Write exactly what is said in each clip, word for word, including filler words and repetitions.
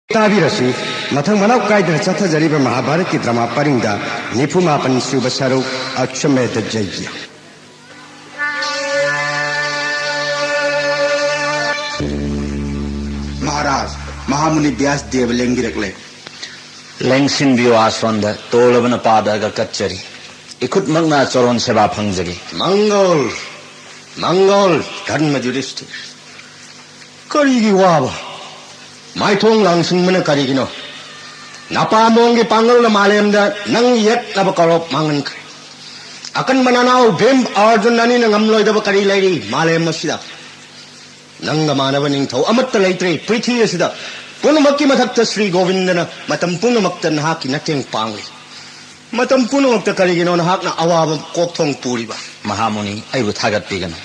ꯇꯥꯕꯤꯔꯁꯤ, ꯃꯊꯪ ꯃꯅꯥꯎ ꯀꯥꯏꯗꯅ ꯆꯠꯊꯖꯔꯤꯕ ꯃꯍꯥꯚꯥꯔꯠꯀꯤ ꯗ꯭ꯔꯃꯥ ꯄꯔꯤꯡꯗ ꯅꯤꯐꯨ ꯃꯥꯄꯟ ꯁꯨꯕ ꯁꯔꯨꯛ ꯑꯁ꯭ꯋꯃꯦꯙ ꯌꯩꯒ꯭ꯌ꯫ ꯃꯍꯥꯔꯥꯖ, ꯃꯍꯥꯃꯨꯅꯤ ꯕ꯭ꯌꯥꯁ ꯗꯦꯕ ꯂꯦꯡꯕꯤꯔꯛꯂꯦ꯫ ꯂꯦꯡꯁꯤꯟꯕꯤꯌꯨ ꯑꯥꯁꯣꯟꯗ, ꯇꯣꯜꯂꯕꯅ ꯄꯥꯗꯒ ꯀꯠꯆꯔꯤ꯫ ꯏꯈꯨꯠꯃꯛꯅ ꯆꯣꯔꯣꯟ ꯁꯦꯕꯥ ꯐꯪꯖꯒꯦ꯫ ꯃꯪꯒꯣꯜ, ꯃꯪꯒꯣꯜ, ꯙꯔꯃ ꯌꯨꯙꯤꯁꯇꯤꯔ꯫ ꯀꯔꯤꯒꯤ ꯋꯥꯕ? ꯃꯥꯏꯊꯣꯡ ꯂꯥꯡꯁꯤꯟꯕꯅ ꯀꯔꯤꯒꯤꯅꯣ? ꯅꯄꯥꯝꯕꯣꯝꯒꯤ ꯄꯥꯡꯒꯜꯅ ꯃꯥꯂꯦꯝꯗ ꯅꯪ ꯌꯦꯠꯅꯕ ꯀꯧꯔꯣꯞ ꯃꯥꯡꯍꯟꯈ꯭ꯔꯦ꯫ ꯑꯀꯟꯕ ꯅꯅꯥꯎ ꯚꯤꯝ ꯑꯔꯖꯨꯟ ꯑꯅꯤꯅ ꯉꯝꯂꯣꯏꯗꯕ ꯀꯔꯤ ꯂꯩꯔꯤ ꯃꯥꯂꯦꯝ ꯑꯁꯤꯗ? ꯅꯪꯒ ꯃꯥꯟꯅꯕ ꯅꯤꯡꯊꯧ ꯑꯃꯠꯇ ꯂꯩꯇ꯭ꯔꯦ ꯄ꯭ꯔꯤꯊꯤ ꯑꯁꯤꯗ꯫ ꯄꯨꯝꯅꯃꯛꯀꯤ ꯃꯊꯛꯇ ꯁ꯭ꯔꯤ ꯒꯣꯕꯤꯟꯗꯅ ꯃꯇꯝ ꯄꯨꯝꯅꯃꯛꯇ ꯅꯍꯥꯛꯀꯤ ꯃꯇꯦꯡ ꯄꯥꯡꯂꯤ꯫ ꯃꯇꯝ ꯄꯨꯝꯅꯃꯛꯇ ꯀꯔꯤꯒꯤꯅꯣ ꯅꯍꯥꯛꯅ ꯑꯋꯥꯕ ꯀꯣꯛꯊꯣꯡ ꯄꯨꯔꯤꯕ? ꯃꯍꯥꯃꯨꯅꯤ, ꯑꯩꯕꯨ ꯊꯥꯒꯠꯄꯤꯒꯅꯨ꯫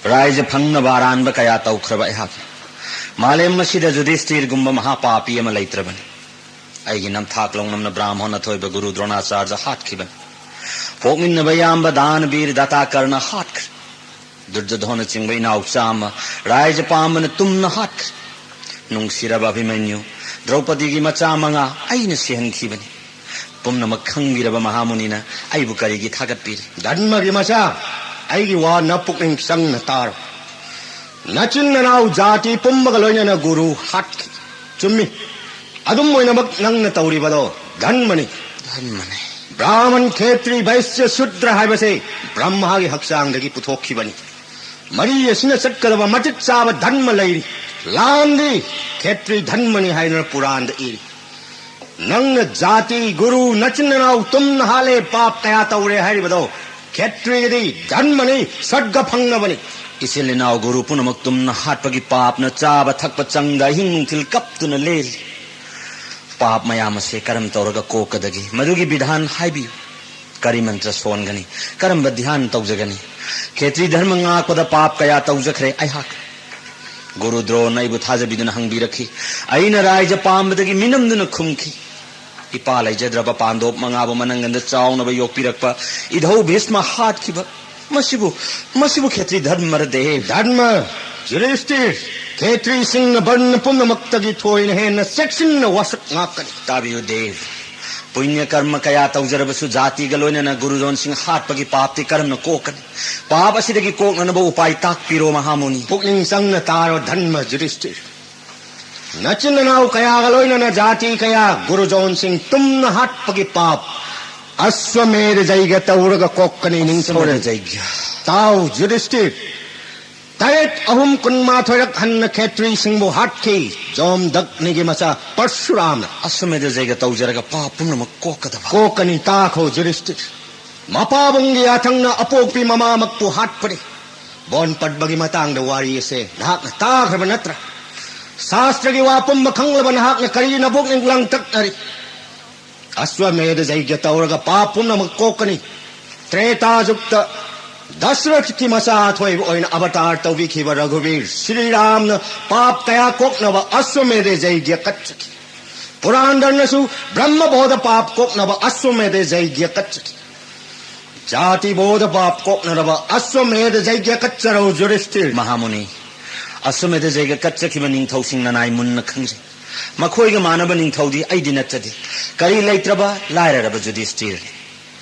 ꯔꯥꯏꯖ ꯐꯪꯅꯕ ꯑꯔꯥꯟꯕ ꯀꯌꯥ ꯇꯧꯈ꯭ꯔꯕ ꯑꯩꯍꯥꯛ꯫ ꯃꯥꯂꯦꯝ ꯑꯁꯤꯗ ꯖꯨꯙꯤꯁꯇꯤꯔꯒꯨꯝꯕ ꯃꯍꯥꯄꯥꯄꯤ ꯑꯃ ꯂꯩꯇ꯭ꯔꯕꯅꯤ꯫ ꯑꯩꯒꯤ ꯅꯝꯊꯥꯛ ꯂꯧꯅꯝꯅ ꯕ꯭ꯔꯥꯍꯃꯣꯟ ꯑꯊꯣꯏꯕ ꯒꯨꯔꯨ ꯗ꯭ꯔꯣꯅꯥꯆꯥꯔꯖ ꯍꯥꯠꯈꯤꯕꯅꯤ꯫ ꯄꯣꯛꯃꯤꯟꯅꯕ ꯏꯌꯥꯝꯕ ꯗꯥꯅꯕꯤꯔ ꯗꯥꯇꯥꯀꯔꯅ ꯍꯥꯠꯈ꯭ꯔꯦ꯫ ꯗꯨꯔꯖꯣꯙꯣꯅꯆꯤꯡꯕ ꯏꯅꯥꯎ ꯆꯥꯝꯃ ꯔꯥꯏꯖ ꯄꯥꯝꯕꯅ ꯇꯨꯝꯅ ꯍꯥꯠꯈ꯭ꯔꯦ꯫ ꯅꯨꯡꯁꯤꯔꯕ ꯑꯚꯤꯃꯟꯌꯨ, ꯗ꯭ꯔꯧꯄꯗꯤꯒꯤ ꯃꯆꯥ ꯃꯉꯥ ꯑꯩꯅ ꯁꯤꯍꯟꯈꯤꯕꯅꯤ꯫ ꯄꯨꯝꯅꯃꯛ ꯈꯪꯕꯤꯔꯕ ꯃꯍꯥꯃꯨꯅꯤꯅ ꯑꯩꯕꯨ ꯀꯔꯤꯒꯤ ꯊꯥꯒꯠꯄꯤꯔꯤ? ꯙꯔꯃꯒꯤ ꯃꯆꯥ, ꯑꯩꯒꯤ ꯋꯥ ꯅꯄꯨꯛꯅꯤꯡ ꯆꯪꯅ ꯇꯥꯔꯣ꯫ ꯅꯆꯤꯟ ꯅꯅꯥꯎ ꯖꯥꯇꯤ ꯄꯨꯝꯕꯒ ꯂꯣꯏꯅꯅ ꯒꯨꯔꯨ ꯍꯥꯠꯈꯤ꯫ ꯆꯨꯝꯃꯤ꯫ ꯑꯗꯨꯝ ꯑꯣꯏꯅꯃꯛ ꯅꯪꯅ ꯇꯧꯔꯤꯕꯗꯣ ꯙꯔꯃꯅꯤ꯫ ꯙꯔꯃꯅꯤ꯫ ꯕ꯭ꯔꯥꯍꯃꯟ, ꯈꯦꯇ꯭ꯔꯤ, ꯚꯩꯁ꯭ꯌ, ꯁꯨꯗ꯭ꯔ ꯍꯥꯏꯕꯁꯦ ꯕ꯭ꯔꯍ꯭ꯃꯒꯤ ꯍꯛꯆꯥꯡꯗꯒꯤ ꯄꯨꯊꯣꯛꯈꯤꯕꯅꯤ꯫ ꯃꯔꯤ ꯑꯁꯤꯅ ꯆꯠꯀꯗꯕ ꯃꯇꯤꯛ ꯆꯥꯕ ꯙꯔꯃ ꯂꯩꯔꯤ꯫ ꯂꯥꯟꯗꯤ ꯈꯦꯇ꯭ꯔꯤ ꯙꯔꯃꯅꯤ ꯍꯥꯏꯅ ꯄꯨꯔꯥꯟꯗ ꯏꯔꯤ꯫ ꯅꯪꯅ ꯖꯥꯇꯤ, ꯒꯨꯔꯨ, ꯅꯆꯤꯟ ꯅꯅꯥꯎ ꯇꯨꯝꯅ ꯍꯥꯠꯂꯦ, ꯄꯥꯞ ꯀꯌꯥ ꯇꯧꯔꯦ ꯍꯥꯏꯔꯤꯕꯗꯣ ꯈꯦꯇ꯭ꯔꯤꯒꯤꯗꯤ ꯙꯔꯃꯅꯤ, ꯁꯔꯒ ꯐꯪꯅꯕꯅꯤ꯫ ꯏꯆꯤꯜ ꯏꯅꯥꯎ ꯒꯨꯔꯨ ꯄꯨꯝꯅꯃꯛ ꯇꯨꯝꯅ ꯍꯥꯠꯄꯒꯤ ꯄꯥꯞꯅ ꯆꯥꯕ ꯊꯛꯄ ꯆꯪꯗ ꯑꯍꯤꯡ ꯅꯨꯡꯊꯤꯜ ꯀꯞꯇꯨꯅ ꯂꯦꯜꯂꯤ꯫ ꯄꯥꯞ ꯃꯌꯥꯝ ꯑꯁꯦ ꯀꯔꯝ ꯇꯧꯔꯒ ꯀꯣꯛꯀꯗꯒꯦ? ꯃꯗꯨꯒꯤ ꯕꯤꯙꯥꯟ ꯍꯥꯏꯕꯤꯌꯨ꯫ ꯀꯔꯤ ꯃꯟꯇ꯭ꯔ ꯁꯣꯟꯒꯅꯤ? ꯀꯔꯝꯕ ꯙ꯭ꯌꯥꯟ ꯇꯧꯖꯒꯅꯤ? ꯈꯦꯇ꯭ꯔꯤ ꯙꯔꯃ ꯉꯥꯛꯄꯗ ꯄꯥꯞ ꯀꯌꯥ ꯇꯧꯖꯈ꯭ꯔꯦ ꯑꯩꯍꯥꯛ꯫ ꯒꯨꯔꯨ ꯗ꯭ꯔꯣꯅ ꯑꯩꯕꯨ ꯊꯥꯖꯕꯤꯗꯨꯅ ꯍꯪꯕꯤꯔꯛꯈꯤ꯫ ꯑꯩꯅ ꯔꯥꯏꯖ ꯄꯥꯝꯕꯗꯒꯤ ꯃꯤꯅꯝꯗꯨꯅ ꯈꯨꯝꯈꯤ꯫ ꯏꯄꯥ ꯂꯩꯖꯗ꯭ꯔꯕ ꯄꯥꯟꯗꯣꯞ ꯃꯉꯥꯕꯨ ꯃꯅꯪꯒꯟꯗ ꯆꯥꯎꯅꯕ ꯌꯣꯛꯄꯤꯔꯛꯄ ꯏꯙꯧ ꯚꯤꯁꯃ ꯍꯥꯠꯈꯤꯕ꯫ ꯃꯁꯤꯕꯨ, ꯃꯁꯤꯕꯨ ꯈꯦꯇ꯭ꯔꯤ ꯙꯔꯃꯔꯗꯦ? ꯙꯔꯃ, ꯌꯨꯙꯤꯁꯇꯤꯔ, ꯈꯦꯇ꯭ꯔꯤꯁꯤꯡꯅ ꯕꯔꯅ ꯄꯨꯝꯅꯃꯛꯇꯒꯤ ꯊꯣꯏꯅ ꯍꯦꯟꯅ ꯆꯦꯛꯁꯤꯟꯅ ꯋꯥꯁꯛ ꯉꯥꯛꯀꯅꯤ꯫ ꯇꯥꯕꯤꯌꯨ ꯗꯦꯕ꯫ ꯄꯨꯅ꯭ꯌ ꯀꯔꯃ ꯀꯌꯥ ꯇꯧꯖꯔꯕꯁꯨ ꯖꯥꯇꯤꯒ ꯂꯣꯏꯅꯅ ꯒꯨꯔꯨꯖꯣꯟꯁꯤꯡ ꯍꯥꯠꯄꯒꯤ ꯄꯥꯞꯇꯤ ꯀꯔꯝꯅ ꯀꯣꯛꯀꯅꯤ? ꯄꯥꯞ ꯑꯁꯤꯗꯒꯤ ꯀꯣꯛꯅꯅꯕ ꯎꯄꯥꯏ ꯇꯥꯛꯄꯤꯔꯣ ꯃꯍꯥꯃꯨꯅꯤ꯫ ꯄꯨꯛꯅꯤꯡ ꯆꯪꯅ ꯇꯥꯔꯣ ꯙꯔꯃ ꯌꯨꯙꯤꯁꯇꯤꯔ꯫ ꯅꯆꯤꯟ ꯅꯅꯥꯎ ꯀꯌꯥꯒ ꯂꯣꯏꯅꯅ ꯖꯥꯇꯤ ꯀꯌꯥ ꯒꯨꯔꯨꯖꯣꯟꯁꯤꯡ ꯇꯨꯝꯅ ꯍꯥꯠꯄꯒꯤ ꯄꯥꯞ ꯑꯁ꯭ꯋꯃꯦꯙ ꯖꯩꯒ ꯇꯧꯔꯒ ꯀꯣꯛꯀꯅꯤ ꯅꯤꯡꯊꯧꯔꯦꯜ꯫ ꯑꯁ꯭ꯋꯃꯦꯙ ꯖꯩꯒ꯫ ꯇꯥꯎ ꯌꯨꯙꯤꯁꯇꯤꯔ꯫ ꯇꯔꯦꯠ ꯑꯍꯨꯝ ꯀꯨꯟꯃꯥꯊꯣꯏꯔꯛ ꯍꯟꯅ ꯈꯦꯇ꯭ꯔꯤꯁꯤꯡꯕꯨ ꯍꯥꯠꯈꯤ ꯖꯣꯝꯗꯛꯅꯤꯒꯤ ꯃꯆꯥ ꯄꯔꯁꯨꯔꯥꯝꯅ꯫ ꯑꯁ꯭ꯋꯃꯦꯙ ꯖꯩꯒ ꯇꯧꯖꯔꯒ ꯄꯥꯞ ꯄꯨꯝꯅꯃꯛ ꯀꯣꯛꯀꯗꯕ꯫ ꯀꯣꯛꯀꯅꯤ ꯇꯥꯈꯣ ꯌꯨꯙꯤꯁꯇꯤꯔ꯫ ꯃꯄꯥꯕꯨꯡꯒꯤ ꯌꯥꯊꯪꯅ ꯑꯄꯣꯛꯄꯤ ꯃꯃꯥꯃꯛꯄꯨ ꯍꯥꯠꯄꯅꯤ꯫ ꯕꯣꯟ ꯄꯠꯕꯒꯤ ꯃꯇꯥꯡꯗ ꯋꯥꯔꯤ ꯑꯁꯦ ꯅꯍꯥꯛꯅ ꯇꯥꯈ꯭ꯔꯕ ꯅꯠꯇ꯭ꯔꯥ? ꯁꯥꯁꯇ꯭ꯔꯒꯤ ꯋꯥ ꯄꯨꯝꯕ ꯈꯪꯂꯕ ꯅꯍꯥꯛꯅ ꯀꯔꯤ ꯅꯕꯨꯛꯅꯤꯡ ꯂꯪꯇꯛꯅꯔꯤ? ꯑꯁ꯭ꯋꯃꯦꯙ ꯖꯩꯒ꯭ꯌ ꯇꯧꯔꯒ ꯄꯥꯞ ꯄꯨꯝꯅꯃꯛ ꯀꯣꯛꯀꯅꯤ꯫ ꯇ꯭ꯔꯦꯇꯥ ꯖꯨꯒꯇ ꯗꯁꯔꯊꯀꯤ ꯃꯆꯥ ꯑꯊꯣꯏꯕ ꯑꯣꯏꯅ ꯑꯕꯇꯥꯔ ꯇꯧꯕꯤꯈꯤꯕ ꯔꯘꯨꯕꯤꯔ ꯁ꯭ꯔꯤꯔꯥꯝꯅ ꯄꯥꯞ ꯀꯌꯥ ꯀꯣꯛꯅꯕ ꯑꯁ꯭ꯋꯃꯦꯙ ꯖꯩꯒ꯭ꯌ ꯀꯠꯆꯈꯤ꯫ ꯄꯨꯔꯥꯟꯗꯔꯅꯁꯨ ꯕ꯭ꯔꯍ꯭ꯃꯕꯣꯙ ꯄꯥꯞ ꯀꯣꯛꯅꯕ ꯑꯁ꯭ꯋꯃꯦꯙ ꯖꯩꯒ꯭ꯌ ꯀꯠꯆꯈꯤ꯫ ꯖꯥꯇꯤꯕꯣꯙ ꯄꯥꯞ ꯀꯣꯛꯅꯅꯕ ꯑꯁ꯭ꯋꯃꯦꯙ ꯖꯩꯒ꯭ꯌ ꯀꯠꯆꯔꯧ ꯌꯨꯙꯤꯁꯇꯤꯔ꯫ ꯃꯍꯥꯃꯨꯅꯤ, ꯑꯁ꯭ꯋꯃꯦꯙ ꯖꯩꯒ꯭ꯌ ꯀꯠꯆꯈꯤꯕ ꯅꯤꯡꯊꯧꯁꯤꯡ ꯅꯅꯥꯏ ꯃꯨꯟꯅ ꯈꯪꯖꯩ꯫ ꯃꯈꯣꯏꯒ ꯃꯥꯟꯅꯕ ꯅꯤꯡꯊꯧꯗꯤ ꯑꯩꯗꯤ ꯅꯠꯆꯗꯦ꯫ ꯀꯔꯤ ꯂꯩꯇ꯭ꯔꯕ ꯂꯥꯏꯔꯔꯕ ꯌꯨꯙꯤꯁꯇꯤꯔꯅꯤ꯫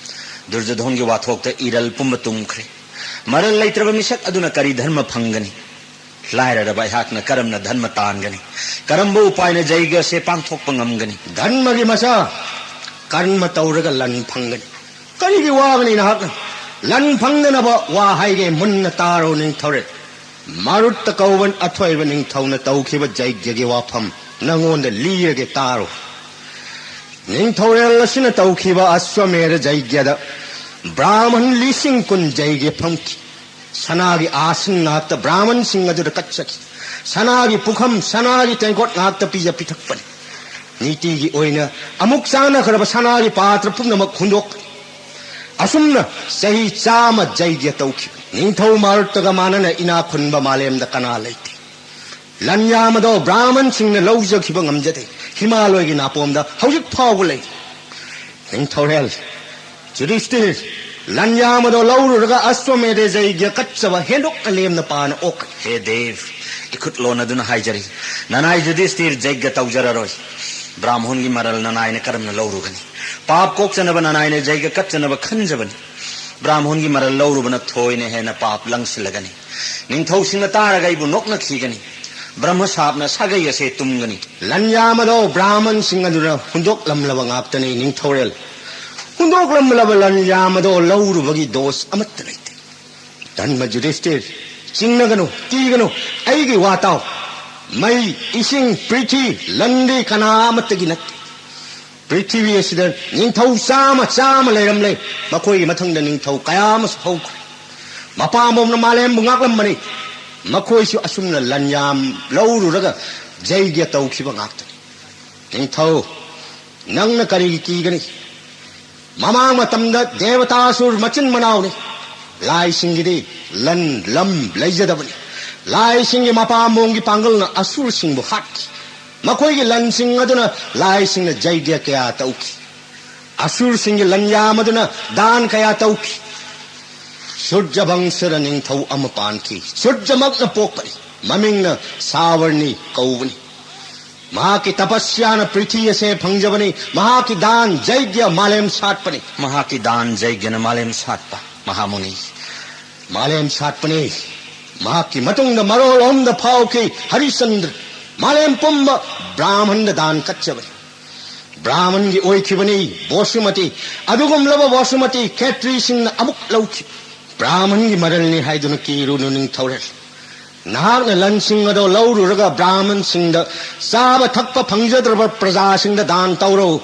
ꯗꯨꯔꯖꯣꯙꯣꯟꯒꯤ ꯋꯥꯊꯣꯛꯇ ꯏꯔꯜ ꯄꯨꯝꯕ ꯇꯨꯝꯈ꯭ꯔꯦ꯫ ꯃꯔꯜ ꯂꯩꯇ꯭ꯔꯕ ꯃꯤꯁꯛ ꯑꯗꯨꯅ ꯀꯔꯤ ꯙꯔꯃ ꯐꯪꯒꯅꯤ? ꯂꯥꯏꯔꯔꯕ ꯑꯩꯍꯥꯛꯅ ꯀꯔꯝꯅ ꯙꯔꯃ ꯇꯥꯟꯒꯅꯤ? ꯀꯔꯝꯕ ꯎꯄꯥꯏꯅ ꯖꯩꯒ꯭ꯌ ꯑꯁꯦ ꯄꯥꯡꯊꯣꯛꯄ ꯉꯝꯒꯅꯤ? ꯙꯔꯃꯒꯤ ꯃꯆꯥ, ꯀꯔꯃ ꯇꯧꯔꯒ ꯂꯟ ꯐꯪꯒꯅꯤ꯫ ꯀꯔꯤꯒꯤ ꯋꯥꯒꯅꯤ ꯅꯍꯥꯛꯅ? ꯂꯟ ꯐꯪꯅꯅꯕ ꯋꯥ ꯍꯥꯏꯒꯦ, ꯃꯨꯟꯅ ꯇꯥꯔꯣ ꯅꯤꯡꯊꯧꯔꯦꯜ꯫ ꯃꯥꯔꯨꯠꯇ ꯀꯧꯕ ꯑꯊꯣꯏꯕ ꯅꯤꯡꯊꯧꯅ ꯇꯧꯈꯤꯕ ꯖꯩꯒ꯭ꯌꯒꯤ ꯋꯥꯐꯝ ꯅꯉꯣꯟꯗ ꯂꯤꯔꯒꯦ ꯇꯥꯔꯣ꯫ ꯅꯤꯡꯊꯧꯔꯦꯜ ꯑꯁꯤꯅ ꯇꯧꯈꯤꯕ ꯑꯁ꯭ꯋꯃꯦꯙ ꯖꯩꯒ꯭ꯌꯗ ꯕ꯭ꯔꯥꯍꯃꯟ ꯂꯤꯁꯤꯡ ꯀꯨꯟ ꯖꯩꯒ꯭ꯌ ꯐꯝꯈꯤ꯫ ꯁꯅꯥꯒꯤ ꯑꯥꯁꯟ ꯉꯥꯛꯇ ꯕ꯭ꯔꯥꯍꯃꯟꯁꯤꯡ ꯑꯗꯨꯗ ꯀꯠꯆꯈꯤ꯫ ꯁꯅꯥꯒꯤ ꯄꯨꯈꯝ, ꯁꯅꯥꯒꯤ ꯇꯦꯡꯀꯣꯠ ꯉꯥꯛꯇ ꯄꯤꯖ ꯄꯤꯊꯛꯄꯅꯤ꯫ ꯅꯤꯇꯤꯒꯤ ꯑꯣꯏꯅ ꯑꯃꯨꯛ ꯆꯥꯅꯈ꯭ꯔꯕ ꯁꯅꯥꯒꯤ ꯄꯥꯇ꯭ꯔ ꯄꯨꯝꯅꯃꯛ ꯍꯨꯟꯗꯣꯛꯄꯅꯤ꯫ ꯑꯁꯨꯝꯅ ꯆꯍꯤ ꯆꯥꯝꯃ ꯖꯩꯒ꯭ꯌ ꯇꯧꯈꯤꯕꯅꯤ꯫ ꯅꯤꯡꯊꯧ ꯃꯥꯔꯨꯠꯇꯒ ꯃꯥꯟꯅꯅ ꯏꯅꯥꯛ ꯈꯨꯟꯕ ꯃꯥꯂꯦꯝꯗ ꯀꯅꯥ ꯂꯩꯇꯦ꯫ ꯂꯟ ꯌꯥꯝ ꯑꯗꯣ ꯕ꯭ꯔꯥꯍꯃꯟꯁꯤꯡꯅ ꯂꯧꯖꯈꯤꯕ ꯉꯝꯖꯗꯦ꯫ ꯍꯤꯃꯥꯂꯣꯏꯒꯤ ꯅꯥꯄꯣꯝꯗ ꯍꯧꯖꯤꯛ ꯐꯥꯎꯕ ꯂꯩ꯫ ꯅꯤꯡꯊꯧꯔꯦꯜ ꯌꯨꯙꯤꯁꯇꯤꯔ, ꯂꯟꯌꯥꯝ ꯑꯗꯣ ꯂꯧꯔꯨꯔꯒ ꯑꯁ꯭ꯋꯃꯦꯙ ꯌꯩꯒ꯭ꯌ ꯀꯠꯆꯕ ꯍꯦꯟꯗꯣꯛꯅ ꯂꯦꯝꯅ ꯄꯥꯅ ꯑꯣꯛꯀꯅꯤ꯫ ꯍꯦ ꯗꯦꯕ, ꯏꯈꯨꯠ ꯂꯣꯟꯅꯗꯨꯅ ꯍꯥꯏꯖꯔꯤ, ꯅꯅꯥꯏ ꯌꯨꯙꯤꯁꯇꯤꯔ ꯌꯩꯒ꯭ꯌ ꯇꯧꯖꯔꯔꯣꯏ꯫ ꯕ꯭ꯔꯥꯝꯍꯣꯟꯒꯤ ꯃꯔꯜ ꯅꯅꯥꯏꯅ ꯀꯔꯝꯅ ꯂꯧꯔꯨꯒꯅꯤ? ꯄꯥꯞ ꯀꯣꯛꯆꯅꯕ ꯅꯅꯥꯏꯅ ꯌꯩꯒ꯭ꯌ ꯀꯠꯆꯅꯕ ꯈꯟꯖꯕꯅꯤ꯫ ꯕ꯭ꯔꯥꯝꯍꯣꯟꯒꯤ ꯃꯔꯜ ꯂꯧꯔꯨꯕꯅ ꯊꯣꯏꯅ ꯍꯦꯟꯅ ꯄꯥꯞ ꯂꯪꯁꯤꯜꯂꯒꯅꯤ꯫ ꯅꯤꯡꯊꯧꯁꯤꯡꯅ ꯇꯥꯔꯒ ꯑꯩꯕꯨ ꯅꯣꯛꯅꯈꯤꯒꯅꯤ꯫ ꯕ꯭ꯔꯍ꯭ꯃ ꯁꯥꯞꯅ ꯁꯥꯒꯩ ꯑꯁꯦ ꯇꯨꯝꯒꯅꯤ꯫ ꯂꯟꯌꯥꯝ ꯑꯗꯣ ꯕ꯭ꯔꯥꯍꯃꯟꯁꯤꯡ ꯑꯗꯨꯅ ꯍꯨꯟꯗꯣꯛꯂꯝꯂꯕ ꯉꯥꯛꯇꯅꯤ, ꯅꯤꯡꯊꯧꯔꯦꯜ꯫ ꯍꯨꯟꯗꯣꯛꯂꯝꯂꯕ ꯂꯟꯌꯥꯝ ꯑꯗꯣ ꯂꯧꯔꯨꯕꯒꯤ ꯗꯣꯁ ꯑꯃꯠꯇ ꯂꯩꯇꯦ꯫ ꯙꯔꯃ ꯌꯨꯙꯤꯁꯇꯤꯔ, ꯆꯤꯡꯅꯒꯅꯨ, ꯀꯤꯒꯅꯨ, ꯑꯩꯒꯤ ꯋꯥ ꯇꯥꯎ꯫ ꯃꯩ, ꯏꯁꯤꯡ, ꯄ꯭ꯔꯤꯊꯤ, ꯂꯟꯗꯤ ꯀꯅꯥ ꯑꯃꯠꯇꯒꯤ ꯅꯠꯇꯦ꯫ ꯄ꯭ꯔꯤꯊꯤꯕꯤ ꯑꯁꯤꯗ ꯅꯤꯡꯊꯧ ꯆꯥꯝꯃ, ꯆꯥꯝꯃ ꯂꯩꯔꯝꯂꯦ꯫ ꯃꯈꯣꯏꯒꯤ ꯃꯊꯪꯗ ꯅꯤꯡꯊꯧ ꯀꯌꯥ ꯑꯃꯁꯨ ꯍꯧꯈ꯭ꯔꯦ꯫ ꯃꯄꯥꯝꯕꯣꯝꯅ ꯃꯥꯂꯦꯝꯕꯨ ꯉꯥꯛꯂꯝꯕꯅꯤ꯫ ꯃꯈꯣꯏꯁꯨ ꯑꯁꯨꯝꯅ ꯂꯟꯌꯥꯝ ꯂꯧꯔꯨꯔꯒ ꯖꯩꯒ꯭ꯌ ꯇꯧꯈꯤꯕ ꯉꯥꯛꯇꯅꯤ꯫ ꯅꯤꯡꯊꯧ, ꯅꯪꯅ ꯀꯔꯤꯒꯤ ꯀꯤꯒꯅꯤ? ꯃꯃꯥꯡ ꯃꯇꯝꯗ ꯗꯦꯕꯇꯥꯁꯨꯔ ꯃꯆꯤꯟ ꯃꯅꯥꯎꯅꯤ꯫ ꯂꯥꯏꯁꯤꯡꯒꯤꯗꯤ ꯂꯟ ꯂꯝ ꯂꯩꯖꯗꯕꯅꯤ꯫ ꯂꯥꯏꯁꯤꯡꯒꯤ ꯃꯄꯥꯝꯕꯣꯝꯒꯤ ꯄꯥꯡꯒꯜꯅ ꯑꯁꯨꯔꯁꯤꯡꯕꯨ ꯍꯥꯠꯈꯤ꯫ ꯃꯈꯣꯏꯒꯤ ꯂꯟꯁꯤꯡ ꯑꯗꯨꯅ ꯂꯥꯏꯁꯤꯡꯅ ꯖꯩꯒ꯭ꯌ ꯀꯌꯥ ꯇꯧꯈꯤ꯫ ꯑꯁꯨꯔꯁꯤꯡꯒꯤ ꯂꯟꯌꯥꯝ ꯑꯗꯨꯅ ꯗꯥꯟ ꯀꯌꯥ ꯇꯧꯈꯤ꯫ ꯁꯨꯔꯖ ꯕꯪꯁꯗ ꯅꯤꯡꯊꯧ ꯑꯃ ꯄꯥꯟꯈꯤ꯫ ꯁꯨꯔꯖꯃꯛꯅ ꯄꯣꯛꯄꯅꯤ꯫ ꯃꯃꯤꯡꯅ ꯁꯥꯕꯔꯅꯤ ꯀꯧꯕꯅꯤ꯫ ꯃꯍꯥꯛꯀꯤ ꯇꯄꯁ꯭ꯌꯥꯅ ꯄ꯭ꯔꯤꯊꯤ ꯑꯁꯦ ꯐꯪꯖꯕꯅꯤ꯫ ꯃꯍꯥꯛꯀꯤ ꯗꯥꯟ ꯖꯩꯒ꯭ꯌ ꯃꯥꯂꯦꯝ ꯁꯥꯠꯄꯅꯤ꯫ ꯃꯍꯥꯛꯀꯤ ꯗꯥꯟ ꯖꯩꯒ꯭ꯌꯅ ꯃꯥꯂꯦꯝ ꯁꯥꯠꯄ ꯃꯍꯥꯃꯨꯅꯤ꯫ ꯃꯥꯂꯦꯝ ꯁꯥꯠꯄꯅꯤ꯫ ꯃꯍꯥꯛꯀꯤ ꯃꯇꯨꯡꯗ ꯃꯔꯣꯜ ꯑꯍꯨꯝꯗ ꯐꯥꯎꯈꯤ ꯍꯔꯤꯆꯟꯗ꯭ꯔ꯫ ꯃꯥꯂꯦꯝ ꯄꯨꯝꯕ ꯕ꯭ꯔꯥꯍꯃꯟꯗ ꯗꯥꯟ ꯀꯠꯆꯕꯅꯤ꯫ ꯕ꯭ꯔꯥꯍꯃꯟꯒꯤ ꯑꯣꯏꯈꯤꯕꯅꯤ ꯕꯣꯁꯨꯃꯇꯤ꯫ ꯑꯗꯨꯒꯨꯝꯂꯕ ꯕꯣꯁꯨꯃꯇꯤ ꯈꯦꯇ꯭ꯔꯤꯁꯤꯡꯅ ꯑꯃꯨꯛ ꯂꯧꯈꯤ꯫ ꯕ꯭ꯔꯥꯍꯃꯟꯒꯤ ꯃꯔꯜꯅꯤ ꯍꯥꯏꯗꯨꯅ ꯀꯤꯔꯨꯅꯨ, ꯅꯤꯡꯊꯧꯔꯦꯜ꯫ ꯅꯍꯥꯛꯅ ꯂꯟꯁꯤꯡ ꯑꯗꯣ ꯂꯧꯔꯨꯔꯒ ꯕ꯭ꯔꯥꯍꯃꯟꯁꯤꯡꯗ ꯆꯥꯕ ꯊꯛꯄ ꯐꯪꯖꯗ꯭ꯔꯕ ꯄ꯭ꯔꯖꯥꯁꯤꯡꯗ ꯗꯥꯟ ꯇꯧꯔꯣ꯫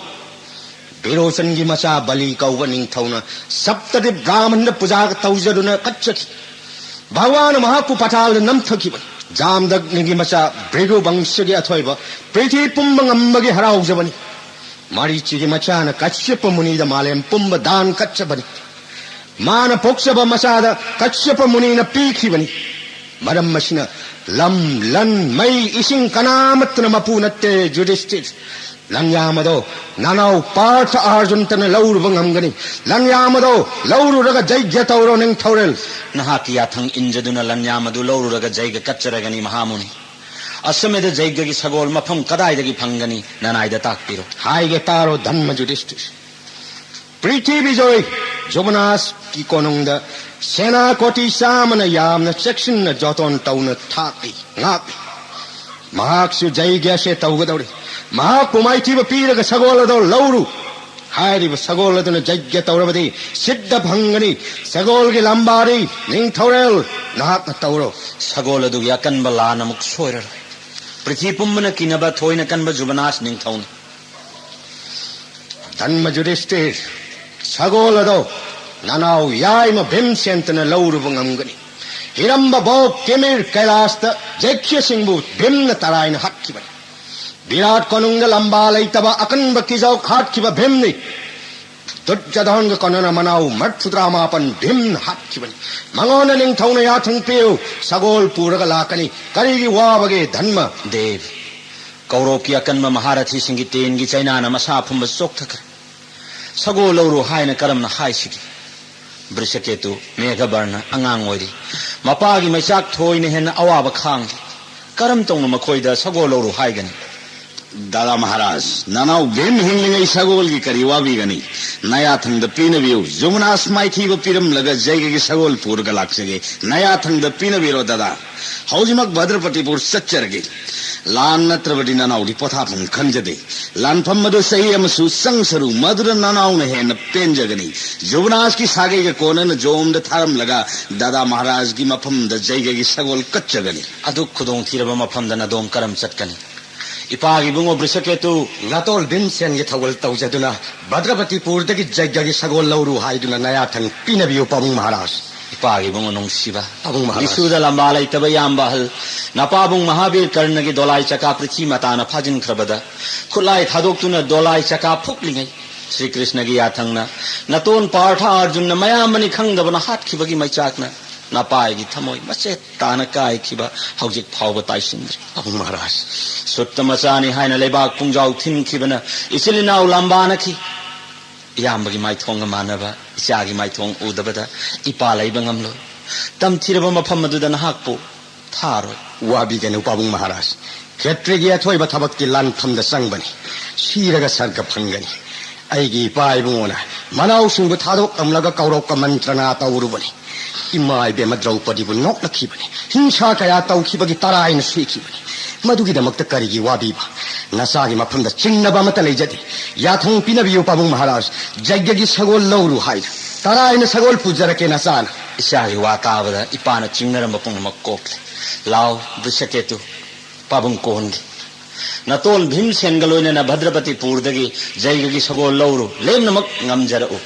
ꯕꯤꯔꯣꯆꯟꯒꯤ ꯃꯆꯥ ꯕꯂꯤ ꯀꯧꯕ ꯅꯤꯡꯊꯧꯅ ꯁꯞꯇꯗꯤ ꯕ꯭ꯔꯥꯍꯃꯟꯗ ꯄꯨꯖꯥ ꯇꯧꯖꯗꯨꯅ ꯀꯠꯆꯈꯤ꯫ ꯚꯒꯋꯥꯟꯅ ꯃꯍꯥꯛꯄꯨ ꯄꯇꯥꯜꯗ ꯅꯝꯊꯈꯤꯕꯅꯤ꯫ ꯖꯥꯝꯗꯒ꯭ꯅꯤꯒꯤ ꯃꯆꯥ ꯚ꯭ꯔꯤꯒꯨ ꯕꯪꯁꯒꯤ ꯑꯊꯣꯏꯕ ꯄ꯭ꯔꯤꯊꯤ ꯄꯨꯝꯕ ꯉꯝꯕꯒꯤ ꯍꯔꯥꯎꯖꯕꯅꯤ꯫ ꯃꯔꯤꯆꯤꯒꯤ ꯃꯆꯥꯅ ꯀꯁ꯭ꯌꯄ ꯃꯨꯅꯤꯗ ꯃꯥꯂꯦꯝ ꯄꯨꯝꯕ ꯗꯥꯟ ꯀꯠꯆꯕꯅꯤ꯫ ꯃꯥꯅ ꯄꯣꯛꯆꯕ ꯃꯆꯥꯗ ꯀꯁ꯭ꯌꯄ ꯃꯨꯅꯤꯅ ꯄꯤꯈꯤꯕꯅꯤ꯫ ꯃꯔꯝ ꯑꯁꯤꯅ ꯂꯝ, ꯂꯟ, ꯃꯩ, ꯏꯁꯤꯡ ꯀꯅꯥꯃꯠꯇꯅ ꯃꯄꯨ ꯅꯠꯇꯦ, ꯌꯨꯙꯤꯁꯇꯤꯔ꯫ ꯂꯟꯌꯥꯝ ꯑꯗꯣ ꯅꯅꯥꯎ ꯄꯥꯔꯊ ꯑꯥꯔꯖꯨꯟꯇꯅ ꯂꯧꯔꯨꯕ ꯉꯝꯒꯅꯤ꯫ ꯂꯟꯌꯥꯝ ꯑꯗꯣ ꯂꯧꯔꯨꯔꯒ ꯖꯩꯒ꯭ꯌ ꯇꯧꯔꯣ ꯅꯤꯡꯊꯧꯔꯦꯜ꯫ ꯅꯍꯥꯛꯀꯤ ꯌꯥꯊꯪ ꯏꯟꯖꯗꯨꯅ ꯂꯟꯌꯥꯝ ꯑꯗꯨ ꯂꯧꯔꯨꯔꯒ ꯖꯩꯒ ꯀꯠꯆꯔꯒꯅꯤ ꯃꯍꯥꯃꯨꯅꯤ꯫ ꯑꯁꯃꯦꯗ ꯖꯩꯒꯒꯤ ꯁꯒꯣꯜ ꯃꯐꯝ ꯀꯗꯥꯏꯗꯒꯤ ꯐꯪꯒꯅꯤ? ꯅꯅꯥꯏꯗ ꯇꯥꯛꯄꯤꯔꯣ꯫ ꯍꯥꯏꯒꯦ ꯇꯥꯔꯣ ꯙꯟꯃ ꯌꯨꯙꯤꯁꯊꯤꯔ꯫ ꯄ꯭ꯔꯤꯊꯤ ꯕꯤꯖꯣꯏ ꯖꯨꯕꯅꯥꯁꯀꯤ ꯀꯣꯅꯨꯡꯗ ꯁꯦꯅꯥ ꯀꯣꯇꯤ ꯆꯥꯝꯃꯅ ꯌꯥꯝꯅ ꯆꯦꯛꯁꯤꯟꯅ ꯖꯣꯇꯣꯟ ꯇꯧꯅ ꯊꯥꯛꯂꯤ, ꯉꯥꯛꯂꯤ꯫ ꯃꯍꯥꯛꯁꯨ ꯖꯩꯒ꯭ꯌꯁꯦ ꯇꯧꯒꯗꯧꯔꯤ꯫ ꯃꯍꯥꯛꯄꯨ ꯃꯥꯏꯊꯤꯕ ꯄꯤꯔꯒ ꯁꯒꯣꯜ ꯑꯗꯣ ꯂꯧꯔꯨ꯫ ꯍꯥꯏꯔꯤꯕ ꯁꯒꯣꯜ ꯑꯗꯨꯅ ꯖꯩꯒ꯭ꯌ ꯇꯧꯔꯕꯗꯤ ꯁꯤꯗ ꯐꯪꯒꯅꯤ꯫ ꯁꯒꯣꯜꯒꯤ ꯂꯝꯕꯥꯔꯤ ꯅꯤꯡꯊꯧꯔꯦꯜ ꯅꯍꯥꯛꯅ ꯇꯧꯔꯣ꯫ ꯁꯒꯣꯜ ꯑꯗꯨꯒꯤ ꯑꯀꯟꯕ ꯂꯥꯟ ꯑꯃꯨꯛ ꯁꯣꯏꯔꯔꯣꯏ꯫ ꯄ꯭ꯔꯤꯊꯤ ꯄꯨꯝꯕꯅ ꯀꯤꯅꯕ ꯊꯣꯏꯅ ꯀꯟꯕ ꯖꯨꯕꯅꯥꯁ ꯅꯤꯡꯊꯧꯅꯤ꯫ ꯙꯟꯃ ꯌꯨꯙꯤꯁꯊꯤꯔ, ꯁꯒꯣꯜ ꯑꯗꯣ ꯅꯅꯥꯎ ꯌꯥꯏꯃ ꯚꯤꯝꯁꯦꯟꯇꯅ ꯂꯧꯔꯨꯕ ꯉꯝꯒꯅꯤ꯫ ꯍꯤꯔꯝꯕ ꯕꯣꯛ ꯀꯤꯃꯤꯔ ꯀꯩꯂꯥꯁꯇ ꯖꯩꯒ꯭ꯌꯁꯤꯡꯕꯨ ꯚꯤꯝꯅ ꯇꯔꯥꯏꯅ ꯍꯥꯠꯈꯤꯕꯅꯤ꯫ ꯕꯤꯔꯥꯠ ꯀꯣꯅꯨꯡꯗ ꯂꯝꯕꯥ ꯂꯩꯇꯕ ꯑꯀꯟꯕ ꯀꯤꯖꯣꯛ ꯍꯥꯠꯈꯤꯕ ꯚꯤꯝꯅꯤ꯫ ꯗꯨꯔꯖꯣꯙꯟꯒ ꯀꯣꯟꯅꯅ ꯃꯅꯥꯎ ꯃꯔꯐꯨꯇꯔꯥ ꯃꯥꯄꯟ ꯚꯤꯝꯅ ꯍꯥꯠꯈꯤꯕꯅꯤ꯫ ꯃꯉꯣꯟꯗ ꯅꯤꯡꯊꯧꯅ ꯌꯥꯊꯪ ꯄꯤꯌꯨ, ꯁꯒꯣꯜ ꯄꯨꯔꯒ ꯂꯥꯛꯀꯅꯤ꯫ ꯀꯔꯤꯒꯤ ꯋꯥꯕꯒꯦ ꯙꯟꯃ? ꯗꯦꯕ, ꯀꯧꯔꯣꯞꯀꯤ ꯑꯀꯟꯕ ꯃꯍꯥꯔꯊꯤꯁꯤꯡꯒꯤ ꯇꯦꯟꯒꯤ ꯆꯩꯅꯥꯅ ꯃꯁꯥ ꯄꯨꯝꯕ ꯆꯣꯛꯊꯈ꯭ꯔꯦ꯫ ꯁꯒꯣꯜ ꯂꯧꯔꯨ ꯍꯥꯏꯅ ꯀꯔꯝꯅ ꯍꯥꯏꯁꯤꯒꯦ? ꯕ꯭ꯔꯤꯁꯀꯦꯇꯨ, ꯃꯦꯘꯕꯔꯅ ꯑꯉꯥꯡ ꯑꯣꯏꯔꯤ꯫ ꯃꯄꯥꯒꯤ ꯃꯩꯆꯥꯛ ꯊꯣꯏꯅ ꯍꯦꯟꯅ ꯑꯋꯥꯕ ꯈꯥꯡꯂꯤ꯫ ꯀꯔꯝ ꯇꯧꯅ ꯃꯈꯣꯏꯗ ꯁꯒꯣꯜ ꯂꯧꯔꯨ ꯍꯥꯏꯒꯅꯤ? ꯗꯥꯗꯥ ꯃꯍꯥꯔꯥꯖ, ꯅꯅꯥꯎ ꯚꯤꯝ ꯍꯤꯡꯂꯤꯉꯩ ꯁꯒꯣꯜꯒꯤ ꯀꯔꯤ ꯋꯥꯕꯤꯒꯅꯤ? ꯅꯌꯥꯊꯪꯗ ꯄꯤꯅꯕꯤꯌꯨ꯫ ꯖꯨꯃꯅꯥꯁ ꯃꯥꯏꯊꯤꯕ ꯄꯤꯔꯝꯂꯒ ꯖꯩꯒꯒꯤ ꯁꯒꯣꯜ ꯄꯨꯔꯒ ꯂꯥꯛꯆꯒꯦ꯫ ꯅꯌꯥꯊꯪꯗ ꯄꯤꯅꯕꯤꯔꯣ ꯗꯥꯗꯥ꯫ ꯍꯧꯖꯤꯛꯃꯛ ꯚꯗ꯭ꯔꯄꯇꯤꯄꯨꯔ ꯆꯠꯆꯔꯒꯦ꯫ ꯂꯥꯟ ꯅꯠꯇ꯭ꯔꯕꯗꯤ ꯅꯅꯥꯎꯗꯤ ꯄꯣꯊꯥꯐꯝ ꯈꯪꯖꯗꯦ꯫ ꯂꯥꯟꯐꯝ ꯑꯗꯨ ꯆꯍꯤ ꯑꯃꯁꯨ ꯆꯪꯁꯔꯨ, ꯃꯗꯨꯗ ꯅꯅꯥꯎꯅ ꯍꯦꯟꯅ ꯄꯦꯟꯖꯒꯅꯤ꯫ ꯖꯨꯕꯅꯥꯁꯀꯤ ꯁꯥꯒꯩꯒ ꯀꯣꯟꯅꯅ ꯖꯣꯝꯗ ꯊꯥꯔꯝꯂꯒ ꯗꯥꯗꯥ ꯃꯍꯥꯔꯥꯖꯒꯤ ꯃꯐꯝꯗ ꯖꯩꯒꯒꯤ ꯁꯒꯣꯜ ꯀꯠꯆꯒꯅꯤ꯫ ꯑꯗꯨꯛ ꯈꯨꯗꯣꯡꯊꯤꯔꯕ ꯃꯐꯝꯗ ꯅꯗꯣꯝ ꯀꯔꯝ ꯆꯠꯀꯅꯤ? ꯏꯄꯥꯒꯤ ꯏꯕꯨꯡꯉꯣ ꯕ꯭ꯔꯤꯁꯀꯦꯇꯨ꯫ ꯅꯇꯣꯜ ꯚꯤꯝꯁꯦꯟꯒꯤ ꯊꯧꯒꯜ ꯇꯧꯖꯗꯨꯅ ꯚꯗ꯭ꯔꯄꯇꯤꯄꯨꯔꯗꯒꯤ ꯖꯩꯒꯒꯤ ꯁꯒꯣꯜ ꯂꯧꯔꯨ ꯍꯥꯏꯗꯨꯅ ꯅꯌꯥꯊꯪ ꯄꯤꯅꯕꯤꯌꯨ ꯄꯥꯕꯨꯡ ꯃꯍꯥꯔꯥꯖ꯫ ꯏꯄꯥꯒꯤ ꯏꯕꯨꯡꯉꯣ ꯅꯨꯡꯁꯤꯕ꯫ ꯄꯥꯕꯨꯡ ꯃꯍꯥꯔꯥꯖ꯫ ꯕꯤꯁꯨꯗ ꯂꯝꯕꯥ ꯂꯩꯇꯕ ꯏꯌꯥꯝꯕ ꯑꯍꯜ ꯅꯄꯥꯕꯨꯡ ꯃꯍꯥꯕꯤꯔ ꯀꯔꯅꯒꯤ ꯗꯣꯂꯥꯏ ꯆꯀꯥ ꯄ꯭ꯔꯤꯊꯤ ꯃꯇꯥꯅ ꯐꯥꯖꯤꯟꯈ꯭ꯔꯕꯗ, ꯈꯨꯠꯂꯥꯏ ꯊꯥꯗꯣꯛꯇꯨꯅ ꯗꯣꯂꯥꯏ ꯆꯀꯥ ꯐꯨꯛꯂꯤꯉꯩ, ꯁ꯭ꯔꯤ ꯀ꯭ꯔꯤꯁꯅꯒꯤ ꯌꯥꯊꯪꯅ ꯅꯇꯣꯟ ꯄꯥꯔꯊ ꯑꯥꯔꯖꯨꯟꯅ ꯃꯌꯥꯝ ꯑꯅꯤ ꯈꯪꯗꯕꯅ ꯍꯥꯠꯈꯤꯕꯒꯤ ꯃꯩꯆꯥꯛꯅ ꯅꯄꯥꯏꯒꯤ ꯊꯃꯣꯏ ꯃꯆꯦꯠ ꯇꯥꯅ ꯀꯥꯏꯈꯤꯕ ꯍꯧꯖꯤꯛ ꯐꯥꯎꯕ ꯇꯥꯏꯁꯤꯟꯗ꯭ꯔꯤ꯫ ꯄꯥꯕꯨꯡ ꯃꯍꯥꯔꯥꯖ꯫ ꯁꯨꯠꯇ ꯃꯆꯥꯅꯤ ꯍꯥꯏꯅ ꯂꯩꯕꯥꯛ ꯄꯨꯡꯖꯥꯎ ꯊꯤꯟꯈꯤꯕꯅ ꯏꯆꯤꯜ ꯏꯅꯥꯎ ꯂꯝꯕꯥꯅꯈꯤ꯫ ꯏꯌꯥꯝꯕꯒꯤ ꯃꯥꯏꯊꯣꯡꯒ ꯃꯥꯟꯅꯕ ꯏꯆꯥꯒꯤ ꯃꯥꯏꯊꯣꯡ ꯎꯗꯕꯗ ꯏꯄꯥ ꯂꯩꯕ ꯉꯝꯂꯣꯏ꯫ ꯇꯝꯊꯤꯔꯕ ꯃꯐꯝ ꯑꯗꯨꯗ ꯅꯍꯥꯛꯄꯨ ꯊꯥꯔꯣꯏ꯫ ꯋꯥꯕꯤꯒꯅꯨ ꯄꯥꯕꯨꯡ ꯃꯍꯥꯔꯥꯖ꯫ ꯈꯦꯇ꯭ꯔꯤꯒꯤ ꯑꯊꯣꯏꯕ ꯊꯕꯛꯇꯤ ꯂꯥꯟꯐꯝꯗ ꯆꯪꯕꯅꯤ꯫ ꯁꯤꯔꯒ ꯁꯔꯒ ꯐꯪꯒꯅꯤ꯫ ꯑꯩꯒꯤ ꯏꯄꯥ ꯏꯕꯨꯡꯉꯣꯅ ꯃꯅꯥꯎꯁꯤꯡꯕꯨ ꯊꯥꯗꯣꯛꯂꯝꯂꯒ ꯀꯧꯔꯧꯀ ꯃꯟꯇ꯭ꯔꯅꯥ ꯇꯧꯔꯨꯕꯅꯤ꯫ ꯏꯃꯥ ꯏꯕꯦꯝꯃ ꯗ꯭ꯔꯧꯄꯗꯤꯕꯨ ꯅꯣꯛꯅꯈꯤꯕꯅꯤ꯫ ꯍꯤꯡꯁꯥ ꯀꯌꯥ ꯇꯧꯈꯤꯕꯒꯤ ꯇꯔꯥꯏꯅ ꯁꯨꯏꯈꯤꯕꯅꯤ꯫ ꯃꯗꯨꯒꯤꯗꯃꯛꯇ ꯀꯔꯤꯒꯤ ꯋꯥꯕꯤꯕ? ꯅꯆꯥꯒꯤ ꯃꯐꯝꯗ ꯆꯤꯡꯅꯕ ꯑꯃꯠꯇ ꯂꯩꯖꯗꯦ꯫ ꯌꯥꯊꯪ ꯄꯤꯅꯕꯤꯌꯨ ꯄꯥꯕꯨꯡ ꯃꯍꯥꯔꯥꯖ꯫ ꯖꯩꯒꯒꯤ ꯁꯒꯣꯜ ꯂꯧꯔꯨ ꯍꯥꯏꯅ꯫ ꯇꯔꯥꯏꯅ ꯁꯒꯣꯜ ꯄꯨꯖꯔꯛꯀꯦ ꯅꯆꯥꯅ꯫ ꯏꯆꯥꯒꯤ ꯋꯥ ꯇꯥꯕꯗ ꯏꯄꯥꯅ ꯆꯤꯡꯅꯔꯝꯕ ꯄꯨꯝꯅꯃꯛ ꯀꯣꯛꯂꯦ꯫ ꯂꯥꯎ, ꯗ꯭ꯔꯤꯁ꯭ꯌꯀꯦꯇꯨ, ꯄꯥꯕꯨꯡ ꯀꯣꯟꯒꯦ꯫ ꯅꯇꯣꯟ ꯚꯤꯝꯁꯦꯟꯒ ꯂꯣꯏꯅꯅ ꯚꯗ꯭ꯔꯄꯇꯤꯄꯨꯔꯗꯒꯤ ꯖꯩꯒꯒꯤ ꯁꯒꯣꯜ ꯂꯧꯔꯨ, ꯂꯦꯝꯅꯃꯛ ꯉꯝꯖꯔꯛꯎ꯫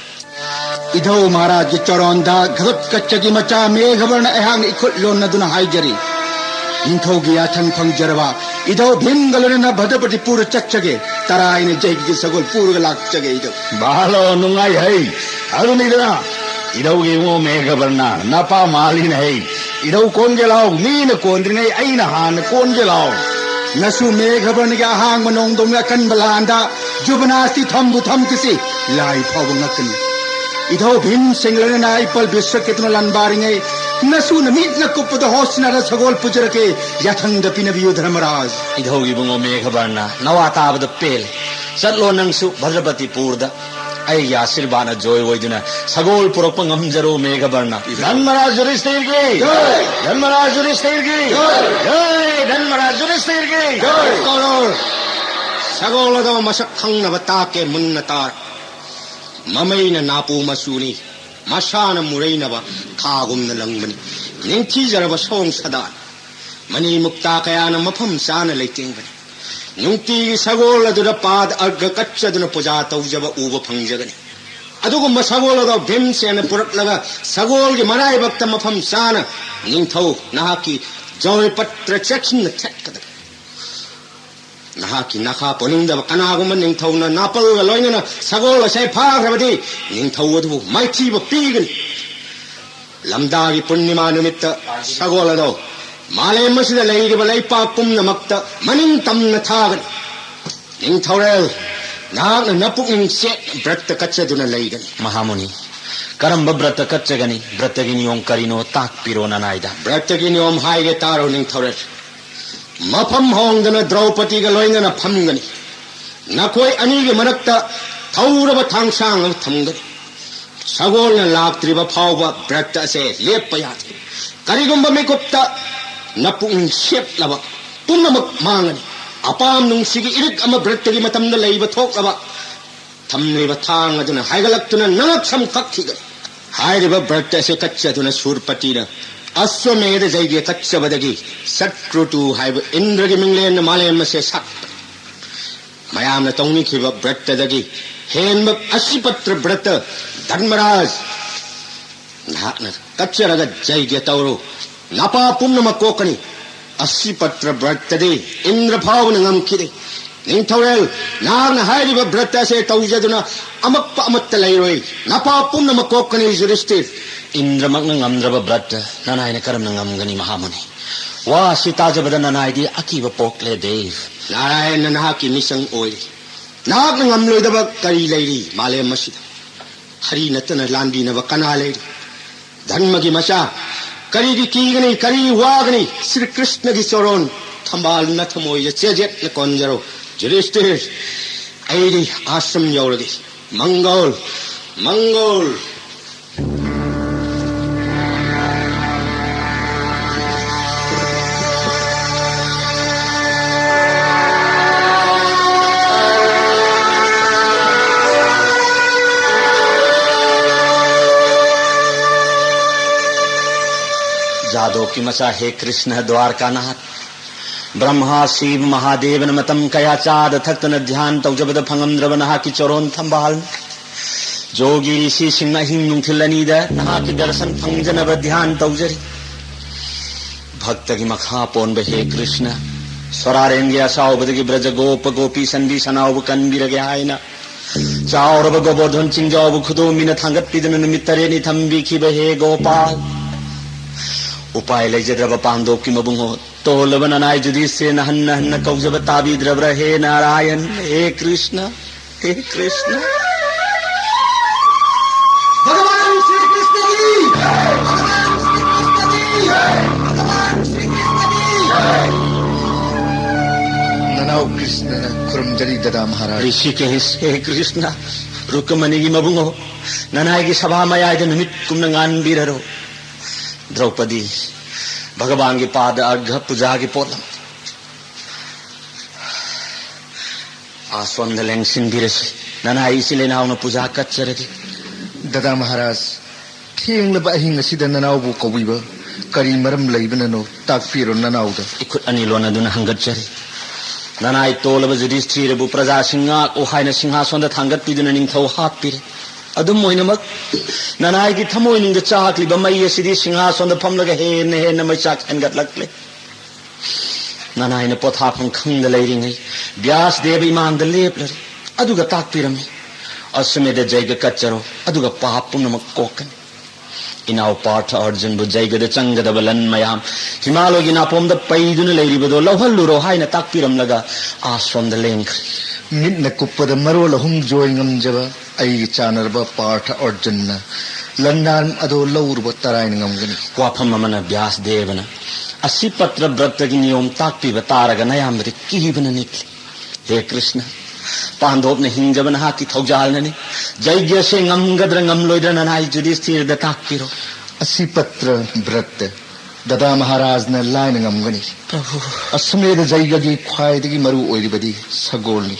ꯏꯙꯧ ꯃꯍꯥꯔꯥꯖꯒꯤ ꯆꯔꯣꯟꯗ ꯘꯇꯣꯠꯀꯆꯒꯤ ꯃꯆꯥ ꯃꯦꯘꯕꯔꯅ ꯑꯩꯍꯥꯛꯅ ꯏꯈꯨꯠ ꯂꯣꯟꯅꯗꯨꯅ ꯍꯥꯏꯖꯔꯤ꯫ ꯅꯤꯡꯊꯧꯒꯤ ꯌꯥꯊꯪ ꯐꯪꯖꯔꯕ ꯏꯙꯧ ꯚꯤꯝꯒ ꯂꯣꯏꯅꯅ ꯚꯗ꯭ꯔꯄꯇꯤꯄꯨꯔ ꯆꯠꯆꯒꯦ꯫ ꯇꯔꯥꯏꯅ ꯖꯩꯒꯒꯤ ꯁꯒꯣꯜ ꯄꯨꯔꯒ ꯂꯥꯛꯆꯒꯦ ꯏꯙꯧ꯫ ꯚꯥꯂꯣ ꯅꯨꯡꯉꯥꯏꯍꯩ꯫ ꯑꯗꯨꯅꯤꯗꯅ ꯏꯙꯧꯒꯤ ꯏꯕꯨꯡꯉꯣ ꯃꯦꯘꯕꯔꯅ ꯅꯄꯥ ꯃꯥꯜꯂꯤꯅꯦ ꯍꯩ꯫ ꯏꯙꯧ ꯀꯣꯟꯒꯦ ꯂꯥꯎ, ꯃꯤꯅ ꯀꯣꯟꯗ꯭ꯔꯤꯉꯩ ꯑꯩꯅ ꯍꯥꯟꯅ ꯀꯣꯟꯒꯦ ꯂꯥꯎ꯫ ꯅꯁꯨ ꯃꯦꯘꯕꯔꯅꯒꯤ ꯑꯍꯥꯡꯕ ꯅꯣꯡꯗꯝꯒꯤ ꯑꯀꯟꯕ ꯂꯥꯟꯗ ꯖꯨꯕꯅꯥꯁꯇꯤ ꯊꯝꯕꯨ ꯊꯝꯈꯤꯁꯤ, ꯂꯥꯏ ꯐꯥꯎꯕ ꯉꯛꯀꯅꯤ꯫ ꯏꯙꯧ ꯚꯤꯝꯁꯦꯟꯒ ꯂꯣꯏꯅꯅ ꯏꯄꯜ ꯕ꯭ꯔꯤꯁ꯭ꯌꯀꯦꯇꯨꯅ ꯂꯥꯟꯕꯥꯔꯤꯉꯩ ꯅꯁꯨꯅ ꯃꯤꯠꯅ ꯀꯨꯞꯄꯗ ꯍꯣꯁꯅꯥꯗ ꯁꯒꯣꯜ ꯄꯨꯖꯔꯛꯀꯦ, ꯌꯥꯊꯪꯗ ꯄꯤꯅꯕꯤꯌꯨ ꯙꯔꯃꯔꯥꯖ꯫ ꯏꯙꯧꯒꯤ ꯏꯕꯨꯡꯉꯣ ꯃꯦꯘꯕꯔꯅ ꯅꯋꯥ ꯇꯥꯕꯗ ꯄꯦꯜꯂꯦ꯫ ꯆꯠꯂꯣ ꯅꯪꯁꯨ ꯚꯗ꯭ꯔꯄꯇꯤꯄꯨꯔꯗ꯫ ꯑꯩꯒꯤ ꯑꯥꯁꯤꯔꯕꯥꯗꯅ ꯖꯣꯏ ꯑꯣꯏꯗꯨꯅ ꯁꯒꯣꯜ ꯄꯨꯔꯛꯄ ꯉꯝꯖꯔꯣ ꯃꯦꯘꯕꯔꯅ꯫ ꯙꯟꯃꯔꯥꯖ ꯌꯨꯙꯤꯁꯊꯤꯔꯒꯤ ꯖꯣꯏ! ꯙꯟꯃꯔꯥꯖ ꯌꯨꯙꯤꯁꯊꯤꯔꯒꯤ ꯖꯣꯏ! ꯖꯣꯏ! ꯙꯟꯃꯔꯥꯖ ꯌꯨꯙꯤꯁꯊꯤꯔꯒꯤ ꯖꯣꯏ! ꯀꯧꯔꯣ꯫ ꯁꯒꯣꯜ ꯑꯗꯣ ꯃꯁꯛ ꯈꯪꯅꯕ ꯇꯥꯛꯀꯦ ꯃꯨꯟꯅ ꯇꯥꯔꯣ꯫ ꯃꯃꯩꯅ ꯅꯥꯄꯨ ꯃꯆꯨꯅꯤ, ꯃꯁꯥꯅ ꯃꯨꯔꯩꯅꯕ ꯊꯥꯒꯨꯝꯅ ꯂꯪꯕꯅꯤ꯫ ꯅꯤꯡꯊꯤꯖꯔꯕ ꯁꯑꯣꯡ ꯁꯥꯗꯥꯅꯤ꯫ ꯃꯅꯤ ꯃꯨꯛꯇꯥ ꯀꯌꯥꯅ ꯃꯐꯝ ꯆꯥꯅ ꯂꯩꯇꯦꯡꯕꯅꯤ꯫ ꯅꯨꯡꯇꯤꯒꯤ ꯁꯒꯣꯜ ꯑꯗꯨꯗ ꯄꯥꯗ ꯑꯔꯒ ꯀꯠꯆꯗꯨꯅ ꯄꯨꯖꯥ ꯇꯧꯖꯕ ꯎꯕ ꯐꯪꯖꯒꯅꯤ꯫ ꯑꯗꯨꯒꯨꯝꯕ ꯁꯒꯣꯜ ꯑꯗꯣ ꯚꯤꯝꯁꯦꯟꯅ ꯄꯨꯔꯛꯂꯒ ꯁꯒꯣꯜꯒꯤ ꯃꯔꯥꯏꯕꯛꯇ ꯃꯐꯝ ꯆꯥꯅ ꯅꯤꯡꯊꯧ ꯅꯍꯥꯛꯀꯤ ꯖꯣꯏꯄꯇ꯭ꯔ ꯆꯦꯛꯁꯤꯟꯅ ꯊꯦꯠꯀꯗꯕꯅꯤ꯫ ꯅꯍꯥꯛꯀꯤ ꯅꯈꯥ ꯄꯣꯟꯅꯤꯡꯗꯕ ꯀꯅꯥꯒꯨꯝꯕ ꯅꯤꯡꯊꯧꯅ ꯅꯥꯄꯜꯒ ꯂꯣꯏꯅꯅ ꯁꯒꯣꯜ ꯑꯁꯦ ꯐꯥꯈ꯭ꯔꯕꯗꯤ ꯅꯤꯡꯊꯧ ꯑꯗꯨꯕꯨ ꯃꯥꯏꯊꯤꯕ ꯄꯤꯒꯅꯤ꯫ ꯂꯝꯗꯥꯒꯤ ꯄꯨꯔꯅꯤꯃꯥ ꯅꯨꯃꯤꯠꯇ ꯁꯒꯣꯜ ꯑꯗꯣ ꯃꯥꯂꯦꯝ ꯑꯁꯤꯗ ꯂꯩꯔꯤꯕ ꯂꯩꯄꯥꯛ ꯄꯨꯝꯅꯃꯛꯇ ꯃꯅꯤꯡ ꯇꯝꯅ ꯊꯥꯒꯅꯤ꯫ ꯅꯤꯡꯊꯧꯔꯦꯜ, ꯅꯍꯥꯛꯅ ꯅꯄꯨꯛꯅꯤꯡ ꯆꯦꯠꯅ ꯕ꯭ꯔꯠꯇ ꯀꯠꯆꯗꯨꯅ ꯂꯩꯒꯅꯤ꯫ ꯃꯍꯥꯃꯨꯅꯤ, ꯀꯔꯝꯕ ꯕ꯭ꯔꯠꯇ ꯀꯠꯆꯒꯅꯤ? ꯕ꯭ꯔꯠꯇꯒꯤ ꯅꯤꯌꯣꯝ ꯀꯔꯤꯅꯣ? ꯇꯥꯛꯄꯤꯔꯣ ꯅꯅꯥꯏꯗ꯫ ꯕ꯭ꯔꯠꯇꯒꯤ ꯅꯤꯌꯣꯝ ꯍꯥꯏꯒꯦ ꯇꯥꯔꯣ ꯅꯤꯡꯊꯧꯔꯦꯜ꯫ ꯃꯐꯝ ꯍꯣꯡꯗꯅ ꯗ꯭ꯔꯧꯄꯗꯤꯒ ꯂꯣꯏꯅꯅ ꯐꯝꯒꯅꯤ꯫ ꯅꯈꯣꯏ ꯑꯅꯤꯒꯤ ꯃꯔꯛꯇ ꯊꯧꯔꯕ ꯊꯥꯡꯁꯥꯡ ꯑꯃ ꯊꯝꯒꯅꯤ꯫ ꯁꯒꯣꯜꯅ ꯂꯥꯛꯇ꯭ꯔꯤꯕ ꯐꯥꯎꯕ ꯕ꯭ꯔꯠꯇ ꯑꯁꯦ ꯂꯦꯞꯄ ꯌꯥꯗꯦ꯫ ꯀꯔꯤꯒꯨꯝꯕ ꯃꯤꯀꯨꯞꯇ ꯅꯄꯨꯛꯅꯤꯡ ꯁꯦꯞꯂꯕ ꯄꯨꯝꯅꯃꯛ ꯃꯥꯡꯒꯅꯤ꯫ ꯑꯄꯥꯝ ꯅꯨꯡꯁꯤꯒꯤ ꯏꯔꯤꯛ ꯑꯃ ꯕ꯭ꯔꯠꯇꯒꯤ ꯃꯇꯝꯗ ꯂꯩꯕ ꯊꯣꯛꯂꯕ ꯊꯝꯂꯤꯕ ꯊꯥꯡ ꯑꯗꯨꯅ ꯍꯥꯏꯒꯠꯂꯛꯇꯨꯅ ꯅꯉꯛ ꯁꯝ ꯀꯛꯈꯤꯒꯅꯤ꯫ ꯍꯥꯏꯔꯤꯕ ꯕ꯭ꯔꯠ ꯑꯁꯤ ꯀꯠꯆꯗꯨꯅ ꯁꯨꯔꯄꯇꯤꯅ ꯑꯁ꯭ꯋꯃꯦꯙ ꯖꯩꯒ꯭ꯌ ꯀꯠꯆꯕꯗꯒꯤ ꯁꯠꯀ꯭ꯔꯨꯇꯨ ꯍꯥꯏꯕ ꯏꯟꯗ꯭ꯔꯒꯤ ꯃꯤꯡꯂꯦꯟꯅ ꯃꯥꯂꯦꯝ ꯑꯁꯦ ꯁꯥꯠꯄꯅꯤ꯫ ꯃꯌꯥꯝꯅ ꯇꯧꯅꯤꯡꯈꯤꯕ ꯕ꯭ꯔꯠꯇꯗꯒꯤ ꯍꯦꯟꯕ ꯑꯁꯤꯄꯇ꯭ꯔ ꯕ꯭ꯔꯠꯇ ꯙꯔꯃꯔꯥꯖ ꯅꯍꯥꯛꯅ ꯀꯠꯆꯔꯒ ꯖꯩꯒ꯭ꯌ ꯇꯧꯔꯨ꯫ ꯅꯄꯥ ꯄꯨꯝꯅꯃꯛ ꯀꯣꯛꯀꯅꯤ꯫ ꯑꯁꯤꯄꯇ꯭ꯔ ꯕ꯭ꯔꯠꯇꯗꯤ ꯏꯟꯗ꯭ꯔ ꯐꯥꯎꯕꯅ ꯉꯝꯈꯤꯗꯦ꯫ ꯅꯤꯡꯊꯧꯔꯦꯜ, ꯅꯍꯥꯛꯅ ꯍꯥꯏꯔꯤꯕ ꯕ꯭ꯔꯠ ꯑꯁꯦ ꯇꯧꯖꯗꯨꯅ ꯑꯃꯛꯄ ꯑꯃꯠꯇ ꯂꯩꯔꯣꯏ꯫ ꯅꯄꯥ ꯄꯨꯝꯅꯃꯛ ꯀꯣꯛꯀꯅꯤ ꯌꯨꯙꯤꯁꯇꯤꯔ꯫ ꯏꯟꯗ꯭ꯔꯃꯛꯅ ꯉꯝꯗ꯭ꯔꯕ ꯕ꯭ꯔꯠ ꯅꯅꯥꯏꯅ ꯀꯔꯝꯅ ꯉꯝꯒꯅꯤ ꯃꯍꯥꯃꯨꯅꯤ? ꯋꯥ ꯑꯁꯤ ꯇꯥꯖꯕꯗ ꯅꯅꯥꯏꯗꯤ ꯑꯀꯤꯕ ꯄꯣꯛꯂꯦ ꯗꯦꯕ꯫ ꯅꯥꯔꯥꯌꯟꯅ ꯅꯍꯥꯛꯀꯤ ꯃꯤꯆꯪ ꯑꯣꯏꯔꯤ꯫ ꯅꯍꯥꯛꯅ ꯉꯝꯂꯣꯏꯗꯕ ꯀꯔꯤ ꯂꯩꯔꯤ ꯃꯥꯂꯦꯝ ꯑꯁꯤꯗ? ꯍꯔꯤ ꯅꯠꯇꯅ ꯂꯥꯟꯕꯤꯅꯕ ꯀꯅꯥ ꯂꯩꯔꯤ? ꯙꯔꯃꯒꯤ ꯃꯆꯥ, ꯀꯔꯤꯒꯤ ꯀꯤꯒꯅꯤ, ꯀꯔꯤ ꯋꯥꯒꯅꯤ? ꯁ꯭ꯔꯤ ꯀ꯭ꯔꯤꯁꯅꯒꯤ ꯆꯣꯔꯣꯟ ꯊꯝꯕꯥꯜꯅ ꯊꯃꯣꯏꯗ ꯆꯦꯖꯦꯠꯅ ꯀꯣꯟꯖꯔꯣ꯫ ꯌꯨꯙꯤꯁꯇꯤꯔ, ꯑꯩꯗꯤ ꯑꯥꯁ꯭ꯔꯝ ꯌꯧꯔꯒꯦ꯫ ꯃꯪꯒꯣꯜ, ꯃꯪꯒꯣꯜ꯫ ꯖꯥꯗꯣꯞꯀꯤ ꯃꯆꯥ ꯍꯦ ꯀ꯭ꯔꯤꯁꯅ ꯗ꯭ꯋꯥꯔꯀꯥꯅꯥꯊ, ꯕ꯭ꯔꯍ꯭ꯃꯥ ꯁꯤꯕ ꯃꯍꯥꯗꯦꯕꯅ ꯃꯇꯝ ꯀꯌꯥ ꯆꯥꯗ ꯊꯛꯇꯅ ꯙ꯭ꯌꯥꯟ ꯇꯧꯖꯕꯗ ꯐꯪꯉꯝꯗ꯭ꯔꯕ ꯅꯍꯥꯛꯀꯤ ꯆꯣꯔꯣꯟ ꯊꯝꯕꯥꯜꯅꯤ꯫ ꯖꯣꯒꯤ ꯔꯤꯁꯤꯁꯤꯡꯅ ꯑꯍꯤꯡ ꯅꯨꯡꯊꯤꯜ ꯑꯅꯤꯗ ꯅꯍꯥꯛꯀꯤ ꯗꯔꯁꯟ ꯐꯪꯖꯅꯕ ꯙ꯭ꯌꯥꯟ ꯇꯧꯖꯔꯤ꯫ ꯚꯛꯇꯒꯤ ꯃꯈꯥ ꯄꯣꯟꯕ ꯍꯦ ꯀ꯭ꯔꯤꯁꯅ, ꯁꯣꯔꯥꯔꯦꯟꯒꯤ ꯑꯁꯥꯎꯕꯗꯒꯤ ꯕ꯭ꯔꯖ ꯒꯣꯄ ꯒꯣꯄꯤ ꯁꯟꯕꯤ ꯁꯅꯥꯎꯕꯨ ꯀꯟꯕꯤꯔꯒꯦ ꯍꯥꯏꯅ ꯆꯥꯎꯔꯕ ꯒꯣꯕꯔꯙꯟ ꯆꯤꯡꯖꯥꯎꯕꯨ ꯈꯨꯗꯣꯝꯕꯤꯅ ꯊꯥꯡꯒꯠꯄꯤꯗꯨꯅ ꯅꯨꯃꯤꯠ ꯇꯔꯦꯠꯅꯤ ꯊꯝꯕꯤꯈꯤꯕ ꯍꯦ ꯒꯣꯄꯥꯜ꯫ ꯎꯄꯥꯏ ꯂꯩꯖꯗ꯭ꯔꯕ ꯄꯥꯟꯗꯣꯞꯀꯤ ꯃꯕꯨꯡꯉꯣ, ꯇꯣꯜꯂꯕ ꯅꯅꯥꯏ ꯖꯨꯗꯤꯁꯇꯤꯔꯅ ꯍꯟꯅ ꯍꯟꯅ ꯀꯧꯖꯕ ꯇꯥꯕꯤꯗ꯭ꯔꯕ꯭ꯔꯥ ꯍꯦ ꯅꯥꯔꯥꯌꯟ, ꯍꯦ ꯀ꯭ꯔꯤꯁꯅ, ꯍꯦ ꯀ꯭ꯔꯤꯁꯅ? ꯚꯒꯋꯥꯟ ꯁ꯭ꯔꯤ ꯀ꯭ꯔꯤꯁꯅꯒꯤ, ꯚꯒꯋꯥꯟ ꯁ꯭ꯔꯤ ꯀ꯭ꯔꯤꯁꯅꯒꯤ, ꯚꯒꯋꯥꯟ ꯁ꯭ꯔꯤ ꯀ꯭ꯔꯤꯁꯅꯒꯤ꯫ ꯅꯅꯥꯎ ꯀ꯭ꯔꯤꯁꯅꯅ ꯈꯨꯔꯨꯝꯖꯔꯤ ꯗꯗꯥ ꯃꯍꯥꯔꯥꯖ꯫ ꯔꯤꯁꯤꯀꯦꯁ, ꯍꯦ ꯀ꯭ꯔꯤꯁꯅ, ꯔꯨꯀꯃꯅꯤꯒꯤ ꯃꯕꯨꯡꯉꯣ, ꯅꯅꯥꯏꯒꯤ ꯁꯚꯥ ꯃꯌꯥꯏꯗ ꯅꯨꯃꯤꯠ ꯀꯨꯝꯅ ꯉꯥꯟꯕꯤꯔꯔꯣ꯫ ꯗ꯭ꯔꯧꯄꯗꯤ, ꯚꯒꯋꯥꯟꯒꯤ ꯄꯥꯗ ꯑꯔꯘ ꯄꯨꯖꯥꯒꯤ ꯄꯣꯠꯂꯝ꯫ ꯑꯥ ꯁꯣꯝꯗ ꯂꯦꯡꯁꯤꯟꯕꯤꯔꯁꯤ꯫ ꯅꯅꯥꯏ ꯏꯆꯤꯜ ꯏꯅꯥꯎꯅ ꯄꯨꯖꯥ ꯀꯠꯆꯔꯒꯦ꯫ ꯗꯗꯥ ꯃꯍꯥꯔꯥꯖ, ꯊꯦꯡꯂꯕ ꯑꯍꯤꯡ ꯑꯁꯤꯗ ꯅꯅꯥꯎꯕꯨ ꯀꯧꯕꯤꯕ ꯀꯔꯤ ꯃꯔꯝ ꯂꯩꯕꯅꯅꯣ, ꯇꯥꯛꯄꯤꯔꯣ ꯅꯅꯥꯎꯗ꯫ ꯏꯈꯨꯠ ꯑꯅꯤ ꯂꯣꯟꯅꯗꯨꯅ ꯍꯪꯒꯠꯆꯔꯤ꯫ ꯅꯅꯥꯏ ꯇꯣꯜꯂꯕ ꯖꯨꯗꯤꯁꯊꯤꯔꯕꯨ ꯄ꯭ꯔꯖꯥꯁꯤꯡ ꯉꯥꯛꯎ ꯍꯥꯏꯅ ꯁꯤꯡꯍꯥꯁꯣꯟꯗ ꯊꯥꯡꯒꯠꯄꯤꯗꯨꯅ ꯅꯤꯡꯊꯧ ꯍꯥꯠꯄꯤꯔꯦ꯫ ꯑꯗꯨꯝ ꯑꯣꯏꯅꯃꯛ, ꯅꯅꯥꯏꯒꯤ ꯊꯃꯣꯏꯅꯨꯡꯗ ꯆꯥꯛꯂꯤꯕ ꯃꯩ ꯑꯁꯤꯗꯤ ꯁꯤꯡꯍꯥꯁꯣꯟꯗ ꯐꯝꯂꯒ ꯍꯦꯟꯅ ꯍꯦꯟꯅ ꯃꯩꯆꯥꯛ ꯍꯦꯟꯒꯠꯂꯛꯂꯦ꯫ ꯅꯅꯥꯏꯅ ꯄꯣꯊꯥꯐꯝ ꯈꯪꯗ ꯂꯩꯔꯤꯉꯩ ꯕ꯭ꯌꯥꯁ ꯗꯦꯕ ꯏꯃꯥꯡꯗ ꯂꯦꯞꯂꯔꯦ꯫ ꯑꯗꯨꯒ ꯇꯥꯛꯄꯤꯔꯝꯃꯤ, "ꯑꯁ꯭ꯋꯃꯦꯙ ꯖꯩꯒ ꯀꯠꯆꯔꯣ, ꯑꯗꯨꯒ ꯄꯥꯞ ꯄꯨꯝꯅꯃꯛ ꯀꯣꯛꯀꯅꯤ꯫" ꯏꯅꯥꯎ ꯄꯥꯔꯊ ꯑꯔꯖꯨꯟꯕꯨ ꯖꯩꯒꯗ ꯆꯪꯒꯗꯕ ꯂꯟ ꯃꯌꯥꯝ ꯍꯤꯃꯥꯂꯣꯏꯒꯤ ꯅꯥꯄꯣꯝꯗ ꯄꯩꯗꯨꯅ ꯂꯩꯔꯤꯕꯗꯣ ꯂꯧꯍꯜꯂꯨꯔꯣ ꯍꯥꯏꯅ ꯇꯥꯛꯄꯤꯔꯝꯂꯒ ꯑꯥꯁꯣꯝꯗ ꯂꯦꯡꯈ꯭ꯔꯦ꯫ ꯃꯤꯠꯅ ꯀꯨꯞꯄꯗ ꯃꯔꯣꯜ ꯑꯍꯨꯝ ꯖꯣꯏ ꯉꯝꯖꯕ ꯑꯩꯒꯤ ꯆꯥꯟꯅꯔꯕ ꯄꯥꯔꯊ ꯑꯔꯖꯨꯟꯅ ꯂꯟꯗꯥꯟ ꯑꯗꯨ ꯂꯧꯔꯨꯕ ꯇꯔꯥꯏꯅ ꯉꯝꯒꯅꯤ꯫ ꯋꯥꯐꯝ ꯑꯃꯅ ꯕ꯭ꯌꯥꯁ ꯗꯦꯕꯅ ꯑꯁꯤ ꯄꯇ꯭ꯔ ꯕ꯭ꯔꯠꯇꯒꯤ ꯅꯤꯌꯣꯝ ꯇꯥꯛꯄꯤꯕ ꯇꯥꯔꯒ ꯅꯌꯥꯝꯕꯗꯤ ꯀꯤꯕꯅ ꯅꯤꯛꯂꯤ꯫ ꯍꯦ ꯀ꯭ꯔꯤꯁꯅ, ꯄꯥꯟꯗꯣꯞꯅ ꯍꯤꯡꯖꯕ ꯅꯍꯥꯛꯀꯤ ꯊꯧꯖꯥꯜꯅꯅꯤ꯫ ꯖꯩꯒ꯭ꯌꯁꯦ ꯉꯝꯒꯗ꯭ꯔꯥ ꯉꯝꯂꯣꯏꯗ꯭ꯔꯥ ꯅꯅꯥꯏ ꯖꯨꯗꯤꯁꯊꯤꯔꯗ ꯇꯥꯛꯄꯤꯔꯣ꯫ ꯑꯁꯤ ꯄꯇ꯭ꯔ ꯕ꯭ꯔꯠꯇ ꯗꯗꯥ ꯃꯍꯥꯔꯥꯖꯅ ꯂꯥꯏꯅ ꯉꯝꯒꯅꯤ꯫ ꯄ꯭ꯔꯚꯨ꯫ ꯑꯁ꯭ꯋꯃꯦꯙ ꯖꯩꯒꯒꯤ ꯈ꯭ꯋꯥꯏꯗꯒꯤ ꯃꯔꯨ ꯑꯣꯏꯔꯤꯕꯗꯤ ꯁꯒꯣꯜꯅꯤ꯫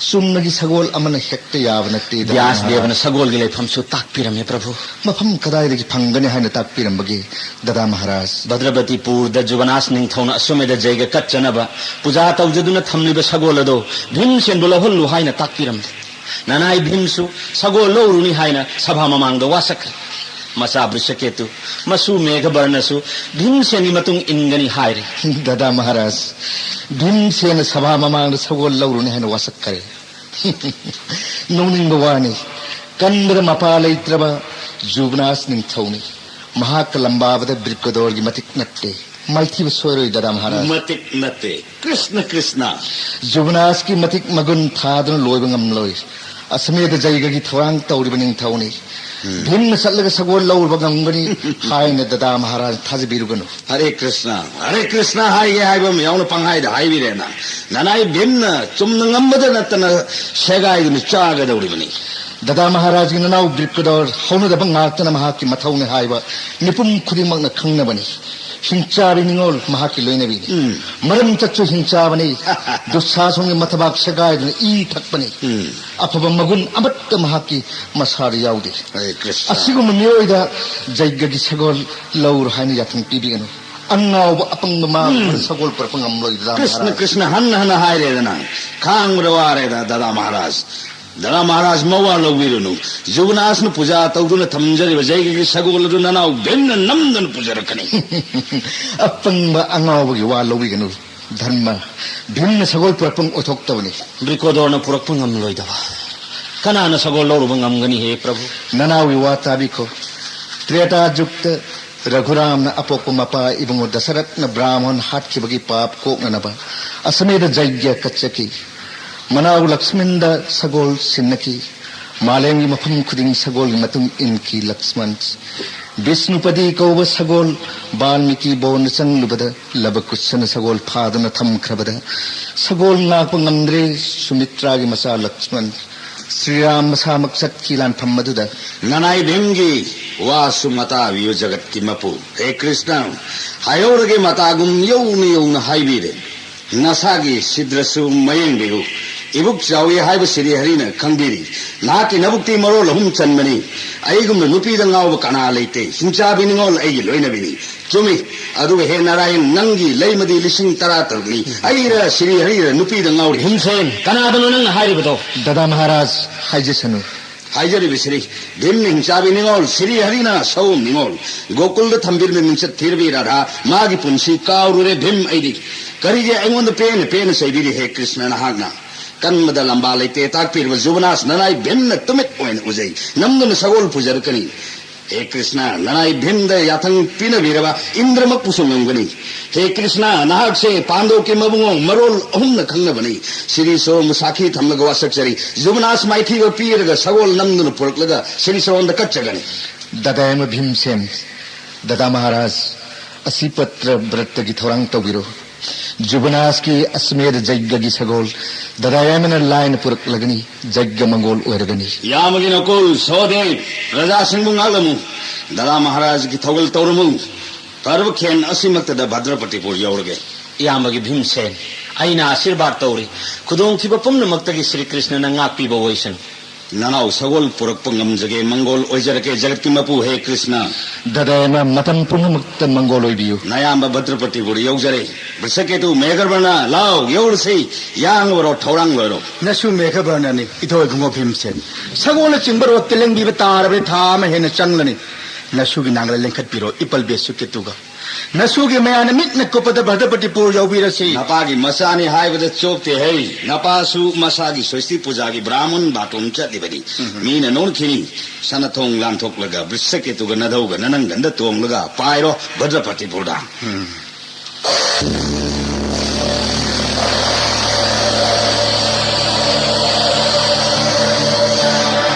ꯆꯨꯝꯅꯒꯤ ꯁꯒꯣꯜ ꯑꯃꯅ ꯍꯦꯛꯇ ꯌꯥꯕ ꯅꯠꯇꯦ, ꯗꯗꯥ ꯕ꯭ꯌꯥꯁ ꯃꯍꯥꯔꯥꯖ꯫ ꯗꯦꯕꯅ ꯁꯒꯣꯜꯒꯤ ꯂꯩꯐꯝꯁꯨ ꯇꯥꯛꯄꯤꯔꯝꯃꯤ, ꯄ꯭ꯔꯚꯨ꯫ ꯃꯐꯝ ꯀꯗꯥꯏꯗꯒꯤ ꯐꯪꯒꯅꯤ ꯍꯥꯏꯅ ꯇꯥꯛꯄꯤꯔꯝꯕꯒꯦ, ꯗꯗꯥ ꯃꯍꯥꯔꯥꯖ? ꯚꯗ꯭ꯔꯕꯇꯤꯄꯨꯔꯗ ꯖꯨꯕꯅꯥꯁ ꯅꯤꯡꯊꯧꯅ ꯑꯁ꯭ꯋꯃꯦꯙ ꯖꯩꯒ ꯀꯠꯆꯅꯕ ꯄꯨꯖꯥ ꯇꯧꯖꯗꯨꯅ ꯊꯝꯂꯤꯕ ꯁꯒꯣꯜ ꯑꯗꯣ ꯚꯤꯝꯁꯦꯟꯕꯨ ꯂꯧꯍꯜꯂꯨ ꯍꯥꯏꯅ ꯇꯥꯛꯄꯤꯔꯝꯂꯦ꯫ ꯅꯅꯥꯏ ꯚꯤꯝꯁꯨ ꯁꯒꯣꯜ ꯂꯧꯔꯨꯅꯤ ꯍꯥꯏꯅ ꯁꯚꯥ ꯃꯃꯥꯡꯗ ꯋꯥꯁꯛꯈ꯭ꯔꯦ꯫ ꯃꯆꯥ ꯕ꯭ꯔꯤꯁꯀꯦꯇꯨ, ꯃꯁꯨ ꯃꯦꯘꯕꯔꯅꯁꯨ ꯚꯤꯝꯁꯦꯟꯒꯤ ꯃꯇꯨꯡ ꯏꯟꯒꯅꯤ ꯍꯥꯏꯔꯦ꯫ ꯗꯗꯥ ꯃꯍꯥꯔꯥꯖ, ꯚꯤꯝꯁꯦꯟꯅ ꯁꯚꯥ ꯃꯃꯥꯡꯗ ꯁꯒꯣꯜ ꯂꯧꯔꯨꯅꯤ ꯍꯥꯏꯅ ꯋꯥꯁꯛꯈ꯭ꯔꯦ꯫ ꯅꯣꯛꯅꯤꯡꯕ ꯋꯥꯅꯤ, ꯀꯟꯕꯗ ꯃꯄꯥ ꯂꯩꯇ꯭ꯔꯕ ꯖꯨꯕꯅꯥꯁ ꯅꯤꯡꯊꯧꯅꯤ꯫ ꯃꯍꯥꯛꯀ ꯂꯝꯕꯥꯕꯗ ꯕ꯭ꯔꯤꯀꯣꯗꯣꯔꯒꯤ ꯃꯇꯤꯛ ꯅꯠꯇꯦ꯫ ꯃꯥꯏꯊꯤꯕ ꯁꯣꯏꯔꯣꯏ, ꯗꯗꯥ ꯃꯍꯥꯔꯥꯖ꯫ ꯃꯇꯤꯛ ꯅꯠꯇꯦ꯫ ꯀ꯭ꯔꯤꯁꯅ, ꯀ꯭ꯔꯤꯁꯅ꯫ ꯖꯨꯕꯅꯥꯁꯀꯤ ꯃꯇꯤꯛ ꯃꯒꯨꯟ ꯊꯥꯗꯨꯅ ꯂꯣꯏꯕ ꯉꯝꯂꯣꯏ꯫ ꯑꯁꯃꯦꯙ ꯖꯩꯒꯒꯤ ꯊꯧꯔꯥꯡ ꯇꯧꯔꯤꯕ ꯅꯤꯡꯊꯧꯅꯤ꯫ ꯎꯝ꯫ ꯚꯤꯝꯅ ꯆꯠꯂꯒ ꯁꯒꯣꯜ ꯂꯧꯔꯨꯕ ꯉꯝꯒꯅꯤ ꯍꯥꯏꯅ ꯗꯗꯥ ꯃꯍꯥꯔꯥꯖ ꯊꯥꯖꯕꯤꯔꯨꯒꯅꯨ꯫ ꯍꯔꯦ ꯀ꯭ꯔꯤꯁꯅ, ꯍꯔꯦ ꯀ꯭ꯔꯤꯁꯅ ꯍꯥꯏꯒꯦ ꯍꯥꯏꯕ ꯑꯃ ꯌꯥꯎꯅ ꯄꯪꯍꯥꯏꯗ ꯍꯥꯏꯕꯤꯔꯦ ꯅꯪ꯫ ꯅꯅꯥꯏ ꯚꯤꯝꯅ ꯆꯨꯝꯅ ꯉꯝꯕꯗ ꯅꯠꯇꯅ ꯁꯦꯒꯥꯏꯗꯨꯅ ꯆꯥꯒꯗꯧꯔꯤꯕꯅꯤ꯫ ꯗꯗꯥ ꯃꯍꯥꯔꯥꯖꯒꯤ ꯅꯅꯥꯎ ꯕ꯭ꯔꯤꯀꯣꯗꯣꯔ ꯍꯧꯅꯗꯕ ꯉꯥꯛꯇꯅ ꯃꯍꯥꯛꯀꯤ ꯃꯊꯧꯅꯤ ꯍꯥꯏꯕ ꯃꯤꯄꯨꯝ ꯈꯨꯗꯤꯡꯃꯛꯅ ꯈꯪꯅꯕꯅꯤ꯫ ꯍꯤꯡꯆꯥꯕꯤ ꯅꯤꯉꯣꯜ ꯃꯍꯥꯛꯀꯤ ꯂꯣꯏꯅꯕꯤꯅꯤ꯫ ꯎꯝ꯫ ꯃꯔꯝ ꯆꯠꯁꯨ ꯍꯤꯡꯆꯥꯕꯅꯤ꯫ ꯗꯨꯁꯥꯁꯣꯟꯒꯤ ꯃꯊꯕꯥꯛ ꯁꯦꯒꯥꯏꯗꯨꯅ ꯏ ꯊꯛꯄꯅꯤ꯫ ꯎꯝ꯫ ꯑꯐꯕ ꯃꯒꯨꯟ ꯑꯃꯠꯇ ꯃꯍꯥꯛꯀꯤ ꯃꯁꯥꯗ ꯌꯥꯎꯗꯦ꯫ ꯍꯔꯦ ꯀ꯭ꯔꯤꯁꯅ꯫ ꯑꯁꯤꯒꯨꯝꯕ ꯃꯤꯑꯣꯏꯗ ꯖꯩꯒꯒꯤ ꯁꯒꯣꯜ ꯂꯧꯔꯣ ꯍꯥꯏꯅ ꯌꯥꯊꯪ ꯄꯤꯕꯤꯒꯅꯨ꯫ ꯑꯉꯥꯎꯕ ꯑꯄꯪꯕ ꯃꯥ ꯎꯝ꯫ ꯁꯒꯣꯜ ꯄꯨꯔꯛꯄ ꯉꯝꯂꯣꯏꯗ꯭ꯔꯥ, ꯀ꯭ꯔꯤꯁꯅ, ꯃꯍꯥꯔꯥꯖ? ꯀ꯭ꯔꯤꯁꯅ ꯍꯟꯅ ꯍꯟꯅ ꯍꯥꯏꯔꯦꯗꯅ, ꯈꯥꯡꯕꯗ ꯋꯥꯔꯦꯗ, ꯗꯗꯥ ꯃꯍꯥꯔꯥꯖ꯫ ꯗꯗꯥ ꯃꯍꯥꯔꯥꯖ, ꯃꯋꯥ ꯂꯧꯕꯤꯔꯨꯅꯨ꯫ ꯖꯨꯒꯅꯥꯁꯅ ꯄꯨꯖꯥ ꯇꯧꯗꯨꯅ ꯊꯝꯖꯔꯤꯕ ꯖꯩꯒꯒꯤ ꯁꯒꯣꯜ ꯑꯗꯨ ꯅꯅꯥꯎ ꯚꯤꯝꯅ ꯅꯝꯗꯅ ꯄꯨꯖꯔꯛꯀꯅꯤ꯫ ꯑꯄꯪꯕ ꯑꯉꯥꯎꯕꯒꯤ ꯋꯥ ꯂꯧꯕꯤꯒꯅꯨ꯫ ꯙꯔꯃ, ꯚꯤꯝꯅ ꯁꯒꯣꯜ ꯄꯨꯔꯛꯄ ꯑꯣꯏꯊꯣꯛꯇꯕꯅꯤ꯫ ꯕ꯭ꯔꯤꯀꯣꯗꯣꯔꯅ ꯄꯨꯔꯛꯄ ꯉꯝꯂꯣꯏꯗꯕ꯫ ꯀꯅꯥꯅ ꯁꯒꯣꯜ ꯂꯧꯔꯨꯕ ꯉꯝꯒꯅꯤ, ꯍꯦ ꯄ꯭ꯔꯚꯨ? ꯅꯅꯥꯎꯒꯤ ꯋꯥ ꯇꯥꯕꯤꯈꯣ꯫ ꯇ꯭ꯔꯦꯇꯥ ꯖꯨꯒꯇ ꯔꯘꯨꯔꯥꯝꯅ ꯑꯄꯣꯛꯄ ꯃꯄꯥ ꯏꯕꯨꯡꯉꯣ ꯗꯁꯔꯠꯅ ꯕ꯭ꯔꯥꯍꯃꯟ ꯍꯥꯠꯈꯤꯕꯒꯤ ꯄꯥꯞ ꯀꯣꯛꯅꯅꯕ ꯑꯁꯃꯦꯙ ꯖꯩꯒ꯭ꯌ ꯀꯠꯆꯈꯤ꯫ ꯃꯅꯥꯎ ꯂꯛꯁꯃꯟꯗ ꯁꯒꯣꯜ ꯁꯤꯟꯅꯈꯤ꯫ ꯃꯥꯂꯦꯝꯒꯤ ꯃꯐꯝ ꯈꯨꯗꯤꯡ ꯁꯒꯣꯜꯒꯤ ꯃꯇꯨꯡ ꯏꯟꯈꯤ ꯂꯛꯁꯃꯟ꯫ ꯕꯤꯁꯅꯨꯄꯗꯤ ꯀꯧꯕ ꯁꯒꯣꯜ ꯕꯥꯜꯃꯤꯀꯤ ꯕꯣꯟꯗ ꯆꯪꯂꯨꯕꯗ ꯂꯕꯀꯨꯁꯅ ꯁꯒꯣꯜ ꯐꯥꯗꯨꯅ ꯊꯝꯈ꯭ꯔꯕꯗ ꯁꯒꯣꯜ ꯉꯥꯛꯄ ꯉꯝꯗ꯭ꯔꯦ ꯁꯨꯃꯤꯇ꯭ꯔꯥꯒꯤ ꯃꯆꯥ ꯂꯛꯁꯃꯟ꯫ ꯁ꯭ꯔꯤꯔꯥꯝ ꯃꯁꯥꯃꯛ ꯆꯠꯈꯤ ꯂꯥꯟꯐꯝ ꯑꯗꯨꯗ꯫ ꯅꯅꯥꯏ ꯚꯤꯝꯒꯤ ꯋꯥꯁꯨ ꯃꯇꯥꯕꯤꯌꯨ ꯖꯒꯠꯀꯤ ꯃꯄꯨ꯫ ꯍꯦ ꯀ꯭ꯔꯤꯁꯅ, ꯍꯥꯏꯍꯧꯔꯒꯦ ꯃꯇꯥꯒꯨꯝ ꯌꯧꯅ ꯌꯧꯅ ꯍꯥꯏꯕꯤꯔꯦ꯫ ꯅꯁꯥꯒꯤ ꯁꯤꯗ꯭ꯔꯁꯨ ꯃꯌꯦꯡꯕꯤꯌꯨ꯫ ꯏꯕꯨꯛ ꯆꯥꯎꯏ ꯍꯥꯏꯕ ꯁꯤꯔꯤ ꯍꯔꯤꯅ ꯈꯪꯕꯤꯔꯤ꯫ ꯅꯍꯥꯛꯀꯤ ꯅꯕꯨꯛꯇꯤ ꯃꯔꯣꯜ ꯑꯍꯨꯝ ꯆꯟꯕꯅꯤ꯫ ꯑꯩꯒꯨꯝꯅ ꯅꯨꯄꯤꯗ ꯉꯥꯎꯕ ꯀꯅꯥ ꯂꯩꯇꯦ꯫ ꯍꯤꯡꯆꯥꯕꯤ ꯅꯤꯉꯣꯜ ꯑꯩꯒꯤ ꯂꯣꯏꯅꯕꯤꯅꯤ꯫ ꯆꯨꯝꯃꯤ꯫ ꯑꯗꯨꯒ ꯍꯦ ꯅꯥꯔꯥꯌꯟ, ꯅꯪꯒꯤ ꯂꯩꯃꯗꯤ ꯂꯤꯁꯤꯡ ꯇꯔꯥ ꯇꯔꯨꯛꯅꯤ꯫ ꯑꯩꯔ ꯁꯤꯔꯤ ꯍꯔꯤꯔ ꯅꯨꯄꯤꯗ ꯉꯥꯎꯔꯤ꯫ ꯚꯤꯝꯁꯦꯟ, ꯀꯅꯥꯗꯅꯣ ꯅꯪꯅ ꯍꯥꯏꯔꯤꯕꯗꯣ? ꯗꯗꯥ ꯃꯍꯥꯔꯥꯖ, ꯍꯥꯏꯖꯁꯅꯨ꯫ ꯍꯥꯏꯖꯔꯤꯕꯁꯤꯅꯤ, ꯚꯤꯝꯅ ꯍꯤꯡꯆꯥꯕꯤ ꯅꯤꯉꯣꯜ ꯁꯤꯔꯤ ꯍꯔꯤꯅ ꯁꯑꯣꯝ ꯅꯤꯉꯣꯜ ꯒꯣꯀꯨꯜꯗ ꯊꯝꯕꯤꯔꯝꯃꯤ ꯃꯤꯡꯆꯠ ꯊꯤꯔꯕꯤ ꯔꯥꯙꯥ, ꯃꯥꯒꯤ ꯄꯨꯟꯁꯤ ꯀꯥꯎꯔꯨꯔꯦ ꯚꯤꯝ ꯑꯩꯗꯤ꯫ ꯀꯔꯤꯒꯤ ꯑꯩꯉꯣꯟꯗ ꯄꯦꯟꯅ ꯄꯦꯟꯅ ꯆꯩꯕꯤꯔꯤ ꯍꯦ ꯀ꯭ꯔꯤꯁꯅ ꯅꯍꯥꯛꯅ? ꯀꯟꯕꯗ ꯂꯝꯕꯥ ꯂꯩꯇꯦ ꯇꯥꯛꯄꯤꯔꯕ ꯖꯨꯕꯅꯥꯁ ꯅꯅꯥꯏ ꯚꯤꯝꯅ ꯇꯨꯃꯤꯠ ꯑꯣꯏꯅ ꯎꯖꯩ꯫ ꯅꯝꯗꯨꯅ ꯁꯒꯣꯜ ꯄꯨꯖꯔꯛꯀꯅꯤ꯫ ꯍꯦ ꯀ꯭ꯔꯤꯁꯅ, ꯅꯅꯥꯏ ꯚꯤꯝꯗ ꯌꯥꯊꯪ ꯄꯤꯅꯕꯤꯔꯕ ꯏꯟꯗ꯭ꯔꯃꯛꯄꯨꯁꯨ ꯉꯝꯒꯅꯤ꯫ ꯍꯦ ꯀ꯭ꯔꯤꯁꯅ, ꯅꯍꯥꯛꯁꯦ ꯄꯥꯟꯗꯣꯞꯀꯤ ꯃꯕꯨꯡꯉꯣ ꯃꯔꯣꯜ ꯑꯍꯨꯝꯅ ꯈꯪꯅꯕꯅꯤ꯫ ꯁꯤꯔꯤ ꯁꯣꯔꯣꯝꯕꯨ ꯁꯥꯈꯤ ꯊꯝꯂꯒ ꯋꯥꯁꯛꯆꯔꯤ꯫ ꯖꯨꯕꯅꯥꯁ ꯃꯥꯏꯊꯤꯕ ꯄꯤꯔꯒ ꯁꯒꯣꯜ ꯅꯝꯗꯨꯅ ꯄꯨꯔꯛꯂꯒ ꯁꯤꯔꯤ ꯁꯣꯔꯣꯝꯗ ꯀꯠꯆꯒꯅꯤ꯫ ꯗꯥꯗꯥ ꯌꯥꯏꯃ ꯚꯤꯝꯁꯦꯟ, ꯗꯥꯗꯥ ꯃꯍꯥꯔꯥꯖ, ꯑꯁꯤ ꯄꯠꯇ꯭ꯔ ꯕ꯭ꯔꯠꯇꯒꯤ ꯊꯧꯔꯥꯡ ꯇꯧꯕꯤꯔꯣ꯫ ꯖꯨꯕꯅꯥꯁꯀꯤ ꯑꯁꯃꯦꯙ ꯖꯩꯒꯒꯤ ꯁꯒꯣꯜ ꯗꯥꯗꯥ ꯌꯥꯏꯃꯅ ꯂꯥꯏꯅ ꯄꯨꯔꯛꯂꯒꯅꯤ꯫ ꯖꯩꯒ ꯃꯪꯒꯣꯜ ꯑꯣꯏꯔꯒꯅꯤ꯫ ꯌꯥꯝꯕꯒꯤ ꯅꯀꯨꯜ ꯁꯣꯗꯦꯕ, ꯄ꯭ꯔꯖꯥꯁꯤꯡꯕꯨ ꯉꯥꯛꯂꯝꯃꯨ꯫ ꯗꯥꯗꯥ ꯃꯍꯥꯔꯥꯖꯒꯤ ꯊꯧꯒꯜ ꯇꯧꯔꯝꯃꯨ꯫ ꯄꯔꯕ ꯈꯦꯟ ꯑꯁꯤꯃꯛꯇꯗ ꯚꯗ꯭ꯔꯄꯇꯤꯄꯨꯔ ꯌꯧꯔꯒꯦ꯫ ꯏꯌꯥꯝꯕꯒꯤ ꯚꯤꯝꯁꯦꯟ, ꯑꯩꯅ ꯑꯥꯁꯤꯔꯕꯥꯗ ꯇꯧꯔꯤ꯫ ꯈꯨꯗꯣꯡꯊꯤꯕ ꯄꯨꯝꯅꯃꯛꯇꯒꯤ ꯁ꯭ꯔꯤ ꯀ꯭ꯔꯤꯁꯅꯅ ꯉꯥꯛꯄꯤꯕ ꯑꯣꯏꯁꯅꯨ꯫ ꯅꯅꯥꯎ ꯁꯒꯣꯜ ꯄꯨꯔꯛꯄ ꯉꯝꯖꯒꯦ, ꯃꯪꯒꯣꯜ ꯑꯣꯏꯖꯔꯛꯀꯦ, ꯖꯒꯠꯀꯤ ꯃꯄꯨ ꯍꯦ ꯀ꯭ꯔꯤꯁꯅ꯫ ꯗꯥꯗꯥ ꯌꯥꯏꯃ, ꯃꯇꯝ ꯄꯨꯝꯅꯃꯛꯇ ꯃꯪꯒꯣꯜ ꯑꯣꯏꯕꯤꯌꯨ꯫ ꯅꯌꯥꯝꯕ ꯚꯗ꯭ꯔꯄꯇꯤꯄꯨꯔ ꯌꯧꯖꯔꯦ꯫ ꯕ꯭ꯔꯤꯁꯀꯦꯇꯨ, ꯃꯦꯘꯕꯔꯅ, ꯂꯥꯎ, ꯌꯧꯔꯁꯤ꯫ ꯌꯥꯡꯕꯔꯣ, ꯊꯧꯔꯥꯡ ꯂꯣꯏꯔꯣ꯫ ꯅꯁꯨ ꯃꯦꯘꯕꯔꯅꯅꯤ, ꯏꯊꯣꯏ ꯏꯕꯨꯡꯉꯣ ꯚꯤꯝꯁꯦꯟ꯫ ꯁꯒꯣꯜꯅꯆꯤꯡꯕ ꯔꯣꯠꯇ ꯂꯦꯡꯕꯤꯕ ꯇꯥꯔꯕꯗꯤ ꯊꯥ ꯑꯃ ꯍꯦꯟꯅ ꯆꯪꯂꯅꯤ꯫ ꯅꯁꯨꯒꯤ ꯅꯥꯉꯜ ꯂꯦꯡꯈꯠꯄꯤꯔꯣ, ꯏꯄꯜ ꯕꯦꯁꯨꯀꯦꯇꯨꯒ꯫ ꯅꯁꯨꯒꯤ ꯃꯌꯥꯅ ꯃꯤꯠꯅ ꯀꯨꯞꯄꯗ ꯚꯗ꯭ꯔꯄꯇꯤꯄꯨꯔ ꯌꯧꯕꯤꯔꯁꯤ꯫ ꯅꯄꯥꯒꯤ ꯃꯆꯥꯅꯤ ꯍꯥꯏꯕꯗ ꯆꯣꯞꯇꯦ ꯍꯩ꯫ ꯅꯄꯥꯁꯨ ꯃꯁꯥꯒꯤ ꯁ꯭ꯋꯁꯇꯤ ꯄꯨꯖꯥꯒꯤ ꯕ꯭ꯔꯥꯍꯃꯟ ꯕꯥꯇꯣꯟ ꯆꯠꯂꯤꯕꯅꯤ꯫ ꯎꯝ꯫ ꯃꯤꯅ ꯅꯣꯛꯈꯤꯅꯤ꯫ ꯁꯅꯊꯣꯡ ꯂꯥꯟꯊꯣꯛꯂꯒ ꯕ꯭ꯔꯤꯁꯀꯦꯇꯨꯒ ꯅꯙꯧꯒ ꯅꯅꯪꯒꯟꯗ ꯇꯣꯡꯂꯒ ꯄꯥꯏꯔꯣ ꯚꯗ꯭ꯔꯄꯇꯤꯄꯨꯔꯗ꯫ ꯎꯝ꯫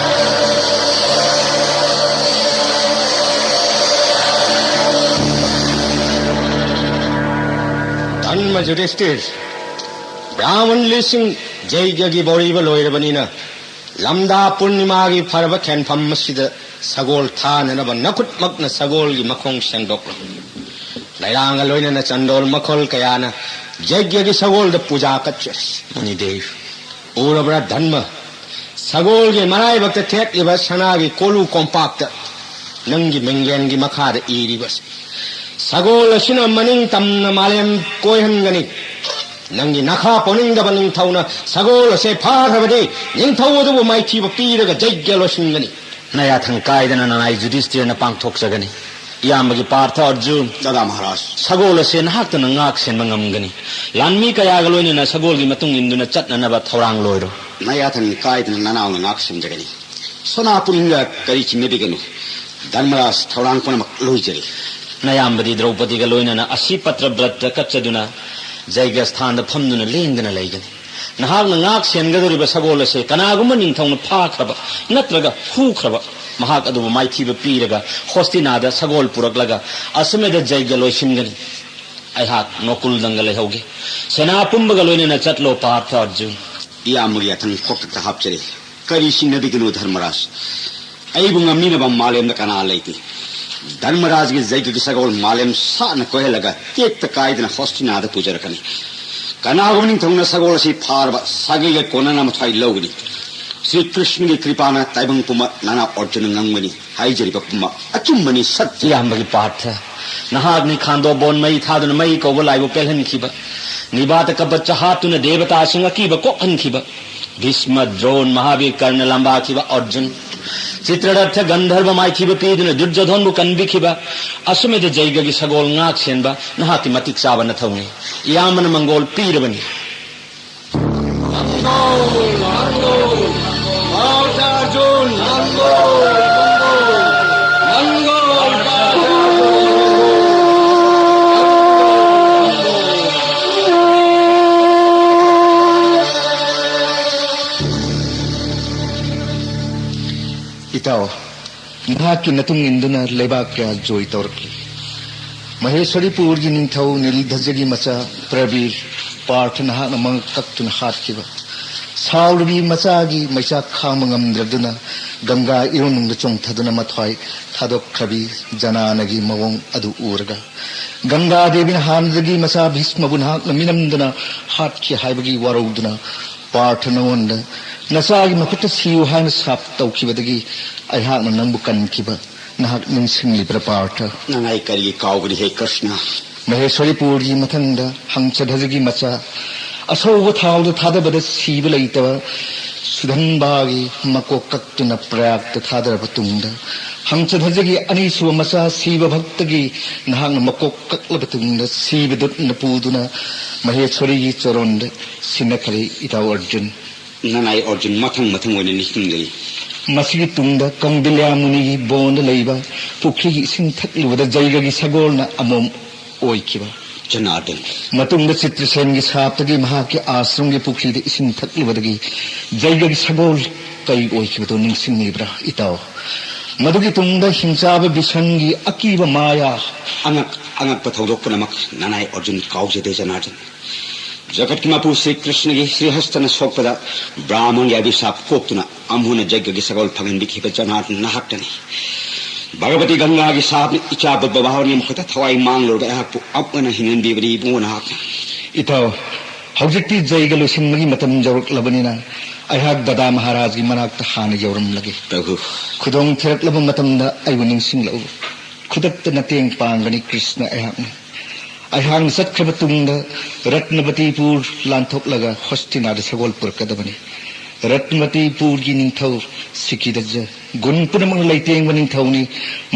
ꯙꯔꯃ ꯌꯨꯙꯤꯁꯇꯤꯔ, ꯕ꯭ꯔꯥꯍꯃꯟ ꯂꯤꯁꯤꯡ ꯖꯩꯒꯒꯤ ꯕꯣꯔꯤꯕ ꯂꯣꯏꯔꯕꯅꯤꯅ, ꯂꯝꯗꯥ ꯄꯨꯔꯅꯤꯃꯥꯒꯤ ꯐꯔꯕ ꯈꯦꯟꯐꯝ ꯑꯁꯤꯗ ꯁꯒꯣꯜ ꯊꯥꯅꯅꯕ ꯅꯈꯨꯠꯃꯛꯅ ꯁꯒꯣꯜꯒꯤ ꯃꯈꯣꯡ ꯁꯦꯡꯗꯣꯛꯂꯣ꯫ ꯂꯩꯔꯥꯡꯒ ꯂꯣꯏꯅꯅ ꯆꯟꯗꯣꯜ ꯃꯈꯜ ꯀꯌꯥꯅ ꯌꯩꯒꯒꯤ ꯁꯒꯣꯜꯗ ꯄꯨꯖꯥ ꯀꯠꯆꯔꯤ꯫ ꯃꯨꯅꯤꯗꯦꯕ, ꯎꯔꯕ꯭ꯔꯥ ꯙꯔꯃ? ꯁꯒꯣꯜꯒꯤ ꯃꯔꯥꯏꯕꯛꯇ ꯊꯦꯠꯂꯤꯕ ꯁꯅꯥꯒꯤ ꯀꯣꯂꯨ ꯀꯣꯝꯄꯥꯛꯇ ꯅꯪꯒꯤ ꯃꯤꯡꯂꯦꯟꯒꯤ ꯃꯈꯥꯗ ꯏꯔꯤꯕ ꯁꯒꯣꯜ ꯑꯁꯤꯅ ꯃꯅꯤꯡ ꯇꯝꯅ ꯃꯥꯂꯦꯝ ꯀꯣꯏꯍꯟꯒꯅꯤ꯫ ꯅꯪꯒꯤ ꯅꯈꯥ ꯄꯣꯟꯅꯤꯡꯗꯕ ꯅꯤꯡꯊꯧꯅ ꯁꯒꯣꯜ ꯑꯁꯦ ꯐꯥꯈ꯭ꯔꯕꯗꯤ ꯅꯤꯡꯊꯧ ꯑꯗꯨꯕꯨ ꯃꯥꯏꯊꯤꯕ ꯄꯤꯔꯒ ꯖꯩꯒ ꯂꯣꯏꯁꯤꯟꯒꯅꯤ꯫ ꯅꯌꯥꯊꯪ ꯀꯥꯏꯗꯅ ꯅꯅꯥꯏ ꯌꯨꯙꯤꯁꯇꯤꯔꯅ ꯄꯥꯡꯊꯣꯛꯆꯒꯅꯤ꯫ ꯏꯌꯥꯝꯕꯒꯤ ꯄꯥꯔꯊ ꯑꯔꯖꯨꯟ, ꯗꯥꯗꯥ ꯃꯍꯥꯔꯥꯖ꯫ ꯁꯒꯣꯜ ꯑꯁꯦ ꯅꯍꯥꯛꯇꯅ ꯉꯥꯛ ꯁꯦꯟꯕ ꯉꯝꯒꯅꯤ꯫ ꯂꯥꯟꯃꯤ ꯀꯌꯥꯒ ꯂꯣꯏꯅꯅ ꯁꯒꯣꯜꯒꯤ ꯃꯇꯨꯡ ꯏꯟꯗꯨꯅ ꯆꯠꯅꯅꯕ ꯊꯧꯔꯥꯡ ꯂꯣꯏꯔꯣ꯫ ꯅꯌꯥꯊꯪ ꯀꯥꯏꯗꯅ ꯅꯅꯥꯎꯅ ꯉꯥꯛ ꯁꯦꯟꯖꯒꯅꯤ꯫ ꯁꯣꯅꯥ ꯄꯨꯅꯤꯡꯗ ꯀꯔꯤ ꯆꯤꯡꯅꯕꯤꯒꯅꯨ꯫ ꯙꯔꯃꯔꯥꯖ, ꯊꯧꯔꯥꯡ ꯄꯨꯝꯅꯃꯛ ꯂꯣꯏꯖꯔꯦ꯫ ꯅꯌꯥꯝꯕꯗꯤ ꯗ꯭ꯔꯧꯄꯗꯤꯒ ꯂꯣꯏꯅꯅ ꯑꯁꯤ ꯄꯇ꯭ꯔ ꯕ꯭ꯔꯠꯇ ꯀꯠꯆꯗꯨꯅ ꯖꯩꯒ ꯁ꯭ꯊꯥꯟꯗ ꯐꯝꯗꯨꯅ ꯂꯦꯡꯗꯅ ꯂꯩꯒꯅꯤ꯫ ꯅꯍꯥꯛꯅ ꯉꯥꯛ ꯁꯦꯟꯒꯗꯧꯔꯤꯕ ꯁꯒꯣꯜ ꯑꯁꯦ ꯀꯅꯥꯒꯨꯝꯕ ꯅꯤꯡꯊꯧꯅ ꯐꯥꯈ꯭ꯔꯕ ꯅꯠꯇ꯭ꯔꯒ ꯍꯨꯈ꯭ꯔꯕ, ꯃꯍꯥꯛ ꯑꯗꯨꯕꯨ ꯃꯥꯏꯊꯤꯕ ꯄꯤꯔꯒ ꯍꯣꯁꯇꯤꯅꯥꯗ ꯁꯒꯣꯜ ꯄꯨꯔꯛꯂꯒ ꯑꯁꯃꯦꯙ ꯖꯩꯒ ꯂꯣꯏꯁꯤꯟꯒꯅꯤ꯫ ꯑꯩꯍꯥꯛ ꯅꯣꯀꯨꯜꯗꯪꯒ ꯂꯩꯍꯧꯒꯦ꯫ ꯁꯦꯅꯥ ꯄꯨꯝꯕꯒ ꯂꯣꯏꯅꯅ ꯆꯠꯂꯣ, ꯄꯥꯔꯊ ꯑꯔꯖꯨꯟ꯫ ꯏꯌꯥꯝꯕꯒꯤ ꯑꯊꯪ ꯈꯣꯛꯇꯛꯇ ꯍꯥꯞꯆꯔꯤ꯫ ꯀꯔꯤ ꯆꯤꯡꯅꯕꯤꯒꯅꯨ, ꯙꯔꯃꯔꯥꯖ꯫ ꯑꯩꯕꯨ ꯉꯝꯃꯤꯅꯕ ꯃꯥꯂꯦꯝꯗ ꯀꯅꯥ ꯂꯩꯇꯦ꯫ ꯙꯔꯃꯔꯥꯖꯒꯤ ꯖꯩꯒꯒꯤ ꯁꯒꯣꯜ ꯃꯥꯂꯦꯝ ꯁꯥꯠꯅ ꯀꯣꯏꯍꯜꯂꯒ ꯇꯦꯛꯇ ꯀꯥꯏꯗꯅ ꯍꯣꯁꯇꯤꯅꯥꯗ ꯄꯨꯖꯔꯛꯀꯅꯤ꯫ ꯀꯅꯥꯒꯨꯝꯕ ꯅꯤꯡꯊꯧꯅ ꯁꯒꯣꯜ ꯑꯁꯤ ꯐꯥꯔꯕ ꯁꯥꯒꯩꯒ ꯀꯣꯟꯅꯅ ꯃꯊ꯭ꯋꯥꯏ ꯂꯧꯒꯅꯤ꯫ ꯁ꯭ꯔꯤ ꯀ꯭ꯔꯤꯁꯅꯒꯤ ꯀ꯭ꯔꯤꯄꯥꯅ ꯇꯥꯏꯕꯪ ꯄꯨꯝꯕ ꯅꯅꯥ ꯑꯔꯖꯨꯅ ꯉꯝꯒꯅꯤ꯫ ꯍꯥꯏꯖꯔꯤꯕ ꯄꯨꯝꯕ ꯑꯆꯨꯝꯕꯅꯤ, ꯁꯠꯌ꯫ ꯏꯌꯥꯝꯕꯒꯤ ꯄꯥꯔꯊ, ꯅꯍꯥꯛꯅꯤ ꯈꯥꯟꯗꯣ ꯕꯣꯟ ꯃꯩ ꯊꯥꯗꯨꯅ ꯃꯩ ꯀꯧꯕ ꯂꯥꯏꯕꯨ ꯄꯦꯜꯍꯟꯈꯤꯕ, ꯅꯤꯕꯥꯇ ꯀꯕꯆ ꯍꯥꯠꯇꯨꯅ ꯗꯦꯕꯇꯥꯁꯤꯡ ꯑꯀꯤꯕ ꯀꯣꯛꯍꯟꯈꯤꯕ, ꯚꯤꯁꯃ, ꯗ꯭ꯔꯣꯟ, ꯃꯍꯥꯕꯤꯔ, ꯀꯔꯅ ꯂꯝꯕꯥꯈꯤꯕ ꯑꯔꯖꯨꯟ, ꯆꯤꯇ꯭ꯔꯔꯠꯊ ꯒꯟꯙꯔꯕ ꯃꯥꯏꯊꯤꯕ ꯄꯤꯗꯨꯅ ꯗꯨꯔꯖꯣꯙꯟꯕꯨ ꯀꯟꯕꯤꯈꯤꯕ, ꯑꯁꯨꯃꯦꯙ ꯖꯩꯒꯒꯤ ꯁꯒꯣꯜ ꯉꯥꯛ ꯁꯦꯟꯕ ꯅꯍꯥꯛꯀꯤ ꯃꯇꯤꯛ ꯆꯥꯕ ꯅꯊꯧꯅꯤ꯫ ꯏꯌꯥꯝꯕꯅ ꯃꯪꯒꯣꯜ ꯄꯤꯔꯕꯅꯤ꯫ ꯃꯪꯒꯣꯜ, ꯃꯪꯒꯣꯜ, ꯄꯥꯔꯊ ꯑꯔꯖꯨꯟ, ꯃꯪꯒꯣꯜ, ꯃꯪꯒꯣꯜ, ꯃꯪꯒꯣꯜ, ꯄꯥꯔꯊ ꯑꯔꯖꯨꯟ, ꯃꯪꯒꯣꯜ, ꯃꯪꯒꯣꯜ꯫ ꯏꯇꯥꯎ, ꯅꯍꯥꯛꯀꯤ ꯃꯇꯨꯡ ꯏꯟꯗꯨꯅ ꯂꯩꯕꯥꯛ ꯀꯌꯥ ꯖꯣꯏ ꯇꯧꯔꯛꯂꯤ꯫ ꯃꯍꯦꯁ꯭ꯋꯔꯤꯄꯨꯔꯒꯤ ꯅꯤꯡꯊꯧ ꯅꯤꯜꯙꯖꯒꯤ ꯃꯆꯥ ꯄ꯭ꯔꯕꯤꯔ ꯄꯥꯔꯊ ꯅꯍꯥꯛꯅ ꯃꯉꯛ ꯀꯛꯇꯨꯅ ꯍꯥꯠꯈꯤꯕ꯫ ꯁꯥꯎꯔꯕꯤ ꯃꯆꯥꯒꯤ ꯃꯩꯆꯥꯛ ꯈꯥꯡꯕ ꯉꯝꯗ꯭ꯔꯗꯨꯅ ꯒꯪꯒꯥ ꯏꯔꯣꯟꯅꯨꯡꯗ ꯆꯣꯡꯊꯗꯨꯅ ꯃꯊ꯭ꯋꯥꯏ ꯊꯥꯗꯣꯛꯈ꯭ꯔꯕꯤ ꯖꯅꯥꯅꯒꯤ ꯃꯑꯣꯡ ꯑꯗꯨ ꯎꯔꯒ, ꯒꯪꯒꯥ ꯗꯦꯕꯤꯅ ꯍꯥꯟꯅꯗꯒꯤ ꯃꯆꯥ ꯚꯤꯁꯃꯕꯨ ꯅꯍꯥꯛꯅ ꯃꯤꯅꯝꯗꯅ ꯍꯥꯠꯈꯤ ꯍꯥꯏꯕꯒꯤ ꯋꯥꯔꯧꯗꯨꯅ ꯄꯥꯔꯊ ꯅꯉꯣꯟꯗ ꯅꯆꯥꯒꯤ ꯃꯈꯨꯠꯇ ꯁꯤꯌꯨ ꯍꯥꯏꯅ ꯁꯥꯞ ꯇꯧꯈꯤꯕꯗꯒꯤ ꯑꯩꯍꯥꯛꯅ ꯅꯪꯕꯨ ꯀꯟꯈꯤꯕ ꯅꯍꯥꯛ ꯅꯤꯡꯁꯤꯡꯂꯤꯕ꯭ꯔꯥ, ꯄꯥꯔꯊ? ꯅꯪ ꯑꯩ ꯀꯔꯤꯒꯤ ꯀꯥꯎꯒꯅꯤ, ꯍꯦ ꯀ꯭ꯔꯤꯁꯅ? ꯃꯍꯦꯁ꯭ꯋꯔꯤꯄꯨꯔꯒꯤ ꯃꯊꯪꯗ ꯍꯪꯁꯙꯖꯒꯤ ꯃꯆꯥ ꯑꯁꯧꯕ ꯊꯥꯎꯗ ꯊꯥꯗꯕꯗ ꯁꯤꯕ ꯂꯩꯇꯕ ꯁꯨꯙꯟꯕꯥꯒꯤ ꯃꯀꯣꯛ ꯀꯛꯇꯨꯅ ꯄ꯭ꯔꯌꯥꯒꯇ ꯊꯥꯗꯔꯕ ꯇꯨꯡꯗ, ꯍꯪꯆ ꯙꯖꯒꯤ ꯑꯅꯤꯁꯨꯕ ꯃꯆꯥ ꯁꯤꯕ ꯚꯛꯇꯒꯤ ꯅꯍꯥꯛꯅ ꯃꯀꯣꯛ ꯀꯛꯂꯕ ꯇꯨꯡꯗ ꯁꯤꯕꯗꯨꯅ ꯄꯨꯗꯨꯅ ꯃꯍꯦꯁ꯭ꯋꯔꯤꯒꯤ ꯆꯔꯣꯟꯗ ꯁꯤꯟꯅꯈ꯭ꯔꯦ, ꯏꯇꯥꯎ ꯑꯔꯖꯨꯟ꯫ ꯅꯅꯥꯏ ꯑꯔꯖꯨꯟ, ꯃꯊꯪ ꯃꯊꯪ ꯑꯣꯏꯅ ꯅꯤꯡꯁꯤꯡꯖꯔꯤ꯫ ꯃꯁꯤꯒꯤ ꯇꯨꯡꯗ ꯀꯧꯟꯗꯤꯂ꯭ꯌꯥ ꯃꯨꯅꯤꯒꯤ ꯕꯣꯟꯗ ꯂꯩꯕ ꯄꯨꯈ꯭ꯔꯤꯒꯤ ꯏꯁꯤꯡ ꯊꯛꯂꯨꯕꯗ ꯖꯩꯒꯒꯤ ꯁꯒꯣꯜꯅ ꯑꯃꯣꯝ ꯑꯣꯏꯈꯤꯕ꯫ ꯖꯅꯥꯔꯗꯟ꯫ ꯃꯇꯨꯡꯗ ꯆꯤꯇ꯭ꯔꯁꯦꯟꯒꯤ ꯁꯥꯞꯇꯒꯤ ꯃꯍꯥꯛꯀꯤ ꯑꯥꯁ꯭ꯔꯝꯒꯤ ꯄꯨꯈ꯭ꯔꯤꯗ ꯏꯁꯤꯡ ꯊꯛꯂꯨꯕꯗꯒꯤ ꯖꯩꯒꯒꯤ ꯁꯒꯣꯜ ꯀꯩ ꯑꯣꯏꯈꯤꯕꯗꯨ ꯅꯤꯡꯁꯤꯡꯂꯤꯕ꯭ꯔꯥ, ꯏꯇꯥꯎ? ꯃꯗꯨꯒꯤ ꯇꯨꯡꯗ ꯍꯤꯡꯆꯥꯕ ꯕꯤꯁꯟꯒꯤ ꯑꯀꯤꯕ ꯃꯥꯌꯥ꯫ ꯑꯉꯛ-, ꯑꯉꯛꯄ ꯊꯧꯗꯣꯛ ꯄꯨꯝꯅꯃꯛ ꯅꯅꯥꯏ ꯑꯔꯖꯨꯟ ꯀꯥꯎꯖꯗꯦ, ꯖꯅꯥꯔꯗꯟ꯫ ꯖꯒꯠꯀꯤ ꯃꯄꯨ ꯁ꯭ꯔꯤ ꯀ꯭ꯔꯤꯁꯅꯒꯤ ꯁ꯭ꯔꯤꯍꯁ꯭ꯇꯅ ꯁꯣꯛꯄꯗ ꯕ꯭ꯔꯥꯍꯃꯟꯒꯤ ꯑꯚꯤꯁꯥꯞ ꯀꯣꯛꯇꯨꯅ ꯑꯃꯨꯛ ꯍꯟꯅ ꯖꯒꯒꯤ ꯁꯒꯣꯜ ꯐꯪꯍꯟꯕꯤꯈꯤꯕ ꯖꯅꯥꯔꯗꯟ ꯅꯍꯥꯛꯇꯅꯤ꯫ ꯚꯒꯕꯇꯤ ꯒꯪꯒꯥꯒꯤ ꯁꯥꯞꯅ ꯏꯆꯥ ꯕꯨꯙ ꯚꯥꯒꯋꯥꯟꯒꯤ ꯃꯈꯨꯠꯇ ꯊꯋꯥꯏ ꯃꯥꯡꯂꯨꯔꯕ ꯑꯩꯍꯥꯛꯄꯨ ꯑꯃꯨꯛ ꯍꯟꯅ ꯍꯤꯡꯍꯟꯕꯤꯕꯅꯤ ꯏꯕꯨꯡꯉꯣ ꯅꯍꯥꯛꯅ꯫ ꯏꯇꯥꯎ, ꯍꯧꯖꯤꯛꯇꯤ ꯖꯩꯒ ꯂꯣꯏꯁꯤꯟꯕꯒꯤ ꯃꯇꯝ ꯌꯧꯔꯛꯂꯕꯅꯤꯅ ꯑꯩꯍꯥꯛ ꯗꯗꯥ ꯃꯍꯥꯔꯥꯖꯒꯤ ꯃꯅꯥꯛꯇ ꯍꯥꯟꯅ ꯌꯧꯔꯝꯂꯒꯦ꯫ ꯄ꯭ꯔꯚꯨ꯫ ꯈꯨꯗꯣꯡ ꯊꯤꯔꯛꯂꯕ ꯃꯇꯝꯗ ꯑꯩꯕꯨ ꯅꯤꯡꯁꯤꯡꯂꯛꯎ꯫ ꯈꯨꯗꯛꯇ ꯃꯇꯦꯡ ꯄꯥꯡꯒꯅꯤ ꯀ꯭ꯔꯤꯁꯅ ꯑꯩꯍꯥꯛꯅ꯫ ꯑꯩꯍꯥꯛꯅ ꯆꯠꯈ꯭ꯔꯕ ꯇꯨꯡꯗ ꯔꯠꯅꯕꯇꯤꯄꯨꯔ ꯂꯥꯟꯊꯣꯛꯂꯒ ꯍꯣꯁꯇꯤꯅꯥꯗ ꯁꯒꯣꯜ ꯄꯨꯔꯛꯀꯗꯕꯅꯤ꯫ ꯔꯠꯅꯕꯇꯤꯄꯨꯔꯒꯤ ꯅꯤꯡꯊꯧ ꯁꯤꯀꯤꯗꯖ ꯒꯨꯟ ꯄꯨꯝꯅꯃꯛꯅ ꯂꯩꯇꯦꯡꯕ ꯅꯤꯡꯊꯧꯅꯤ꯫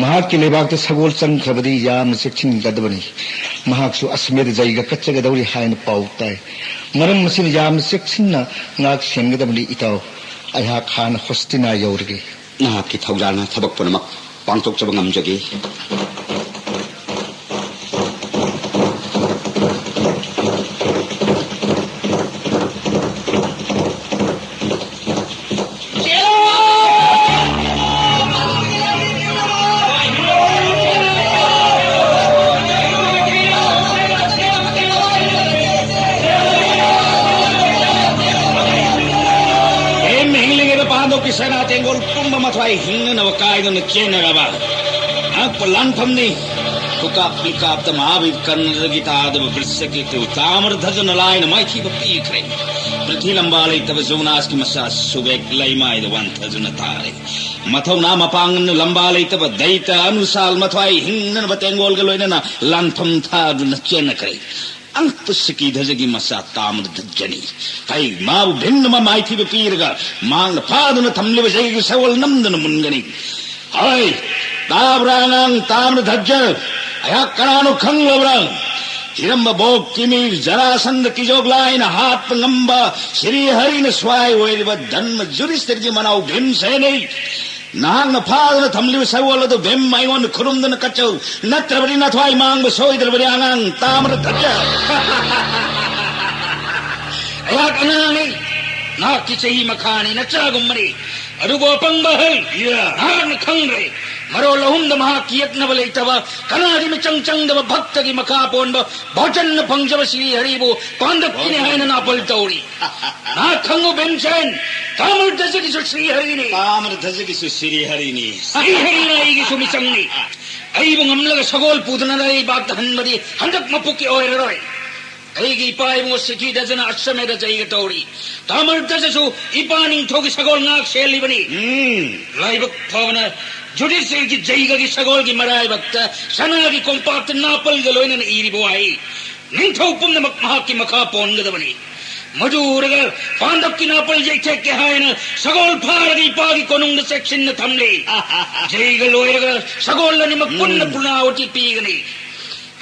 ꯃꯍꯥꯛꯀꯤ ꯂꯩꯕꯥꯛꯇ ꯁꯒꯣꯜ ꯆꯪꯈ꯭ꯔꯕꯗꯤ ꯌꯥꯝꯅ ꯆꯦꯛꯁꯤꯟꯒꯗꯕꯅꯤ꯫ ꯃꯍꯥꯛꯁꯨ ꯑꯁꯃꯦꯙ ꯖꯩꯒ ꯀꯠꯆꯒꯗꯧꯔꯤ ꯍꯥꯏꯅ ꯄꯥꯎ ꯇꯥꯏ꯫ ꯃꯔꯝ ꯑꯁꯤꯅ ꯌꯥꯝꯅ ꯆꯦꯛꯁꯤꯟꯅ ꯉꯥꯛ ꯁꯦꯟꯒꯗꯕꯅꯤ ꯏꯇꯥꯎ꯫ ꯑꯩꯍꯥꯛ ꯍꯥꯟꯅ ꯍꯣꯁꯇꯤꯅꯥ ꯌꯧꯔꯒꯦ꯫ ꯅꯍꯥꯛꯀꯤ ꯊꯧꯖꯥꯜꯅ ꯊꯕꯛ ꯄꯨꯝꯅꯃꯛ ꯄꯥꯡꯊꯣꯛꯆꯕ ꯉꯝꯖꯒꯦ꯫ ꯍꯤꯡꯂꯤꯉꯩꯗ ꯄꯥꯟꯗꯣꯞꯀꯤ ꯁꯅꯥ ꯇꯦꯡꯒꯣꯜ ꯄꯨꯝꯕ ꯃꯊ꯭ꯋꯥꯏ ꯍꯤꯡꯅꯅꯕ ꯀꯥꯏꯗꯨꯅ ꯆꯦꯟꯅꯔꯕ ꯑꯉꯛꯄ ꯂꯥꯟꯐꯝꯅꯤ꯫ ꯈꯨꯀꯥꯞ ꯃꯤꯀꯥꯞꯇ ꯃꯍꯥꯕꯤꯔ ꯀꯔꯅꯗꯒꯤ ꯇꯥꯗꯕ ꯕ꯭ꯔꯤꯁꯀꯤ ꯇꯨ ꯇꯥꯃꯔ ꯙꯖꯅ ꯂꯥꯏꯅ ꯃꯥꯏꯊꯤꯕ ꯄꯤꯈ꯭ꯔꯦ꯫ ꯄ꯭ꯔꯤꯊꯤ ꯂꯝꯕꯥ ꯂꯩꯇꯕ ꯖꯣꯅꯥꯁꯀꯤ ꯃꯆꯥ ꯁꯨꯕꯦꯛ ꯂꯩꯃꯥꯏꯗ ꯋꯥꯟꯊꯗꯨꯅ ꯇꯥꯔꯦ꯫ ꯃꯊꯧꯅꯥ ꯃꯄꯥꯡꯒꯜꯅ ꯂꯝꯕꯥ ꯂꯩꯇꯕ ꯗꯩꯇ ꯑꯅꯨꯁꯥꯜ ꯃꯊ꯭ꯋꯥꯏ ꯍꯤꯡꯅꯅꯕ ꯇꯦꯡꯒꯣꯜꯒ ꯂꯣꯏꯅꯅ ꯂꯥꯟꯐꯝ ꯊꯥꯗꯨꯅ ꯆꯦꯟꯅꯈ꯭ꯔꯦ꯫ ꯑꯉꯛꯄ ꯁꯤꯀꯤ ꯙꯖꯒꯤ ꯃꯆꯥ ꯇꯥꯃꯔ ꯙꯖꯅꯤ꯫ ꯀꯩ ꯃꯥꯕꯨ ꯚꯤꯝꯅ ꯃꯥꯏꯊꯤꯕ ꯄꯤꯔꯒ ꯃꯍꯥꯛꯅ ꯐꯥꯗꯨꯅ ꯊꯝꯂꯤꯕ ꯖꯩꯒꯤ ꯁꯒꯣꯜ ꯅꯝꯗꯨꯅ ꯃꯨꯟꯒꯅꯤ꯫ ꯍꯣꯏ, ꯇꯥꯕ꯭ꯔꯥ ꯑꯉꯥꯡ ꯇꯥꯃ꯭ꯔꯙ꯭ꯋꯖ? ꯑꯩꯍꯥꯛ ꯀꯅꯥꯅꯣ ꯈꯪꯂꯕ꯭ꯔꯥ? ꯏꯔꯝꯕ ꯚꯣꯒꯀꯤ ꯃꯤ ꯖꯔꯥꯁꯟꯙ ꯀꯤꯖꯣꯛ ꯂꯥꯏꯅ ꯍꯥꯠꯄ ꯉꯝꯕ ꯁ꯭ꯔꯤ ꯍꯔꯤꯅ ꯁ꯭ꯋꯥꯏ ꯑꯣꯏꯔꯤꯕ ꯙꯔꯃ ꯖꯨꯙꯤꯁꯊꯤꯔꯒꯤ ꯃꯅꯥꯎ ꯚꯤꯝꯁꯦꯟꯅꯤ꯫ ꯅꯍꯥꯛꯅ ꯐꯥꯗꯨꯅ ꯊꯝꯂꯤꯕ ꯁꯒꯣꯜ ꯑꯗꯨ ꯚꯤꯝ ꯑꯩꯉꯣꯟꯗ ꯈꯨꯔꯨꯝꯗꯨꯅ ꯀꯠꯆꯧ, ꯅꯠꯇ꯭ꯔꯕꯗꯤ ꯅꯊ꯭ꯋꯥꯏ ꯃꯥꯡꯕ ꯁꯣꯏꯗ꯭ꯔꯕꯅꯤ ꯑꯉꯥꯡ ꯇꯥꯃ꯭ꯔꯙ꯭ꯋꯖ꯫ ꯑꯩꯍꯥꯛ ꯑꯉꯥꯡꯅꯤ, ꯅꯍꯥꯛꯀꯤ ꯆꯍꯤ ꯃꯈꯥꯅꯤ, ꯅꯆꯥꯒꯨꯝꯕꯅꯤ꯫ ꯑꯗꯨꯕꯨ ꯑꯄꯪꯕ ꯑꯍꯜ, ꯅꯍꯥꯛꯅ ꯈꯪꯗ꯭ꯔꯦ꯫ ꯃꯔꯣꯜ ꯑꯍꯨꯝꯗ ꯃꯍꯥꯛꯀꯤ ꯌꯦꯛꯅꯕ ꯂꯩꯇꯕ, ꯀꯅꯥꯒꯤ ꯃꯤꯆꯪ ꯆꯪꯗꯕ ꯚꯛꯇꯒꯤ ꯃꯈꯥ ꯄꯣꯟꯕ ꯚꯣꯖꯟꯅ ꯐꯪꯖꯕ ꯁ꯭ꯔꯤ ꯍꯔꯤꯕꯨ ꯄꯥꯟꯗꯕꯀꯤꯅꯤ ꯍꯥꯏꯅ ꯅꯥꯄꯜ ꯇꯧꯔꯤ꯫ ꯅꯍꯥꯛ ꯈꯪꯉꯨ ꯚꯤꯝꯁꯦꯟ, ꯇꯥꯃ꯭ꯔꯙ꯭ꯋꯖꯒꯤꯁꯨ ꯁ꯭ꯔꯤ ꯍꯔꯤꯅꯤ꯫ ꯇꯥꯃ꯭ꯔꯙ꯭ꯋꯖꯒꯤꯁꯨ ꯁ꯭ꯔꯤ ꯍꯔꯤꯅꯤ꯫ ꯁ꯭ꯔꯤ ꯍꯔꯤꯅ ꯑꯩꯒꯤꯁꯨ ꯃꯤꯆꯪꯅꯤ꯫ ꯑꯩꯕꯨ ꯉꯝꯂꯒ ꯁꯒꯣꯜ ꯄꯨꯗꯨꯅ ꯂꯩꯕꯥꯛꯇ ꯍꯟꯕꯗꯤ ꯍꯟꯗꯛ ꯃꯄꯣꯛꯀꯤ ꯑꯣꯏꯔꯔꯣꯏ꯫ ꯑꯩꯒꯤ ꯏꯄꯥ ꯏꯕꯨꯡꯉꯣ ꯁ꯭ꯔꯤꯗ꯭ꯋꯤꯖꯅ ꯑꯁ꯭ꯋꯃꯦꯙ ꯖꯩꯒ ꯇꯧꯔꯤ꯫ ꯇꯥꯃ꯭ꯔꯙ꯭ꯋꯖꯁꯨ ꯏꯄꯥ ꯅꯤꯡꯊꯧꯒꯤ ꯁꯒꯣꯜ ꯉꯥꯛ ꯁꯦꯜꯂꯤꯕꯅꯤ꯫ ꯎꯝ꯫ ꯂꯥꯏꯕꯛ ꯐꯕꯅ ꯖꯨꯙꯤꯁꯊꯤꯔꯒꯤ ꯖꯩꯒꯒꯤ ꯁꯒꯣꯜꯒꯤ ꯃꯔꯥꯏꯕꯛꯇ ꯁꯅꯥꯒꯤ ꯀꯣꯝꯄꯥꯛꯇ ꯅꯥꯄꯜꯒ ꯂꯣꯏꯅꯅ ꯏꯔꯤꯕ ꯋꯥꯍꯩ, "ꯅꯤꯡꯊꯧ ꯄꯨꯝꯅꯃꯛ ꯃꯍꯥꯛꯀꯤ ꯃꯈꯥ ꯄꯣꯟꯒꯗꯕꯅꯤ"꯫ ꯃꯗꯨ ꯎꯔꯒ ꯄꯥꯟꯗꯕꯀꯤ ꯅꯥꯄꯜ ꯌꯩꯊꯦꯛꯀꯦ ꯍꯥꯏꯅ ꯁꯒꯣꯜ ꯐꯥꯔꯒ ꯏꯄꯥꯒꯤ ꯀꯣꯅꯨꯡꯗ ꯆꯦꯛꯁꯤꯟꯅ ꯊꯝꯂꯤ꯫ ꯖꯩꯒ ꯂꯣꯏꯔꯒ ꯁꯒꯣꯜ ꯑꯅꯤꯃꯛ ꯄꯨꯟꯅ ꯎꯝ꯫ ꯄꯨꯔꯅꯥꯍꯨꯇꯤ ꯄꯤꯒꯅꯤ꯫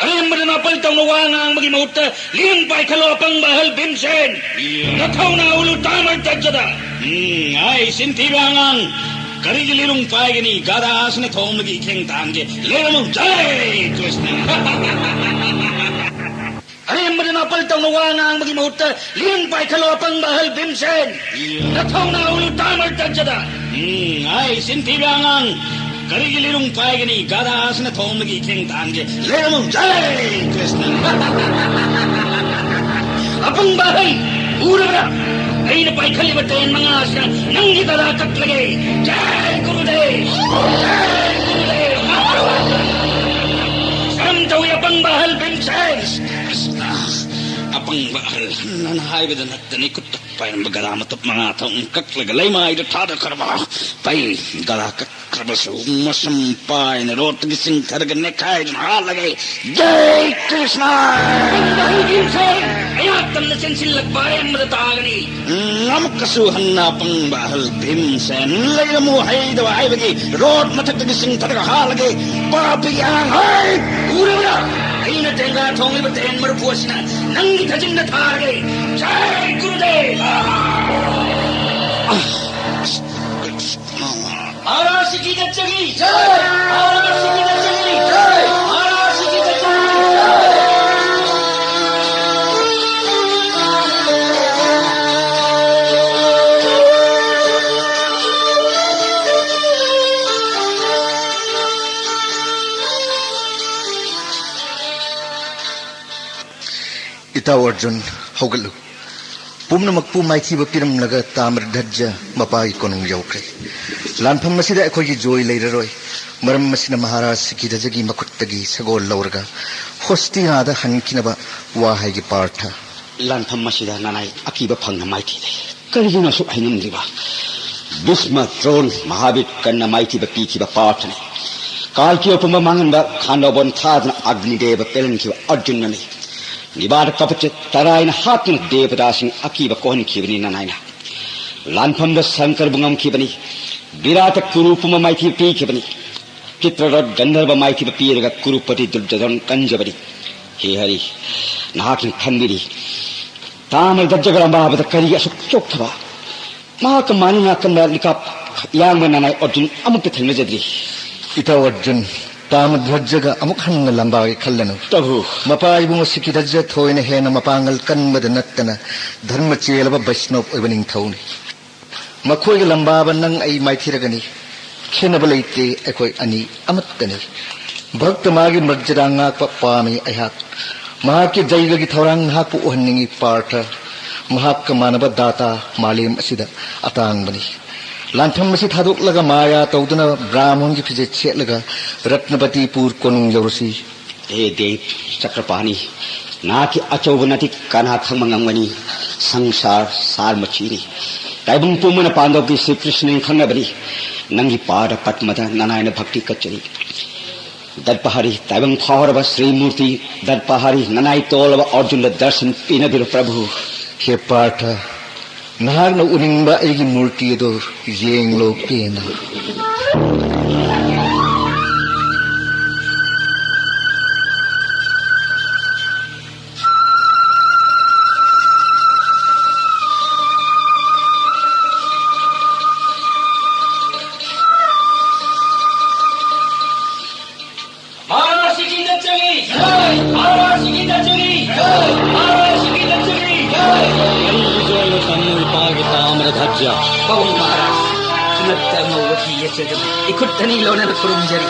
ꯑꯔꯦꯝꯕꯗ ꯅꯥꯄꯜ ꯇꯧꯅ ꯋꯥ ꯉꯥꯡꯕꯒꯤ ꯃꯍꯨꯠꯇ ꯂꯤꯔꯨꯡ ꯄꯥꯏꯈꯠꯂꯣ ꯑꯄꯪꯕ ꯑꯍꯜ ꯚꯤꯝꯁꯦꯟ꯫ ꯌꯦ꯫ ꯅꯊꯧꯅꯥ ꯎꯠꯂꯨ ꯇꯥꯃ꯭ꯔꯙ꯭ꯋꯖꯗ꯫ ꯎꯝ, ꯑꯩ ꯁꯤꯟꯊꯤꯕ ꯑꯉꯥꯡ, ꯀꯔꯤꯒꯤ ꯂꯤꯔꯨꯡ ꯄꯥꯏꯒꯅꯤ? ꯒꯙꯥ ꯑꯁꯤꯅ ꯊꯣꯡꯕꯒꯤ ꯏꯈꯦꯡ ꯇꯥꯍꯟꯒꯦ꯫ ꯂꯦꯞꯂꯝꯃꯨ꯫ ꯖꯥꯏ ꯀ꯭ꯔꯤꯁꯅ꯫ ꯑꯔꯦꯝꯕꯗ ꯅꯥꯄꯜ ꯇꯧꯅ ꯋꯥ ꯉꯥꯡꯕꯒꯤ ꯃꯍꯨꯠꯇ ꯂꯤꯔꯨꯡ ꯄꯥꯏꯈꯠꯂꯣ ꯑꯄꯪꯕ ꯑꯍꯜ ꯚꯤꯝꯁꯦꯟ꯫ ꯌꯦ꯫ ꯅꯊꯧꯅꯥ ꯎꯠꯂꯨ ꯇꯥꯃ꯭ꯔꯙ꯭ꯋꯖꯗ꯫ ꯎꯝ, ꯑꯩ ꯁꯤꯟꯊꯤꯕ ꯑꯉꯥꯡ, ꯀꯔꯤꯒꯤ ꯂꯤꯔꯨꯡ ꯄꯥꯏꯒꯅꯤ? ꯒꯙꯥ ꯑꯁꯤꯅ ꯊꯣꯡꯕꯒꯤ ꯏꯈꯦꯡ ꯇꯥꯍꯟꯒꯦ꯫ ꯂꯦꯞꯂꯝꯃꯨ꯫ ꯖꯥꯏ ꯀ꯭ꯔꯤꯁꯅ꯫ ꯑꯄꯪꯕ ꯑꯍꯜ, ꯎꯔꯕ꯭ꯔꯥ? ꯑꯩꯅ ꯄꯥꯏꯈꯠꯂꯤꯕ ꯇꯦꯟ ꯃꯉꯥ ꯑꯁꯤꯅ ꯅꯪꯒꯤ ꯒꯗꯥ ꯀꯛꯂꯒꯦ꯫ ꯖꯥꯏ ꯒꯨꯔꯨꯗꯦꯕ! ꯖꯥꯏ ꯒꯨꯔꯨꯗꯦꯕ! ꯀꯔꯝ ꯇꯧꯏ ꯑꯄꯪꯕ ꯑꯍꯜ ꯚꯤꯝꯁꯦꯟ? ꯄꯪꯕ ꯑꯍꯜ, ꯅꯪꯅ ꯍꯥꯏꯕꯗ ꯅꯠꯇꯅ ꯈꯨꯠꯇ ꯄꯥꯏꯔꯝꯕ ꯒꯗꯥ ꯃꯇꯨꯞ ꯃꯉꯥ ꯊꯣꯛꯅ ꯀꯛꯂꯒ ꯂꯩꯃꯥꯏꯗ ꯊꯥꯗꯈ꯭ꯔꯕ꯫ ꯐꯩ, ꯒꯗꯥ ꯀꯛꯈ꯭ꯔꯕꯁꯨ ꯃꯁꯝ ꯄꯥꯏꯅ ꯔꯣꯠꯇꯒꯤ ꯆꯤꯡꯊꯔꯒ ꯅꯦꯠꯈꯥꯏꯗꯨꯅ ꯍꯥꯠꯂꯒꯦ꯫ ꯖꯩ ꯀ꯭ꯔꯤꯁꯅ! ꯄꯪꯕ ꯑꯍꯜ ꯚꯤꯝꯁꯦꯟ, ꯑꯩꯍꯥꯛ ꯇꯝꯅ ꯆꯦꯟꯁꯤꯜꯂꯛꯄ ꯑꯔꯦꯝꯕꯗ ꯇꯥꯒꯅꯤ꯫ ꯎꯝ, ꯑꯃꯨꯛꯀꯁꯨ ꯍꯟꯅ ꯄꯪꯕ ꯑꯍꯜ ꯚꯤꯝꯁꯦꯟ ꯂꯩꯔꯝꯃꯨ ꯍꯩꯗꯕ ꯍꯥꯏꯕꯒꯤ ꯔꯣꯠ ꯃꯊꯛꯇꯒꯤ ꯆꯤꯡꯊꯔꯒ ꯍꯥꯠꯂꯒꯦ꯫ ꯄꯥꯄꯤꯒꯤ ꯑꯉꯥꯡ ꯍꯣꯏ! ꯎꯔꯕ꯭ꯔꯥ? ꯑꯩꯅ ꯇꯦꯡꯒꯥ ꯊꯣꯡꯂꯤꯕ ꯇꯦꯟ ꯃꯔꯨꯐꯨ ꯑꯁꯤꯅ ꯅꯪꯒꯤ ꯊꯥꯖꯤꯟꯗ ꯊꯥꯔꯒꯦ꯫ ꯖꯥꯏ ꯒꯨꯔꯨꯗꯦꯕ! ꯃꯍꯥꯔꯥꯖ ꯁꯤꯀꯤꯗꯠꯆꯒꯤ ꯖꯥꯏ! ꯃꯍꯥꯔꯥꯖ ꯁꯤꯀꯤꯗꯠꯆꯒꯤ ꯖꯥꯏ! ꯃꯍꯥꯔꯥꯖ ꯁꯤꯀꯤꯗꯠꯆꯒꯤ ꯖꯥꯏ! ꯏꯇꯥꯎ ꯑꯔꯖꯨꯟ, ꯍꯧꯒꯠꯂꯨ꯫ ꯄꯨꯝꯅꯃꯛꯄꯨ ꯃꯥꯏꯊꯤꯕ ꯄꯤꯔꯝꯂꯒ ꯇꯥꯃ꯭ꯔꯙ꯭ꯋꯖ ꯃꯄꯥꯒꯤ ꯀꯣꯅꯨꯡ ꯌꯧꯈ꯭ꯔꯦ꯫ ꯂꯥꯟꯐꯝ ꯑꯁꯤꯗ ꯑꯩꯈꯣꯏꯒꯤ ꯖꯣꯏ ꯂꯩꯔꯔꯣꯏ꯫ ꯃꯔꯝ ꯑꯁꯤꯅ ꯃꯍꯥꯔꯥꯖ ꯁꯤꯀꯤꯙ꯭ꯋꯖꯒꯤ ꯃꯈꯨꯠꯇꯒꯤ ꯁꯒꯣꯜ ꯂꯧꯔꯒ ꯍꯣꯁꯇꯤꯅꯥꯗ ꯍꯟꯈꯤꯅꯕ ꯋꯥ ꯍꯥꯏꯒꯦ ꯄꯥꯔꯊ꯫ ꯂꯥꯟꯐꯝ ꯑꯁꯤꯗ ꯅꯅꯥꯏ ꯑꯀꯤꯕ ꯐꯪꯅ ꯃꯥꯏꯊꯤꯔꯦ꯫ ꯀꯔꯤꯒꯤꯅꯣ ꯑꯁꯨꯛ ꯍꯥꯏꯉꯝꯗ꯭ꯔꯤꯕ? ꯚꯤꯁꯃ, ꯗ꯭ꯔꯣꯟ, ꯃꯍꯥꯕꯤꯔ ꯀꯟꯅ ꯃꯥꯏꯊꯤꯕ ꯄꯤꯈꯤꯕ ꯄꯥꯔꯊꯅꯤ꯫ ꯀꯥꯜꯀꯤ ꯑꯄꯨꯝꯕ ꯃꯥꯡꯍꯟꯕ ꯈꯥꯟꯗꯧꯕꯟ ꯊꯥꯗꯨꯅ ꯑꯒꯅꯤꯗꯦꯕ ꯄꯦꯜꯍꯟꯈꯤꯕ ꯑꯔꯖꯨꯟꯅꯅꯤ꯫ ꯅꯤꯕꯥꯗ ꯀꯕꯆ ꯇꯔꯥꯏꯅ ꯍꯥꯠꯇꯨꯅ ꯗꯦꯕꯇꯥꯁꯤꯡ ꯑꯀꯤꯕ ꯀꯣꯛꯍꯟꯈꯤꯕꯅꯤ ꯅꯅꯥꯏꯅ꯫ ꯂꯥꯟꯐꯝꯗ ꯁꯪꯀꯔꯕꯨ ꯉꯝꯈꯤꯕꯅꯤ꯫ ꯕꯤꯔꯥꯠꯇ ꯀꯨꯔꯨ ꯄꯨꯝꯕ ꯃꯥꯏꯊꯤꯕ ꯄꯤꯈꯤꯕꯅꯤ꯫ ꯆꯤꯇ꯭ꯔꯔꯠ ꯒꯟꯙꯔꯕ ꯃꯥꯏꯊꯤꯕ ꯄꯤꯔꯒ ꯀꯨꯔꯨꯄꯇꯤ ꯗꯨꯔꯖꯣꯙꯟ ꯀꯟꯖꯕꯅꯤ꯫ ꯍꯦ ꯍꯔꯤ, ꯅꯍꯥꯛꯅ ꯈꯟꯕꯤꯔꯤ, ꯇꯥꯃ꯭ꯔꯙ꯭ꯋꯖꯒ ꯂꯝꯕꯥꯕꯗ ꯀꯔꯤ ꯑꯁꯨꯛ ꯆꯣꯛꯊꯕ? ꯃꯍꯥꯛꯀ ꯃꯥꯟꯅꯅ ꯀꯟꯕ ꯂꯤꯀꯥꯞ ꯌꯥꯡꯕ ꯅꯅꯥꯏ ꯑꯔꯖꯨꯟ ꯑꯃꯨꯛꯇ ꯊꯦꯡꯅꯖꯗ꯭ꯔꯤ꯫ ꯏꯇꯥꯎ ꯑꯔꯖꯨꯟ, ꯇꯥꯃ꯭ꯔꯙ꯭ꯋꯖꯒ ꯑꯃꯨꯛ ꯍꯟꯅ ꯂꯥꯝꯕꯥꯒꯦ ꯈꯜꯂꯅꯨ꯫ ꯄ꯭ꯔꯚꯨ꯫ ꯃꯄꯥ ꯏꯕꯨꯡꯉꯣ ꯁꯤꯀꯤꯙ꯭ꯋꯖ ꯊꯣꯏꯅ ꯍꯦꯟꯅ ꯃꯄꯥꯡꯒꯜ ꯀꯟꯕꯗ ꯅꯠꯇꯅ ꯙꯔꯃ ꯆꯦꯜꯂꯕ ꯕꯩꯁꯅꯣꯞ ꯑꯣꯏꯕ ꯅꯤꯡꯊꯧꯅꯤ꯫ ꯃꯈꯣꯏꯒ ꯂꯥꯝꯕꯥꯕ ꯅꯪ ꯑꯩ ꯃꯥꯏꯊꯤꯔꯒꯅꯤ꯫ ꯈꯦꯠꯅꯕ ꯂꯩꯇꯦ, ꯑꯩꯈꯣꯏ ꯑꯅꯤ ꯑꯃꯠꯇꯅꯤ꯫ ꯚꯛꯇ ꯃꯥꯒꯤ ꯃꯔꯖꯗꯥ ꯉꯥꯛꯄ ꯄꯥꯝꯃꯤ ꯑꯩꯍꯥꯛ꯫ ꯃꯍꯥꯛꯀꯤ ꯖꯩꯒꯒꯤ ꯊꯧꯔꯥꯡ ꯅꯍꯥꯛꯄꯨ ꯎꯍꯟꯅꯤꯡꯏ ꯄꯥꯔꯊ꯫ ꯃꯍꯥꯛꯀ ꯃꯥꯟꯅꯕ ꯗꯥꯇꯥ ꯃꯥꯂꯦꯝ ꯑꯁꯤꯗ ꯑꯇꯥꯡꯕꯅꯤ꯫ ꯂꯥꯟꯐꯝ ꯑꯁꯤ ꯊꯥꯗꯣꯛꯂꯒ ꯃꯥꯌꯥ ꯇꯧꯗꯨꯅ ꯕ꯭ꯔꯥꯍꯃꯣꯟꯒꯤ ꯐꯤꯖꯦꯠ ꯁꯦꯠꯂꯒ ꯔꯠꯅꯕꯇꯤꯄꯨꯔ ꯀꯣꯅꯨꯡ ꯌꯧꯔꯁꯤ꯫ ꯍꯦ ꯗꯦꯕ ꯆꯀ꯭ꯔꯄꯥꯅꯤ, ꯅꯍꯥꯛꯀꯤ ꯑꯆꯧꯕ ꯅꯠꯇꯤ ꯀꯅꯥ ꯈꯪꯕ ꯉꯝꯒꯅꯤ? ꯁꯪꯁꯥꯔ ꯁꯥꯔ ꯃꯆꯤꯅꯤ꯫ ꯇꯥꯏꯕꯪ ꯄꯨꯝꯕꯅ ꯄꯥꯟꯗꯣꯞꯀꯤ ꯁ꯭ꯔꯤ ꯀ꯭ꯔꯤꯁꯅꯅꯤ ꯈꯪꯅꯕꯅꯤ꯫ ꯅꯪꯒꯤ ꯄꯥꯗ ꯄꯗꯃꯗ ꯅꯅꯥꯏꯅ ꯚꯛꯇꯤ ꯀꯠꯆꯔꯤ꯫ ꯗꯠꯄꯍꯥꯔꯤ, ꯇꯥꯏꯕꯪ ꯐꯥꯎꯔꯕ ꯁ꯭ꯔꯤ ꯃꯨꯔꯇꯤ ꯗꯠꯄꯍꯥꯔꯤ, ꯅꯅꯥꯏ ꯇꯣꯜꯂꯕ ꯑꯔꯖꯨꯟꯗ ꯗꯔꯁꯟ ꯄꯤꯅꯕꯤꯔꯣ ꯄ꯭ꯔꯚꯨ꯫ ꯍꯦ ꯄꯥꯔꯊ, ꯅꯍꯥꯛꯅ ꯎꯅꯤꯡꯕ ꯑꯩꯒꯤ ꯃꯨꯔꯇꯤ ꯑꯗꯨ ꯌꯦꯡꯂꯣ ꯄꯦꯟꯅ꯫ ꯃꯍꯥꯔꯥꯖ ꯀꯤ ꯗꯠꯆꯔꯤ! ꯃꯍꯥꯔꯥꯖ ꯀꯤ ꯗꯠꯆꯔꯤ! ꯃꯍꯥꯔꯥꯖ ꯀꯤ ꯗꯠꯆꯔꯤ! ꯑꯩꯒꯤ ꯖꯣꯏꯅ ꯇꯝꯃꯨ ꯏꯄꯥꯒꯤ ꯇꯥꯃꯔ ꯙꯖ꯭ꯌꯥ꯫ ꯄꯥꯕꯨꯡ ꯃꯍꯥꯔꯥꯖ, ꯈꯨꯠꯇ ꯑꯉꯧꯕ ꯐꯤ ꯌꯦꯠꯆꯗꯨꯅ ꯏꯈꯨꯠ ꯑꯅꯤ ꯂꯣꯟꯅꯅ ꯈꯨꯔꯨꯝꯖꯔꯤ꯫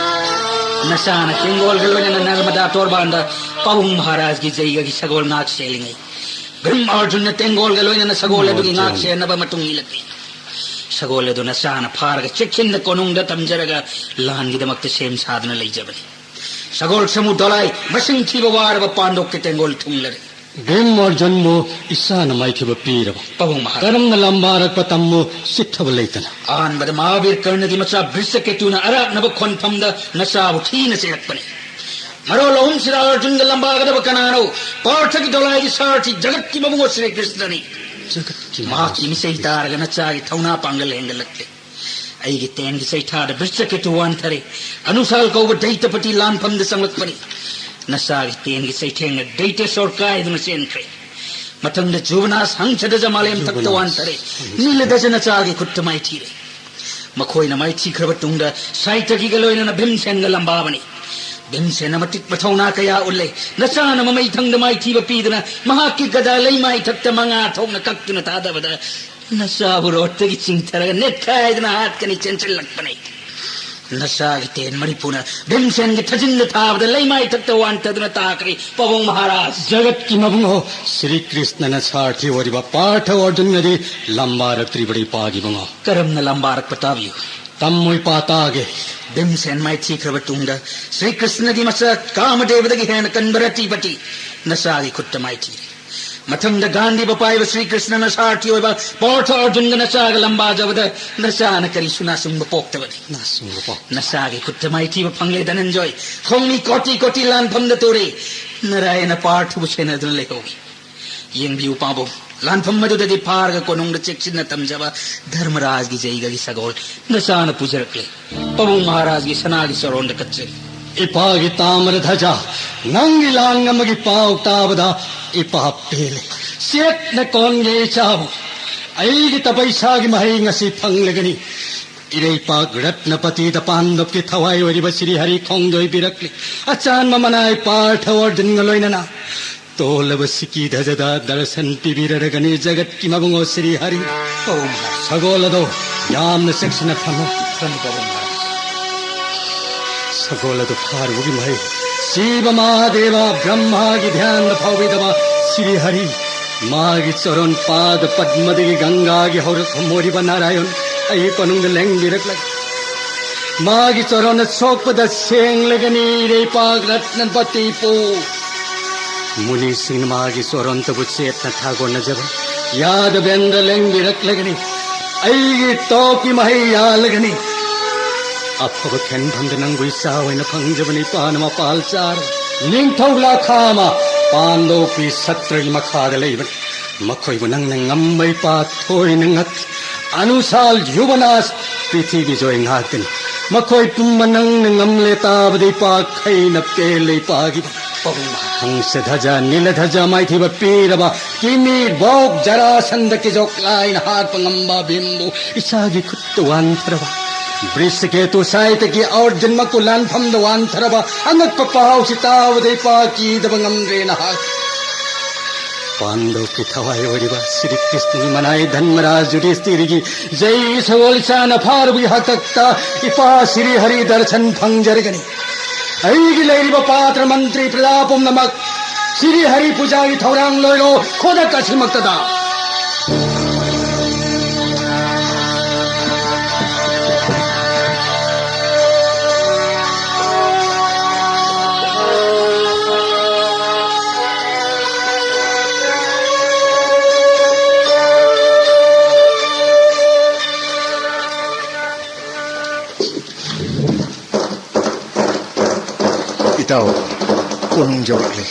ꯅꯆꯥꯅ ꯇꯦꯡꯒꯣꯜꯒ ꯂꯣꯏꯅꯅ ꯅꯔꯃꯗꯥ ꯇꯣꯔꯕꯥꯟꯗ ꯄꯥꯕꯨꯡ ꯃꯍꯥꯔꯥꯖꯒꯤ ꯖꯩꯒꯒꯤ ꯁꯒꯣꯜ ꯉꯥꯛ ꯁꯦꯜꯂꯤꯉꯩ, ꯚ꯭ꯔꯤꯝ ꯑꯔꯖꯨꯟꯅ ꯇꯦꯡꯒꯣꯜꯒ ꯂꯣꯏꯅꯅ ꯁꯒꯣꯜ ꯑꯗꯨꯒꯤ ꯉꯥꯛ ꯁꯦꯟꯅꯕ ꯃꯇꯨꯡ ꯏꯜꯂꯛꯂꯤ꯫ ꯁꯒꯣꯜ ꯑꯗꯨ ꯅꯆꯥꯅ ꯐꯥꯔꯒ ꯆꯦꯛꯁꯤꯟꯅ ꯀꯣꯅꯨꯡꯗ ꯊꯝꯖꯔꯒ ꯂꯥꯟꯒꯤꯗꯃꯛꯇ ꯁꯦꯝ ꯁꯥꯗꯨꯅ ꯂꯩꯖꯕꯅꯤ꯫ ꯁꯒꯣꯜ ꯁꯃꯨ ꯗꯣꯂꯥꯏ ꯃꯁꯤꯡ ꯊꯤꯕ ꯋꯥꯔꯕ ꯄꯥꯟꯗꯣꯞꯀꯤ ꯇꯦꯡꯒꯣꯜ ꯊꯨꯡꯂꯔꯦ꯫ ꯚꯤꯝ ꯑꯔꯖꯨꯟꯕꯨ ꯏꯆꯥꯅ ꯃꯥꯏꯊꯤꯕ ꯄꯤꯔꯕ ꯄꯥꯕꯨꯡ ꯃꯍꯥꯔꯥꯖ꯫ ꯀꯔꯝꯅ ꯂꯝꯕꯥꯔꯛꯄ ꯇꯝꯃꯨ ꯆꯤꯠꯊꯕ ꯂꯩꯇꯅ꯫ ꯑꯍꯥꯟꯕꯗ ꯃꯍꯥꯕꯤꯔ ꯀꯔꯅꯒꯤ ꯃꯆꯥ ꯕ꯭ꯔꯤꯁꯀꯦꯇꯨꯅ ꯑꯔꯥꯛꯅꯕ ꯈꯣꯟꯐꯝꯗ ꯅꯆꯥꯕꯨ ꯊꯤꯅ ꯆꯦꯜꯂꯛꯄꯅꯤ꯫ ꯃꯔꯣꯜ ꯑꯍꯨꯝꯁꯤꯗ ꯑꯔꯖꯨꯟꯒ ꯂꯝꯕꯥꯒꯗꯕ ꯀꯅꯥꯅꯣ? ꯄꯥꯔꯊꯒꯤ ꯗꯣꯂꯥꯏꯒꯤ ꯁꯥꯔꯊꯤ ꯖꯒꯠꯀꯤ ꯃꯕꯨꯡꯉꯣ ꯁ꯭ꯔꯤ ꯀ꯭ꯔꯤꯁꯅꯅꯤ꯫ ꯖꯒꯠꯀꯤ ꯃꯍꯥꯛꯀꯤ ꯃꯕꯨꯡꯉꯣ꯫ ꯃꯤꯆꯩ ꯇꯥꯔꯒ ꯅꯆꯥꯒꯤ ꯊꯧꯅꯥ ꯄꯥꯡꯒꯜ ꯍꯦꯟꯒꯠꯂꯛꯂꯦ꯫ ꯑꯩꯒꯤ ꯇꯦꯟꯒꯤ ꯆꯩꯊꯥꯗ ꯕ꯭ꯔꯤꯁꯀꯦꯇꯨ ꯋꯥꯟꯊꯔꯦ꯫ ꯑꯅꯨꯁꯥꯜ ꯀꯧꯕ ꯗꯩꯇꯄꯇꯤ ꯂꯥꯟꯐꯝꯗ ꯆꯪꯂꯛꯄꯅꯤ꯫ ꯅꯆꯥꯒꯤ ꯇꯦꯟꯒꯤ ꯆꯩꯊꯦꯡꯅ ꯗꯩꯇꯦꯁꯣꯔ ꯀꯥꯏꯗꯨꯅ ꯆꯦꯟꯈ꯭ꯔꯦ꯫ ꯃꯊꯪꯗ ꯖꯨꯕꯅꯥꯁ ꯍꯪꯁꯗꯖ ꯃꯥꯂꯦꯝ ꯊꯛꯇ ꯖꯨꯕꯅꯥꯁ꯫ ꯋꯥꯟꯊꯔꯦ꯫ ꯅꯤꯂꯗꯖ ꯅꯆꯥꯒꯤ ꯈꯨꯠꯇ ꯃꯥꯏꯊꯤꯔꯦ꯫ ꯃꯈꯣꯏꯅ ꯃꯥꯏꯊꯤꯈ꯭ꯔꯕ ꯇꯨꯡꯗ ꯁꯥꯏꯇꯀꯤꯒ ꯂꯣꯏꯅꯅ ꯚꯤꯝꯁꯦꯟꯒ ꯂꯝꯕꯥꯕꯅꯤ꯫ ꯚꯤꯝꯁꯦꯟꯅ ꯃꯇꯤꯛ ꯃꯊꯧꯅꯥ ꯀꯌꯥ ꯎꯠꯂꯦ꯫ ꯅꯆꯥꯅ ꯃꯃꯩꯊꯪꯗ ꯃꯥꯏꯊꯤꯕ ꯄꯤꯗꯨꯅ ꯃꯍꯥꯛꯀꯤ ꯒꯗꯥ ꯂꯩꯃꯥꯏ ꯊꯛꯇ ꯃꯉꯥ ꯊꯣꯛꯅ ꯀꯛꯇꯨꯅ ꯊꯥꯗꯕꯗ ꯅꯆꯥꯕꯨ ꯔꯣꯠꯇꯒꯤ ꯆꯤꯡꯊꯔꯒ ꯅꯦꯠꯈꯥꯏꯗꯨꯅ ꯍꯥꯠꯀꯅꯤ ꯆꯦꯟꯁꯤꯜꯂꯛꯄꯅꯤ꯫ ꯅꯆꯥꯒꯤ ꯇꯦꯟ ꯃꯔꯤꯐꯨꯅ ꯚꯤꯝꯁꯦꯟꯒꯤ ꯊꯥꯖꯤꯟꯗ ꯊꯥꯕꯗ ꯂꯩꯃꯥꯏ ꯊꯛꯇ ꯋꯥꯟꯊꯗꯨꯅ ꯇꯥꯈ꯭ꯔꯦ꯫ ꯄꯥꯕꯨꯡ ꯃꯍꯥꯔꯥꯖ꯫ ꯖꯒꯠꯀꯤ ꯃꯕꯨꯡꯉꯣ, ꯁ꯭ꯔꯤ ꯀ꯭ꯔꯤꯁꯅꯅ ꯁꯥꯔꯊꯤ ꯑꯣꯏꯔꯤꯕ ꯄꯥꯔꯊ ꯑꯔꯖꯨꯟꯅꯗꯤ ꯂꯝꯕꯥꯔꯛꯇ꯭ꯔꯤꯕꯗꯤ ꯄꯥꯒꯤꯕꯉꯣ꯫ ꯀꯔꯝꯅ ꯂꯝꯕꯥꯔꯛꯄ ꯇꯥꯕꯤꯌꯨ꯫ ꯇꯝꯃꯨ ꯏꯄꯥ ꯇꯥꯒꯦ꯫ ꯚꯤꯝꯁꯦꯟ ꯃꯥꯏꯊꯤꯈ꯭ꯔꯕ ꯇꯨꯡꯗ ꯁ꯭ꯔꯤ ꯀ꯭ꯔꯤꯁꯅꯒꯤ ꯃꯆꯥ ꯀꯥꯃꯗꯦꯕꯗꯒꯤ ꯍꯦꯟꯅ ꯀꯟꯕ ꯔꯇꯤꯄꯇꯤ ꯅꯆꯥꯒꯤ ꯈꯨꯠꯇ ꯃꯥꯏꯊꯤꯔꯦ꯫ ꯃꯊꯪꯗ ꯒꯥꯟꯙꯤꯕꯨ ꯄꯥꯏꯕ ꯁ꯭ꯔꯤ ꯀ꯭ꯔꯤꯁꯅꯅ ꯁꯥꯔꯊꯤ ꯑꯣꯏꯕ ꯄꯥꯔꯊ ꯑꯔꯖꯨꯟꯒ ꯅꯆꯥꯒ ꯂꯝꯕꯥꯖꯕꯗ ꯅꯆꯥꯅ ꯀꯔꯤꯁꯨ ꯅꯥꯁꯨꯡꯕ ꯄꯣꯛꯇꯕꯅꯤ꯫ ꯅꯥꯁꯨꯡꯕ ꯄꯣꯛ- ꯅꯆꯥꯒꯤ ꯈꯨꯠꯇ ꯃꯥꯏꯊꯤꯕ ꯐꯪꯂꯦ ꯙꯅꯟꯖꯣꯏ꯫ ꯈꯣꯡꯃꯤ ꯀꯣꯇꯤ ꯀꯣꯇꯤ ꯂꯥꯟꯐꯝꯗ ꯇꯨꯔꯦ꯫ ꯅꯥꯔꯥꯌꯅ ꯄꯥꯔꯊꯕꯨ ꯁꯦꯟꯅꯗꯨꯅ ꯂꯩꯍꯧꯏ꯫ ꯌꯦꯡꯕꯤꯌꯨ ꯄꯥꯕꯨꯡ, ꯂꯥꯟꯐꯝ ꯑꯗꯨꯗꯒꯤ ꯐꯥꯔꯒ ꯀꯣꯅꯨꯡꯗ ꯆꯦꯛꯁꯤꯟꯅ ꯊꯝꯖꯕ ꯙꯔꯃꯔꯥꯖꯒꯤ ꯖꯩꯒꯒꯤ ꯁꯒꯣꯜ ꯅꯆꯥꯅ ꯄꯨꯖꯔꯛꯂꯦ꯫ ꯄꯥꯕꯨꯡ ꯃꯍꯥꯔꯥꯖꯒꯤ ꯁꯅꯥꯒꯤ ꯆꯔꯣꯟꯗ ꯀꯠꯆꯔꯤ꯫ ꯏꯄꯥꯒꯤ ꯇꯥꯃꯔ ꯙꯖꯥ, ꯅꯪꯒꯤ ꯂꯥꯟ ꯑꯃꯒꯤ ꯄꯥꯎ ꯇꯥꯕꯗ ꯏꯄꯥ ꯄꯦꯜꯂꯦ꯫ ꯆꯦꯠꯅ ꯀꯣꯟꯒꯦ ꯏꯆꯥꯕꯨ꯫ ꯑꯩꯒꯤ ꯇꯄꯩꯁꯥꯒꯤ ꯃꯍꯩ ꯉꯁꯤ ꯐꯪꯂꯒꯅꯤ꯫ ꯏꯔꯩꯄꯥꯛ ꯔꯠꯅꯄꯇꯤꯗ ꯄꯥꯟꯗꯞꯀꯤ ꯊꯋꯥꯏ ꯑꯣꯏꯔꯤꯕ ꯁ꯭ꯔꯤ ꯍꯔꯤ ꯈꯣꯡꯗꯣꯏꯕꯤꯔꯛꯂꯤ꯫ ꯑꯆꯥꯟꯕ ꯃꯅꯥꯏ ꯄꯥꯔꯊ ꯑꯔꯖꯨꯟꯒ ꯂꯣꯏꯅꯅ ꯇꯣꯜꯂꯕ ꯁꯤꯀꯤ ꯙꯖꯗ ꯗꯔꯁꯟ ꯄꯤꯕꯤꯔꯔꯒꯅꯤ ꯖꯒꯠꯀꯤ ꯃꯕꯨꯡꯉꯣ ꯁ꯭ꯔꯤ ꯍꯔꯤ꯫ ꯄꯥꯕꯨꯡ ꯃꯍꯥꯔꯥꯖ꯫ ꯁꯒꯣꯜ ꯑꯗꯣ ꯌꯥꯝꯅ ꯆꯦꯛꯁꯤꯟꯅ ꯊꯝꯃꯨ꯫ ꯊꯝꯃꯤ ꯄꯥꯕꯨꯡ ꯃꯍꯥꯔꯥꯖ꯫ ꯁꯒꯣꯜ ꯑꯗꯨ ꯐꯥꯔꯨꯕꯒꯤ ꯃꯍꯩ ꯁꯤꯕ ꯃꯍꯥꯗꯦꯕ ꯕ꯭ꯔꯍ꯭ꯃꯥꯒꯤ ꯙ꯭ꯌꯥꯟꯗ ꯐꯥꯎꯕꯤꯗꯕ ꯁ꯭ꯔꯤ ꯍꯔꯤ, ꯃꯥꯒꯤ ꯆꯔꯣꯟ ꯄꯥꯗ ꯄꯗꯃꯗꯒꯤ ꯒꯪꯒꯥꯒꯤ ꯍꯧꯔꯛꯐꯝ ꯑꯣꯏꯔꯤꯕ ꯅꯥꯔꯥꯌꯟ ꯑꯩꯒꯤ ꯀꯣꯅꯨꯡꯗ ꯂꯦꯡꯕꯤꯔꯛꯂꯒ ꯃꯥꯒꯤ ꯆꯔꯣꯟꯅ ꯁꯣꯛꯄꯗ ꯁꯦꯡꯂꯒꯅꯤ ꯏꯔꯩꯄꯥꯛ ꯔꯠꯅꯄꯇꯤꯄꯨ꯫ ꯃꯨꯅꯤꯁꯤꯡꯅ ꯃꯥꯒꯤ ꯆꯔꯣꯟꯇꯕꯨ ꯆꯦꯠꯅ ꯊꯥꯒꯣꯟꯅꯖꯕ ꯌꯥꯗꯕꯦꯟꯗ꯭ꯔ ꯂꯦꯡꯕꯤꯔꯛꯂꯒꯅꯤ꯫ ꯑꯩꯒꯤ ꯇꯣꯞꯀꯤ ꯃꯍꯩ ꯌꯥꯜꯂꯒꯅꯤ꯫ ꯑꯐꯕ ꯈꯦꯟꯐꯝꯗ ꯅꯪꯕꯨ ꯏꯆꯥ ꯑꯣꯏꯅ ꯐꯪꯖꯕꯅꯤ ꯏꯄꯥꯅ ꯃꯄꯥꯜ ꯆꯥꯔ꯫ ꯅꯤꯡꯊꯧ ꯂꯥꯈꯥ ꯑꯃ ꯄꯥꯟꯗꯧꯄꯤ ꯁꯇ꯭ꯔꯒꯤ ꯃꯈꯥꯗ ꯂꯩꯕꯅꯤ꯫ ꯃꯈꯣꯏꯕꯨ ꯅꯪꯅ ꯉꯝꯕ ꯏꯄꯥ ꯊꯣꯏꯅ ꯉꯛ ꯑꯅꯨꯁꯥꯜ ꯌꯨꯕꯅꯥꯁ ꯄ꯭ꯔꯤꯊꯤꯕꯤ ꯖꯣꯏ ꯉꯥꯛꯇꯅꯤ꯫ ꯃꯈꯣꯏ ꯄꯨꯝꯕ ꯅꯪꯅ ꯉꯝꯂꯦ ꯇꯥꯕꯗ ꯏꯄꯥ ꯈꯩꯅ ꯄꯦꯜꯂꯦ ꯏꯄꯥꯒꯤ꯫ ꯄꯥꯕꯨꯡ ꯃꯍꯥꯔꯥꯖ꯫ ꯍꯪꯁ ꯙꯖ, ꯅꯤꯂ ꯙꯖ ꯃꯥꯏꯊꯤꯕ ꯄꯤꯔꯕ ꯀꯤꯃꯤ ꯕꯣꯛ ꯖꯔꯥꯁꯟꯗ ꯀꯤꯖꯣꯛ ꯂꯥꯏꯅ ꯍꯥꯠꯄ ꯉꯝꯕ ꯚꯤꯝꯕꯨ ꯏꯆꯥꯒꯤ ꯈꯨꯠꯇ ꯋꯥꯟꯊꯔꯕ꯫ ꯕ꯭ꯔꯤꯁꯀꯦꯇꯨ ꯁꯥꯏꯇꯒꯤ ꯑꯔꯖꯨꯟꯃꯛꯄꯨ ꯂꯥꯟꯐꯝꯗ ꯋꯥꯟꯊꯔꯕ ꯑꯉꯛꯄ ꯄꯥꯎꯁꯤ ꯇꯥꯕꯗ ꯏꯄꯥ ꯀꯤꯗꯕ ꯉꯝꯗ꯭ꯔꯦ ꯅꯍꯥꯛ꯫ ꯄꯥꯟꯗꯧꯀꯤ ꯊꯋꯥꯏ ꯑꯣꯏꯔꯤꯕ ꯁ꯭ꯔꯤ ꯀ꯭ꯔꯤꯁꯅꯒꯤ ꯃꯅꯥꯏ ꯙꯟꯃꯔꯥꯖ ꯌꯨꯙꯤꯁꯇꯤꯔꯒꯤ ꯖꯩ ꯁꯒꯣꯜ ꯏꯆꯥꯅ ꯐꯥꯔꯨꯕꯒꯤ ꯍꯥꯛꯇꯛꯇ ꯏꯄꯥ ꯁ꯭ꯔꯤ ꯍꯔꯤ ꯗꯔꯁꯟ ꯐꯪꯖꯔꯒꯅꯤ꯫ ꯑꯩꯒꯤ ꯂꯩꯔꯤꯕ ꯄꯥꯇ꯭ꯔ ꯃꯟꯇ꯭ꯔꯤ ꯄ꯭ꯔꯖꯥ ꯄꯨꯝꯅꯃꯛ ꯁ꯭ꯔꯤ ꯍꯔꯤ ꯄꯨꯖꯥꯒꯤ ꯊꯧꯔꯥꯡ ꯂꯣꯏꯔꯣ ꯈꯨꯗꯛ ꯑꯁꯤꯃꯛꯇꯗ꯫ ꯏꯇꯥꯎ, ꯀꯣꯅꯨꯡ ꯌꯧꯔꯛꯂꯦ꯫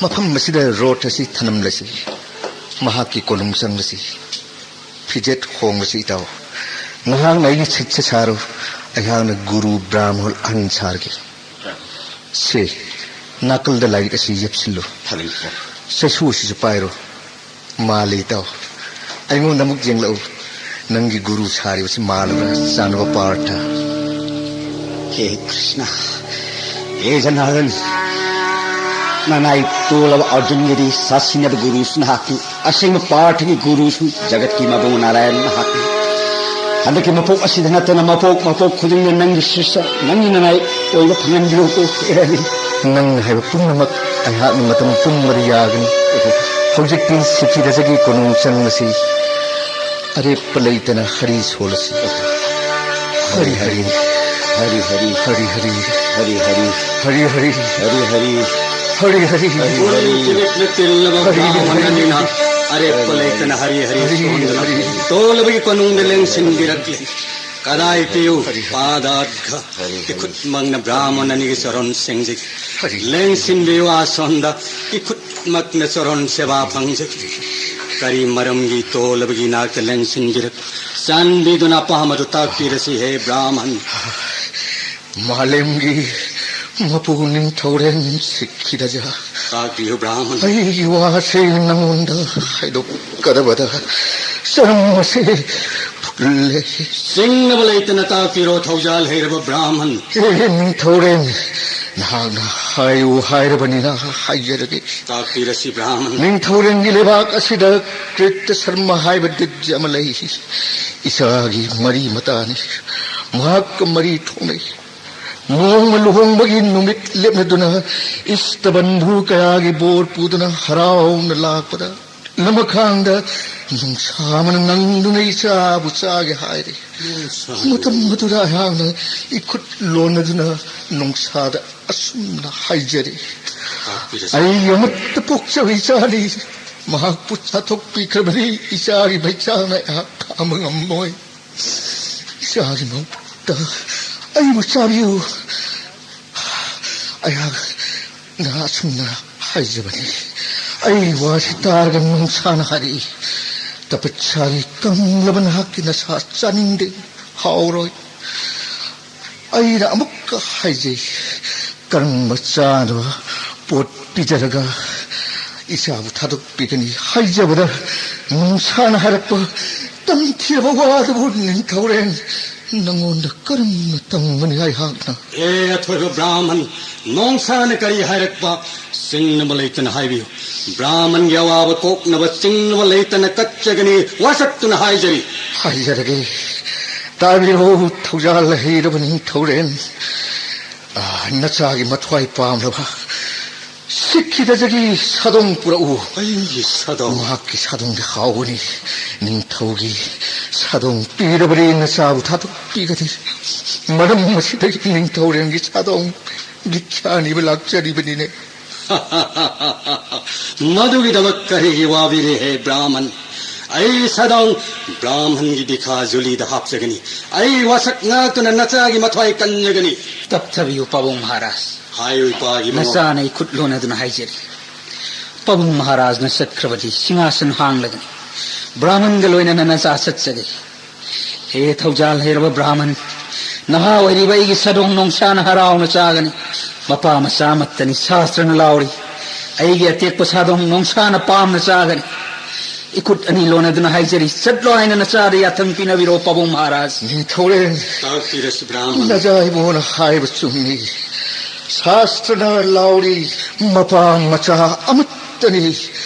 ꯃꯐꯝ ꯑꯁꯤꯗ ꯔꯣꯠ ꯑꯁꯤ ꯊꯅꯝꯂꯁꯤ꯫ ꯃꯍꯥꯛꯀꯤ ꯀꯣꯅꯨꯡ ꯆꯪꯂꯁꯤ꯫ ꯐꯤꯖꯦꯠ ꯍꯣꯡꯂꯁꯤ ꯏꯇꯥꯎ꯫ ꯅꯍꯥꯛꯅ ꯑꯩꯒꯤ ꯁꯤꯠꯁꯦ ꯁꯥꯔꯣ, ꯑꯩꯍꯥꯛꯅ ꯒꯨꯔꯨ ꯕ꯭ꯔꯥꯍꯃꯜ ꯑꯍꯟ ꯁꯥꯔꯒꯦ꯫ ꯁꯦ, ꯅꯥꯀꯜꯗ ꯂꯥꯏꯔꯤꯛ ꯑꯁꯤ ꯌꯦꯞꯁꯤꯜꯂꯨ꯫ ꯊꯥꯅꯤꯡꯀꯣ꯫ ꯆꯩꯁꯨ ꯑꯁꯤꯁꯨ ꯄꯥꯏꯔꯣ꯫ ꯃꯥꯜꯂꯤ ꯏꯇꯥꯎ꯫ ꯑꯩꯉꯣꯟꯗ ꯑꯃꯨꯛ ꯌꯦꯡꯂꯛꯎ꯫ ꯅꯪꯒꯤ ꯒꯨꯔꯨ ꯁꯥꯔꯤꯕꯁꯤ ꯃꯥꯜꯂꯕ꯭ꯔꯥ, ꯆꯥꯅꯕ ꯄꯥꯔꯊ? ꯍꯦ ꯀ꯭ꯔꯤꯁꯅ, ꯍꯦ ꯖꯅꯥꯔꯗꯟ, ꯅꯅꯥꯏ ꯇꯣꯜꯂꯕ ꯑꯔꯖꯨꯟꯒꯤꯗꯤ ꯁꯥꯁꯤꯟꯅꯕ ꯒꯨꯔꯨꯁꯨ ꯅꯍꯥꯛꯅꯤ, ꯑꯁꯦꯡꯕ ꯄꯥꯔꯊꯒꯤ ꯒꯨꯔꯨꯁꯨ ꯖꯒꯠꯀꯤ ꯃꯕꯨꯡ ꯅꯥꯔꯥꯌꯟ ꯅꯍꯥꯛꯅꯤ꯫ ꯍꯟꯗꯛꯀꯤ ꯃꯄꯣꯛ ꯑꯁꯤꯗ ꯅꯠꯇꯅ ꯃꯄꯣꯛ ꯃꯄꯣꯛ ꯈꯨꯗꯤꯡꯗ ꯅꯪꯒꯤ ꯁꯤꯁ ꯅꯪꯒꯤ ꯅꯅꯥꯏ ꯑꯣꯏꯕ ꯐꯪꯍꯟꯕꯤꯔꯣꯀꯣ, ꯍꯦ ꯍꯔꯤ꯫ ꯅꯪꯅ ꯍꯥꯏꯕ ꯄꯨꯝꯅꯃꯛ ꯑꯩꯍꯥꯛꯅ ꯃꯇꯝ ꯄꯨꯝꯕꯗ ꯌꯥꯒꯅꯤ꯫ ꯍꯧꯖꯤꯛꯇꯤ ꯁꯤꯈꯤꯔꯖꯒꯤ ꯀꯣꯅꯨꯡ ꯆꯪꯂꯁꯤ꯫ ꯑꯔꯦꯞꯄ ꯂꯩꯇꯅ ꯍꯔꯤ ꯁꯣꯜꯂꯁꯤ꯫ ꯍꯔꯤ ꯍꯔꯤ꯫ ꯍꯔꯤ ꯍꯔꯤ꯫ ꯍꯔꯤ ꯍꯔꯤ꯫ ꯍꯔꯤ ꯍꯔꯤ꯫ ꯍꯔꯤ ꯍꯔꯤ꯫ ꯍꯔꯤ ꯍꯔꯤ꯫ ꯍꯔꯤ ꯍꯔꯤ꯫ ꯍꯔꯤ ꯍꯔꯤ꯫ ꯄꯨꯟ ꯇꯤꯕꯤꯠꯅ ꯇꯤꯜꯂꯕ ꯍꯔꯤ ꯍꯔꯤ꯫ ꯕ꯭ꯔꯥꯍꯃꯟ ꯑꯅꯤꯅ ꯑꯔꯦꯞꯄ ꯂꯩꯇꯅ ꯍꯔꯤ ꯍꯔꯤ ꯍꯔꯤ ꯁꯣꯟꯗꯨꯅ ꯍꯔꯤ꯫ ꯇꯣꯜꯂꯕꯒꯤ ꯀꯣꯅꯨꯡꯗ ꯂꯦꯡꯁꯤꯟꯕꯤꯔꯛꯂꯤ꯫ ꯀꯗꯥꯏ ꯄꯤꯌꯨ ꯄꯥꯗꯥꯠꯒ꯫ ꯏꯈꯨꯠꯃꯛꯅ ꯕ꯭ꯔꯥꯍꯃꯟ ꯑꯅꯤꯒꯤ ꯆꯔꯣꯟ ꯁꯦꯡꯖꯩ꯫ ꯂꯦꯡꯁꯤꯟꯕꯤꯌꯨ ꯑꯥꯁꯣꯟꯗ꯫ ꯏꯈꯨꯠꯃꯛꯅ ꯆꯔꯣꯟ ꯁꯦꯕꯥ ꯐꯪꯖꯩ꯫ ꯀꯔꯤ ꯃꯔꯝꯒꯤ ꯇꯣꯜꯂꯕꯒꯤ ꯅꯥꯛꯇ ꯂꯦꯡꯁꯤꯟꯕꯤꯔꯛ? ꯆꯥꯟꯕꯤꯗꯨꯅ ꯑꯄꯥꯝꯕꯗꯨ ꯇꯥꯛꯄꯤꯔꯁꯤ, ꯍꯦ ꯕ꯭ꯔꯥꯍꯃꯟ꯫ ꯃꯥꯂꯦꯝꯒꯤ ꯃꯄꯨ ꯅꯤꯡꯊꯧꯔꯦꯜ ꯁꯤꯈꯤꯗꯖ꯫ ꯇꯥꯛꯄꯤꯌꯨ, ꯕ꯭ꯔꯥꯍꯃꯟ꯫ ꯑꯩꯒꯤ ꯋꯥꯁꯦ ꯅꯉꯣꯟꯗ ꯍꯥꯏꯗꯣꯛꯀꯗꯕꯗ ꯆꯔꯝ ꯑꯁꯦ ꯐꯨꯜꯂꯦ꯫ ꯆꯤꯡꯅꯕ ꯂꯩꯇꯅ ꯇꯥꯛꯄꯤꯔꯣ, ꯊꯧꯖꯥꯜ ꯍꯩꯔꯕ ꯕ꯭ꯔꯥꯍꯃꯟ꯫ ꯑꯦ ꯅꯤꯡꯊꯧꯔꯦꯜ, ꯅꯍꯥꯛꯅ ꯍꯥꯏꯌꯨ ꯍꯥꯏꯔꯕꯅꯤꯅ ꯍꯥꯏꯖꯔꯒꯦ꯫ ꯇꯥꯛꯄꯤꯔꯁꯤ, ꯕ꯭ꯔꯥꯍꯃꯟ꯫ ꯅꯤꯡꯊꯧꯔꯦꯜꯒꯤ ꯂꯩꯕꯥꯛ ꯑꯁꯤꯗ ꯀ꯭ꯔꯤꯠꯇ ꯁꯔꯃ ꯍꯥꯏꯕ ꯗꯤꯖ ꯑꯃ ꯂꯩ꯫ ꯏꯆꯥꯒꯤ ꯃꯔꯤ ꯃꯇꯥꯅꯤ꯫ ꯃꯍꯥꯛꯀ ꯃꯔꯤ ꯊꯣꯛꯅꯩ꯫ ꯅꯣꯡꯃ ꯂꯨꯍꯣꯡꯕꯒꯤ ꯅꯨꯃꯤꯠ ꯂꯦꯞꯅꯗꯨꯅ ꯏꯁꯇꯕꯟꯙꯨ ꯀꯌꯥꯒꯤ ꯕꯣꯔ ꯄꯨꯗꯨꯅ ꯍꯔꯥꯎꯅ ꯂꯥꯛꯄꯗ ꯂꯃꯈꯥꯡꯗ ꯅꯨꯡꯁꯥ ꯑꯃꯅ ꯅꯪꯗꯨꯅ ꯏꯆꯥꯕꯨ ꯆꯥꯒꯦ ꯍꯥꯏꯔꯦ꯫ ꯅꯨꯡꯁꯥ꯫ ꯃꯇꯝ ꯑꯗꯨꯗ ꯑꯩꯍꯥꯛꯅ ꯏꯈꯨꯠ ꯂꯣꯟꯅꯗꯨꯅ ꯅꯨꯡꯁꯥꯗ ꯑꯁꯨꯝꯅ ꯍꯥꯏꯖꯔꯤ, ꯇꯥꯛꯄꯤꯔꯁꯤ꯫ ꯑꯩ ꯑꯃꯠꯇ ꯄꯣꯛꯆꯕ ꯏꯆꯥꯅꯤ꯫ ꯃꯍꯥꯛꯄꯨ ꯆꯥꯊꯣꯛꯄꯤꯈ꯭ꯔꯕꯗꯤ ꯏꯆꯥꯒꯤ ꯃꯩꯆꯥꯛꯅ ꯑꯩꯍꯥꯛ ꯈꯥꯝꯕ ꯉꯝꯃꯣꯏ꯫ ꯏꯆꯥꯒꯤ ꯃꯍꯨꯠꯇ ꯑꯩꯕꯨ ꯆꯥꯕꯤꯌꯨ꯫ ꯑꯩꯍꯥꯛꯅ ꯑꯁꯨꯝꯅ ꯍꯥꯏꯖꯕꯅꯤ꯫ ꯑꯩ ꯋꯥꯁꯤ ꯇꯥꯔꯒ ꯅꯣꯡꯁꯥꯅ ꯍꯥꯏꯔꯛꯏ, "ꯇꯄꯠꯆꯥꯔꯤ, ꯀꯪꯂꯕ ꯅꯍꯥꯛꯀꯤ ꯅꯁꯥ ꯆꯥꯅꯤꯡꯗꯦ, ꯍꯥꯎꯔꯣꯏ"꯫ ꯑꯩꯅ ꯑꯃꯨꯛꯀ ꯍꯥꯏꯖꯩ, "ꯀꯔꯝꯕ ꯆꯥꯅꯕ ꯄꯣꯠ ꯄꯤꯖꯔꯒ ꯏꯆꯥꯕꯨ ꯊꯥꯗꯣꯛꯄꯤꯒꯅꯤ?" ꯍꯥꯏꯖꯕꯗ ꯅꯣꯡꯁꯥꯅ ꯍꯥꯏꯔꯛꯄ ꯇꯝꯊꯤꯔꯕ ꯋꯥꯗꯨꯕꯨ ꯅꯤꯡꯊꯧꯔꯦꯟ ꯅꯪꯉꯣꯟꯗ ꯀꯔꯝꯅ ꯇꯝꯒꯅꯤ ꯑꯩꯍꯥꯛꯅ? ꯑꯦ ꯑꯊꯣꯏꯕ ꯕ꯭ꯔꯥꯍꯃꯟ, ꯅꯣꯡꯁꯥꯅ ꯀꯔꯤ ꯍꯥꯏꯔꯛꯄ? ꯆꯤꯡꯅꯕ ꯂꯩꯇꯅ ꯍꯥꯏꯕꯤꯌꯨ꯫ ꯕ꯭ꯔꯥꯍꯃꯟꯒꯤ ꯑꯋꯥꯕ ꯀꯣꯛꯅꯕ ꯆꯤꯡꯅꯕ ꯂꯩꯇꯅ ꯀꯠꯆꯒꯅꯤ, ꯋꯥꯁꯛꯇꯨꯅ ꯍꯥꯏꯖꯔꯤ꯫ ꯍꯥꯏꯖꯔꯒꯦ꯫ ꯇꯥꯕꯤꯔꯣ, ꯊꯧꯖꯥꯜ ꯍꯩꯔꯕ ꯅꯤꯡꯊꯧꯔꯦꯟ꯫ ꯑꯥ, ꯅꯆꯥꯒꯤ ꯃꯊ꯭ꯋꯥꯏ ꯄꯥꯝꯂꯕ ꯁꯤꯛꯈꯤꯗꯖꯒꯤ ꯁꯥꯗꯣꯡ ꯄꯨꯔꯛꯎ꯫ ꯑꯩꯒꯤ ꯁꯥꯗꯣꯡ? ꯃꯍꯥꯛꯀꯤ ꯁꯥꯗꯣꯡꯗꯤ ꯍꯥꯎꯕꯅꯤ꯫ ꯅꯤꯡꯊꯧꯒꯤ ꯁꯥꯗꯣꯡ ꯄꯤꯔꯕꯗꯤ ꯅꯆꯥꯕꯨ ꯊꯥꯗꯣꯛꯄꯤꯒꯅꯤ꯫ ꯃꯔꯝ ꯑꯁꯤꯗꯒꯤ ꯅꯤꯡꯊꯧꯔꯦꯟꯒꯤ ꯁꯥꯗꯣꯡ ꯚꯤꯈ꯭ꯌꯥ ꯅꯤꯕ ꯂꯥꯛꯆꯔꯤꯕꯅꯤꯅꯦ꯫ ꯃꯗꯨꯒꯤꯗꯃꯛ ꯀꯔꯤꯒꯤ ꯋꯥꯕꯤꯔꯤ, ꯍꯦ ꯕ꯭ꯔꯥꯍꯃꯟ? ꯑꯩ ꯁꯥꯗꯣꯡ ꯕ꯭ꯔꯥꯍꯃꯟꯒꯤ ꯚꯤꯈ꯭ꯌꯥ ꯖꯨꯂꯤꯗ ꯍꯥꯞꯆꯒꯅꯤ꯫ ꯑꯩ ꯋꯥꯁꯛ ꯉꯥꯛꯇꯨꯅ ꯅꯆꯥꯒꯤ ꯃꯊ꯭ꯋꯥꯏ ꯀꯟꯖꯒꯅꯤ꯫ ꯇꯞꯊꯕꯤꯌꯨ, ꯄꯥꯕꯨꯡ ꯃꯍꯥꯔꯥꯖ꯫ ꯍꯥꯏꯌꯨ, ꯏꯄꯥꯒꯤ ꯃꯉꯣ꯫ ꯅꯆꯥꯅ ꯑꯩ ꯈꯨꯠ ꯂꯣꯟꯅꯗꯨꯅ ꯍꯥꯏꯖꯔꯤ꯫ ꯄꯥꯕꯨꯡ ꯃꯍꯥꯔꯥꯖꯅ ꯆꯠꯈ꯭ꯔꯕꯗꯤ ꯁꯤꯡꯍꯥꯁꯟ ꯍꯥꯡꯂꯒꯅꯤ꯫ ꯕ꯭ꯔꯥꯍꯃꯟꯒ ꯂꯣꯏꯅꯅ ꯅꯆꯥ ꯆꯠꯆꯒꯦ꯫ ꯍꯦ ꯊꯧꯖꯥꯜ ꯍꯩꯔꯕ ꯕ꯭ꯔꯥꯍꯃꯟ, ꯅꯍꯥ ꯑꯣꯏꯔꯤꯕ ꯑꯩꯒꯤ ꯁꯥꯗꯣꯡ ꯅꯣꯡꯁꯥꯅ ꯍꯔꯥꯎꯅ ꯆꯥꯒꯅꯤ꯫ ꯃꯄꯥ ꯃꯆꯥ ꯑꯃꯠꯇꯅꯤ, ꯁꯥꯁꯇ꯭ꯔꯅ ꯂꯥꯎꯔꯤ꯫ ꯑꯩꯒꯤ ꯑꯇꯦꯛꯄ ꯁꯥꯗꯣꯡ ꯅꯣꯡꯁꯥꯅ ꯄꯥꯝꯅ ꯆꯥꯒꯅꯤ꯫ ꯏꯈꯨꯠ ꯑꯅꯤ ꯂꯣꯟꯅꯗꯨꯅ ꯍꯥꯏꯖꯔꯤ, ꯆꯠꯂꯣ ꯍꯥꯏꯅ ꯅꯆꯥꯗ ꯌꯥꯊꯪ ꯄꯤꯅꯕꯤꯔꯣ, ꯄꯥꯕꯨꯡ ꯃꯍꯥꯔꯥꯖ꯫ ꯅꯤꯡꯊꯧꯔꯦꯟ, ꯇꯥꯛꯄꯤꯔꯁꯤ, ꯕ꯭ꯔꯥꯍꯃꯟ꯫ ꯅꯆꯥ ꯏꯕꯨꯡꯉꯣꯅ ꯍꯥꯏꯕ ꯆꯨꯝꯃꯤ꯫ ꯁꯥꯁꯇ꯭ꯔꯅ ꯂꯥꯎꯔꯤ, ꯃꯄꯥ ꯃꯆꯥ ꯑꯃꯠꯇꯅꯤ꯫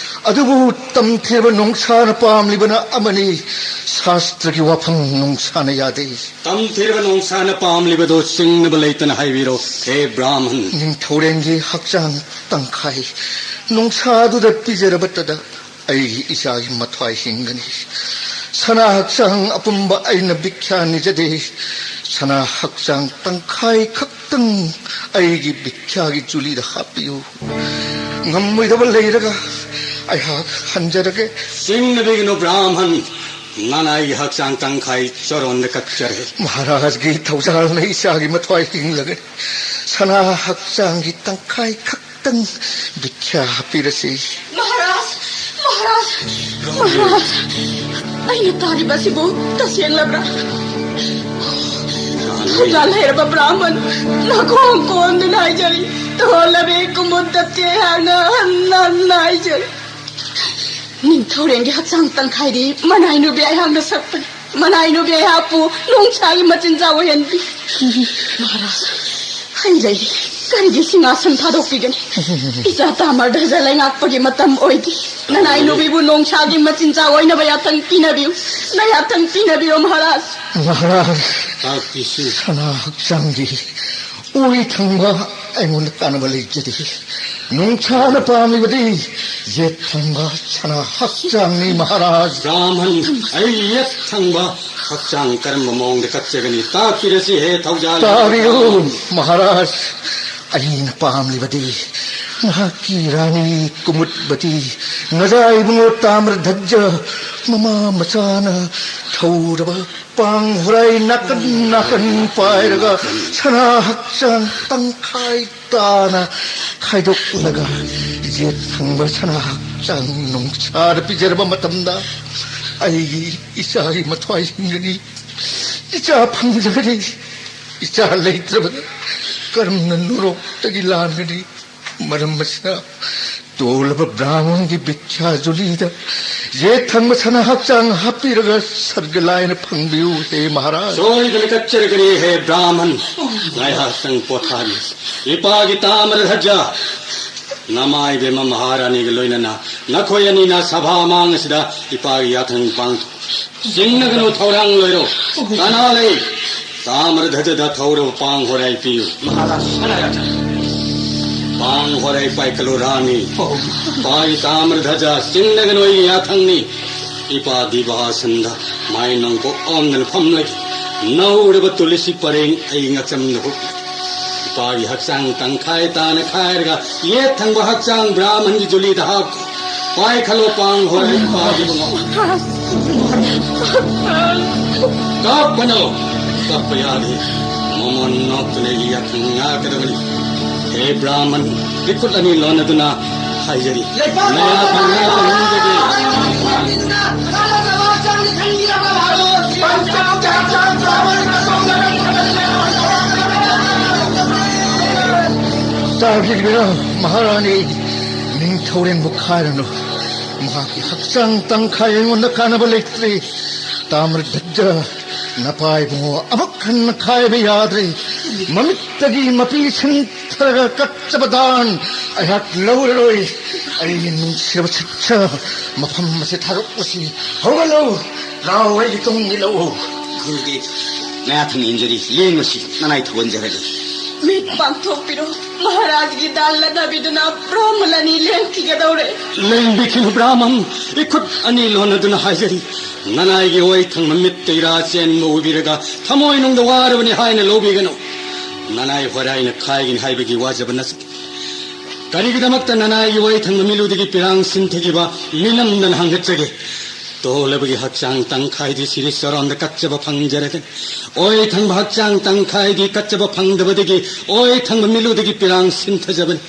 ꯑꯗꯨꯕꯨ ꯇꯝꯊꯤꯔꯕ ꯅꯣꯡꯁꯥꯅ ꯄꯥꯝꯂꯤꯕꯅ ꯑꯃꯅꯤ꯫ ꯁꯥꯁꯇ꯭ꯔꯒꯤ ꯋꯥꯐꯝ ꯅꯣꯡꯁꯥꯅ ꯌꯥꯗꯦ꯫ ꯇꯝꯊꯤꯔꯕ ꯅꯣꯡꯁꯥꯅ ꯄꯥꯝꯂꯤꯕꯗꯨ ꯆꯤꯡꯅꯕ ꯂꯩꯇꯅ ꯍꯥꯏꯕꯤꯔꯣ, ꯍꯦ ꯕ꯭ꯔꯥꯍꯃꯟ꯫ ꯅꯤꯡꯊꯧꯔꯦꯟꯒꯤ ꯍꯛꯆꯥꯡ ꯇꯪꯈꯥꯏ ꯅꯣꯡꯁꯥꯗꯨꯗ ꯄꯤꯖꯔꯕꯇꯗ ꯑꯩꯒꯤ ꯏꯆꯥꯒꯤ ꯃꯊ꯭ꯋꯥꯏ ꯍꯤꯡꯒꯅꯤ꯫ ꯁꯅꯥ ꯍꯛꯆꯥꯡ ꯑꯄꯨꯝꯕ ꯑꯩꯅ ꯚꯤꯈ꯭ꯌꯥ ꯅꯤꯖꯗꯦ꯫ ꯁꯅꯥ ꯍꯛꯆꯥꯡ ꯇꯪꯈꯥꯏ ꯈꯛꯇꯪ ꯑꯩꯒꯤ ꯚꯤꯈ꯭ꯌꯥꯒꯤ ꯖꯨꯂꯤꯗ ꯍꯥꯞꯄꯤꯌꯨ꯫ ꯉꯝꯃꯣꯏꯗꯕ ꯂꯩꯔꯒ ꯑꯩꯍꯥꯛ ꯍꯟꯖꯔꯒꯦ꯫ ꯆꯤꯡꯅꯕꯤꯒꯅꯨ ꯕ꯭ꯔꯥꯍꯃꯟ, ꯅꯅꯥꯏꯒꯤ ꯍꯛꯆꯥꯡ ꯇꯪꯈꯥꯏ ꯆꯔꯣꯟꯗ ꯀꯠꯆꯔꯦ꯫ ꯃꯍꯥꯔꯥꯖꯒꯤ ꯊꯧꯖꯥꯜꯅ ꯏꯆꯥꯒꯤ ꯃꯊ꯭ꯋꯥꯏ ꯍꯤꯡꯂꯒꯅꯤ꯫ ꯁꯅꯥ ꯍꯛꯆꯥꯡꯒꯤ ꯇꯪꯈꯥꯏ ꯈꯛꯇꯪ ꯚꯤꯈ꯭ꯌꯥ ꯍꯥꯞꯄꯤꯔꯁꯤ꯫ ꯃꯍꯥꯔꯥꯖ! ꯃꯍꯥꯔꯥꯖ! ꯃꯍꯥꯔꯥꯖ! ꯑꯩꯅ ꯇꯥꯔꯤꯕ ꯑꯁꯤꯕꯨ ꯇꯁꯦꯡꯂꯕ꯭ꯔꯥ? ꯊꯧꯖꯥꯜ ꯍꯩꯔꯕ ꯕ꯭ꯔꯥꯍꯃꯟ, ꯅꯈꯣꯡ ꯀꯣꯟꯗꯨꯅ ꯍꯥꯏꯖꯔꯤ, ꯇꯣꯜꯂꯕꯤ ꯀꯨꯃꯨꯗ ꯇꯦ ꯍꯥꯏꯅ ꯍꯟꯅ ꯍꯟꯅ ꯍꯥꯏꯖꯔꯤ꯫ ꯅꯤꯡꯊꯧꯔꯦꯜꯒꯤ ꯍꯛꯆꯥꯡ ꯇꯪꯈꯥꯏꯗꯤ ꯃꯅꯥꯏ ꯅꯨꯄꯤ ꯑꯩꯍꯥꯛꯅ ꯁꯛꯄꯅꯤ꯫ ꯃꯅꯥꯏ ꯅꯨꯄꯤ ꯑꯩꯍꯥꯛꯄꯨ ꯅꯣꯡꯁꯥꯒꯤ ꯃꯆꯤꯟꯖꯥꯛ ꯑꯣꯏꯍꯟꯕꯤ꯫ ꯃꯍꯥꯔꯥꯖ, ꯑꯩ ꯂꯩꯔꯤ꯫ ꯀꯔꯤꯒꯤ ꯁꯤꯡꯍꯥꯁꯟ ꯊꯥꯗꯣꯛꯄꯤꯒꯅꯤ? ꯏꯆꯥ ꯇꯥꯃꯔ ꯙꯖ ꯂꯩꯉꯥꯛꯄꯒꯤ ꯃꯇꯝ ꯑꯣꯏꯗꯦ꯫ ꯅꯅꯥꯏ ꯅꯨꯄꯤꯕꯨ ꯅꯣꯡꯁꯥꯒꯤ ꯃꯆꯤꯟꯖꯥꯛ ꯑꯣꯏꯅꯕ ꯌꯥꯊꯪ ꯄꯤꯅꯕꯤꯌꯨ꯫ ꯅꯌꯥꯊꯪ ꯄꯤꯅꯕꯤꯌꯨ, ꯃꯍꯥꯔꯥꯖ꯫ ꯃꯍꯥꯔꯥꯖ, ꯇꯥꯛꯄꯤꯁꯤ꯫ ꯁꯅꯥ ꯍꯛꯆꯥꯡꯒꯤ ꯑꯣꯏ ꯊꯪꯕ ꯑꯩꯉꯣꯟꯗ ꯀꯥꯟꯅꯕ ꯂꯩꯖꯗꯦ꯫ ꯅꯣꯡꯁꯥꯅ ꯄꯥꯝꯂꯤꯕꯗꯤ ꯌꯦꯠ ꯊꯪꯕ ꯁꯅꯥ ꯍꯛꯆꯥꯡꯅꯤ, ꯃꯍꯥꯔꯥꯖ꯫ ꯕ꯭ꯔꯥꯍꯃꯟ, ꯑꯩ ꯌꯦꯠ ꯊꯪꯕ ꯍꯛꯆꯥꯡ ꯀꯔꯝꯕ ꯃꯑꯣꯡꯗ ꯀꯠꯆꯒꯅꯤ? ꯇꯥꯛꯄꯤꯔꯁꯤ, ꯍꯦ ꯊꯧꯖꯥꯜ꯫ ꯇꯥꯕꯤꯌꯨ, ꯃꯍꯥꯔꯥꯖ꯫ ꯑꯩꯅ ꯄꯥꯝꯂꯤꯕꯗꯤ ꯅꯍꯥꯛꯀꯤ ꯔꯥꯅꯤ ꯀꯨꯃꯨꯗꯕꯇꯤ, ꯅꯖꯥ ꯏꯕꯨꯡꯉꯣ ꯇꯥꯃ꯭ꯔꯙꯖ, ꯃꯃꯥ ꯃꯆꯥꯅ ꯊꯧꯔꯕ ꯄꯥꯡ ꯍꯣꯔꯥꯏ ꯅꯥꯀꯟ ꯅꯥꯀꯟ ꯄꯥꯏꯔꯒ ꯁꯅꯥ ꯍꯛꯆꯥꯡ ꯇꯪꯈꯥꯏ ꯇꯥꯅ ꯈꯥꯏꯗꯣꯛꯂꯒ ꯌꯦꯠ ꯊꯪꯕ ꯁꯅꯥ ꯍꯛꯆꯥꯡ ꯅꯣꯡꯁꯥꯗ ꯄꯤꯖꯔꯕ ꯃꯇꯝꯗ ꯑꯩꯒꯤ ꯏꯆꯥꯒꯤ ꯃꯊ꯭ꯋꯥꯏ ꯍꯤꯡꯒꯅꯤ, ꯏꯆꯥ ꯐꯪꯖꯒꯅꯤ꯫ ꯏꯆꯥ ꯂꯩꯇ꯭ꯔꯕꯗ ꯀꯔꯝꯅ ꯅꯣꯔꯣꯛꯇꯒꯤ ꯂꯥꯟꯒꯅꯤ? ꯃꯔꯝ ꯑꯁꯤꯅ ꯇꯣꯜꯂꯕ ꯕ꯭ꯔꯥꯍꯃꯟꯒꯤ ꯚꯤꯈ꯭ꯌꯥ ꯖꯨꯂꯤꯗ ꯌꯦꯠ ꯊꯪꯕ ꯁꯅꯥ ꯍꯛꯆꯥꯡ ꯍꯥꯞꯄꯤꯔꯒ ꯁꯔꯒ ꯂꯥꯏꯅ ꯐꯪꯕꯤꯌꯨ, ꯍꯦ ꯃꯍꯥꯔꯥꯖ꯫ ꯁꯣꯏꯗꯅ ꯀꯠꯆꯔꯒꯅꯤ, ꯍꯦ ꯕ꯭ꯔꯥꯍꯃꯟ꯫ ꯉꯥꯏꯍꯥꯛꯇꯪ ꯄꯣꯊꯥꯕꯤꯌꯨ꯫ ꯏꯄꯥꯒꯤ ꯇꯥꯃ꯭ꯔꯙꯖ, ꯅꯃꯥꯏꯕꯦꯝꯃ ꯃꯍꯥꯔꯥꯅꯤꯒ ꯂꯣꯏꯅꯅ ꯅꯈꯣꯏ ꯑꯅꯤꯅ ꯁꯚꯥ ꯃꯥꯡ ꯑꯁꯤꯗ ꯏꯄꯥꯒꯤ ꯌꯥꯊꯪ ꯄꯥꯡꯊꯣꯛ꯫ ꯆꯤꯡꯅꯒꯅꯨ, ꯊꯧꯔꯥꯡ ꯂꯣꯏꯔꯣ꯫ ꯀꯅꯥ ꯂꯩ? ꯇꯥꯃ꯭ꯔꯙꯖꯗ ꯊꯧꯔꯕ ꯄꯥꯡ ꯍꯣꯔꯥꯏ ꯄꯤꯌꯨ꯫ ꯃꯍꯥꯔꯥꯖ, ꯁꯅꯥ ꯌꯥꯊꯪ꯫ ꯄꯥꯡ ꯍꯣꯔꯥꯏ ꯄꯥꯏꯈꯠꯂꯨ, ꯔꯥꯅꯤ꯫ ꯑꯣ꯫ ꯄꯥꯏ ꯇꯥꯃ꯭ꯔꯙꯖ, ꯆꯤꯡꯅꯒꯅꯨ, ꯑꯩꯒꯤ ꯌꯥꯊꯪꯅꯤ꯫ ꯏꯄꯥ ꯗꯤꯕꯥꯁꯟꯗ ꯃꯥꯏ ꯅꯣꯡꯄꯣꯛ ꯑꯣꯟꯗꯅ ꯐꯝꯂꯒꯦ꯫ ꯅꯧꯔꯕ ꯇꯨꯂꯁꯤ ꯄꯔꯦꯡ ꯑꯩ ꯉꯛꯁꯝꯗ ꯍꯨꯛ꯫ ꯏꯄꯥꯒꯤ ꯍꯛꯆꯥꯡ ꯇꯪꯈꯥꯏ ꯇꯥꯅ ꯈꯥꯏꯔꯒ ꯌꯦꯠ ꯊꯪꯕ ꯍꯛꯆꯥꯡ ꯕ꯭ꯔꯥꯍꯃꯟꯒꯤ ꯖꯨꯂꯤꯗ ꯍꯥꯞꯈꯣ꯫ ꯄꯥꯏꯈꯠꯂꯣ ꯄꯥꯡ ꯍꯣꯔꯥꯏ ꯄꯥꯏꯕ ꯉꯝ-, ꯀꯞꯀꯅꯨ, ꯀꯞꯄ ꯌꯥꯗꯦ꯫ ꯃꯣꯃꯣꯟ ꯅꯣꯛꯇꯨꯅ ꯑꯩꯒꯤ ꯌꯥꯊꯪ ꯉꯥꯛꯀꯗꯕꯅꯤ꯫ ꯍꯦ ꯕ꯭ꯔꯥꯍꯃꯟ, ꯏꯈꯨꯠ ꯑꯅꯤ ꯂꯣꯟꯅꯗꯨꯅ ꯍꯥꯏꯖꯔꯤ, ꯅꯌꯥꯊꯪ ꯉꯥꯛꯄ ꯉꯝꯖꯒꯦ꯫ ꯇꯥꯕꯤꯕꯤꯔꯣ, ꯃꯍꯥꯔꯥꯅꯤ꯫ ꯅꯤꯡꯊꯧꯔꯦꯟꯕꯨ ꯈꯥꯏꯔꯅꯨ꯫ ꯃꯍꯥꯛꯀꯤ ꯍꯛꯆꯥꯡ ꯇꯪꯈꯥꯏ ꯑꯩꯉꯣꯟꯗ ꯀꯥꯟꯅꯕ ꯂꯩꯇ꯭ꯔꯦ꯫ ꯇꯥꯃ꯭ꯔꯙ꯭ꯋꯖ, ꯅꯄꯥ ꯏꯕꯨꯡꯉꯣ ꯑꯃꯨꯛ ꯍꯟꯅ ꯈꯥꯏꯕ ꯌꯥꯗ꯭ꯔꯦ꯫ ꯃꯃꯤꯠꯇꯒꯤ ꯃꯄꯤ ꯁꯤꯟꯊꯔꯒ ꯀꯠꯆꯕ ꯗꯥꯟ ꯑꯩꯍꯥꯛ ꯂꯧꯔꯔꯣꯏ꯫ ꯑꯩꯒꯤ ꯅꯨꯡꯁꯤꯔꯕ ꯁꯤꯁ꯭ꯌ, ꯃꯐꯝ ꯑꯁꯤ ꯊꯥꯗꯣꯛꯂꯁꯤ꯫ ꯍꯧꯒꯠꯂꯨ, ꯂꯥꯎ, ꯑꯩꯒꯤ ꯇꯨꯡ ꯏꯜꯂꯛꯎ꯫ ꯒꯨꯔꯨꯗꯦꯕ, ꯅꯌꯥꯊꯪ ꯏꯟꯖꯔꯤ, ꯂꯦꯡꯂꯁꯤ, ꯅꯅꯥꯏ ꯊꯧꯒꯟꯖꯔꯒꯦ꯫ ꯃꯤꯠ ꯄꯥꯡꯊꯣꯛꯄꯤꯔꯣ, ꯃꯍꯥꯔꯥꯖꯒꯤ ꯗꯥꯟ ꯂꯠꯅꯕꯤꯗꯨꯅ ꯕ꯭ꯔꯥꯍꯃꯟ ꯑꯅꯤ ꯂꯦꯡꯈꯤꯒꯗꯧꯔꯦ꯫ ꯂꯦꯡꯕꯤꯈꯤꯅꯨ ꯕ꯭ꯔꯥꯍꯃꯟ, ꯏꯈꯨꯠ ꯑꯅꯤ ꯂꯣꯟꯅꯗꯨꯅ ꯍꯥꯏꯖꯔꯤ, ꯅꯅꯥꯏꯒꯤ ꯑꯣꯏꯊꯪꯕ ꯃꯤꯠꯇ ꯏꯔꯥ ꯆꯦꯟꯕ ꯎꯕꯤꯔꯒ ꯊꯃꯣꯏꯅꯨꯡꯗ ꯋꯥꯔꯕꯅꯤ ꯍꯥꯏꯅ ꯂꯧꯕꯤꯒꯅꯨ꯫ ꯅꯅꯥꯏ ꯍꯣꯔꯥꯏꯅ ꯈꯥꯏꯒꯅꯤ ꯍꯥꯏꯕꯒꯤ ꯋꯥꯖꯕ ꯅꯠꯆꯗꯦ꯫ ꯀꯔꯤꯒꯤꯗꯃꯛꯇ ꯅꯅꯥꯏꯒꯤ ꯑꯣꯏꯊꯪꯕ ꯃꯤꯂꯨꯗꯒꯤ ꯄꯤꯔꯥꯡ ꯁꯤꯟꯊꯈꯤꯕ ꯃꯤꯅꯝꯗꯅ ꯍꯪꯒꯠꯆꯒꯦ꯫ ꯇꯣꯜꯂꯕꯒꯤ ꯍꯛꯆꯥꯡ ꯇꯪꯈꯥꯏꯗꯤ ꯁꯤꯔꯤ ꯆꯔꯣꯟꯗ ꯀꯠꯆꯕ ꯐꯪꯖꯔꯒꯅꯤ꯫ ꯑꯣꯏꯊꯪꯕ ꯍꯛꯆꯥꯡ ꯇꯪꯈꯥꯏꯗꯤ ꯀꯠꯆꯕ ꯐꯪꯗꯕꯗꯒꯤ ꯑꯣꯏꯊꯪꯕ ꯃꯤꯂꯨꯗꯒꯤ ꯄꯤꯔꯥꯡ ꯁꯤꯟꯊꯖꯕꯅꯤ꯫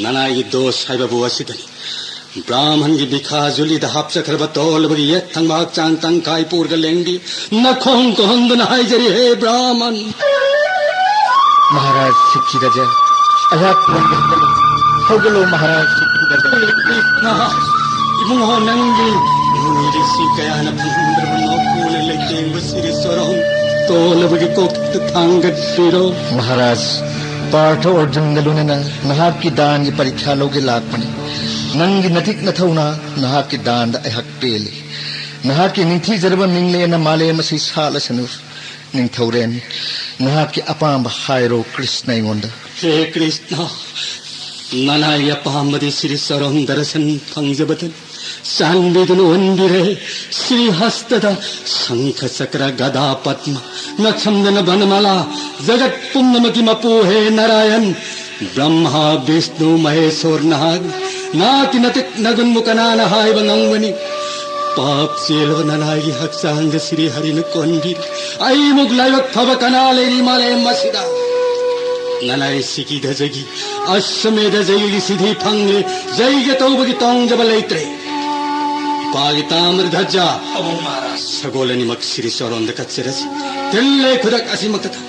ꯅꯅꯥꯏꯒꯤ ꯗꯣꯁ ꯍꯥꯏꯕꯕꯨ ꯑꯁꯤꯗꯅꯤ꯫ ꯕ꯭ꯔꯥꯍꯃꯟꯒꯤ ꯕꯤꯈꯥ ꯖꯨꯂꯤꯗ ꯍꯥꯞꯆꯈ꯭ꯔꯕ ꯇꯣꯜꯂꯕꯒꯤ ꯌꯦꯠ ꯊꯪꯕ ꯍꯛꯆꯥꯡ ꯇꯪꯈꯥꯏ ꯄꯨꯔꯒ ꯂꯦꯡꯕꯤ꯫ ꯅꯈꯣꯡ ꯀꯣꯍꯟꯗꯨꯅ ꯍꯥꯏꯖꯔꯤ, ꯍꯦ ꯕ꯭ꯔꯥꯍꯃꯟ꯫ ꯃꯍꯥꯔꯥꯖ ꯁꯤꯛꯈꯤꯔꯖ, ꯑꯩꯍꯥꯛ ꯄꯨꯔꯒ ꯍꯧꯒꯠꯂꯨ꯫ ꯍꯧꯒꯠꯂꯨ, ꯃꯍꯥꯔꯥꯖ ꯁꯤꯛꯈꯤꯔꯖ꯫ ꯀ꯭ꯔꯤꯁꯅ, ꯏꯕꯨꯡꯉꯣ ꯅꯪꯒꯤ ꯅꯨꯃꯤꯠꯁꯤ ꯀꯌꯥꯅ ꯐꯪꯗ꯭ꯔꯕ ꯅꯣꯛꯄꯨꯅ ꯂꯩꯇꯦꯡꯕ ꯁꯤꯔꯤ ꯆꯔꯣꯟ ꯇꯣꯜꯂꯕꯒꯤ ꯀꯣꯛꯇ ꯊꯥꯡꯒꯠꯄꯤꯔꯣ꯫ ꯃꯍꯥꯔꯥꯖ, ꯄꯥꯔꯊ ꯑꯔꯖꯨꯟꯒ ꯂꯣꯏꯅꯅ ꯅꯍꯥꯛꯀꯤ ꯗꯥꯟꯒꯤ ꯄꯔꯤꯈ꯭ꯌꯥ ꯂꯧꯒꯦ ꯂꯥꯛꯄꯅꯤ꯫ ꯅꯪꯒꯤ ꯅꯇꯤꯛ ꯅꯊꯧꯅ ꯅꯍꯥꯛꯀꯤ ꯗꯥꯟꯗ ꯑꯩꯍꯥꯛ ꯄꯦꯜꯂꯤ꯫ ꯅꯍꯥꯛꯀꯤ ꯅꯤꯡꯊꯤꯖꯔꯕ ꯃꯤꯡꯂꯦꯟꯅ ꯃꯥꯂꯦꯝ ꯑꯁꯤ ꯁꯥꯠꯂꯁꯅꯨ꯫ ꯅꯤꯡꯊꯧꯔꯦꯟ, ꯅꯍꯥꯛꯀꯤ ꯑꯄꯥꯝꯕ ꯍꯥꯏꯔꯣ ꯀ꯭ꯔꯤꯁꯅ ꯑꯩꯉꯣꯟꯗ꯫ ꯍꯦ ꯀ꯭ꯔꯤꯁꯅ, ꯅꯅꯥꯏꯒꯤ ꯑꯄꯥꯝꯕꯗꯤ ꯁꯤꯔꯤ ꯆꯔꯣꯟ ꯗꯔꯁꯟ ꯐꯪꯖꯕꯗꯅꯤ꯫ ꯆꯥꯟꯕꯤꯗꯨꯅ ꯑꯣꯟꯕꯤꯔꯦ ꯁ꯭ꯔꯤ ꯍꯁꯇꯗ ꯁꯪꯈ ꯆꯀ꯭ꯔ ꯒꯗꯥ ꯄꯗ꯭ꯃ ꯅꯥꯊꯝꯗꯅ ꯕꯅꯃꯥꯂꯥ꯫ ꯖꯒꯠ ꯄꯨꯝꯅꯃꯛꯀꯤ ꯃꯄꯨ ꯍꯦ ꯅꯥꯔꯥꯌꯟ, ꯕ꯭ꯔꯍ꯭ꯃꯥ ꯕꯤꯁꯅꯨ ꯃꯍꯦꯁꯣꯔ ꯅꯍꯥꯛ, ꯅꯍꯥꯛꯀꯤ ꯅꯇꯤꯛ ꯅꯒꯨꯟꯕꯨ ꯀꯅꯥꯅ ꯍꯥꯏꯕ ꯉꯝꯒꯅꯤ? ꯄꯥꯞ ꯆꯦꯜꯂꯕ ꯅꯅꯥꯏꯒꯤ ꯍꯛꯆꯥꯡꯗ ꯁꯤꯔꯤ ꯍꯔꯤꯅ ꯀꯣꯟꯕꯤꯔꯤ꯫ ꯑꯩꯃꯨꯛ ꯂꯥꯏꯕꯛ ꯐꯕ ꯀꯅꯥ ꯂꯩꯔꯤ ꯃꯥꯂꯦꯝ ꯑꯁꯤꯗ? ꯅꯅꯥꯏ ꯁꯤꯀꯤꯙꯖꯒꯤ ꯑꯁꯃꯦꯙ ꯖꯩꯒꯒꯤ ꯁꯤꯙꯤ ꯐꯪꯂꯦ꯫ ꯖꯩꯒ ꯇꯧꯕꯒꯤ ꯇꯣꯡꯖꯕ ꯂꯩꯇ꯭ꯔꯦ꯫ ꯏꯄꯥꯒꯤ ꯇꯥꯃ꯭ꯔ ꯙꯖ, ꯑꯕꯣ ꯃꯍꯥꯔꯥꯖ꯫ ꯁꯒꯣꯜ ꯑꯅꯤꯃꯛ ꯁꯤꯔꯤ ꯆꯣꯔꯣꯟꯗ ꯀꯠꯆꯔꯁꯤ꯫ ꯊꯤꯜꯂꯦ ꯈꯨꯗꯛ ꯑꯁꯤꯃꯛꯇꯗ꯫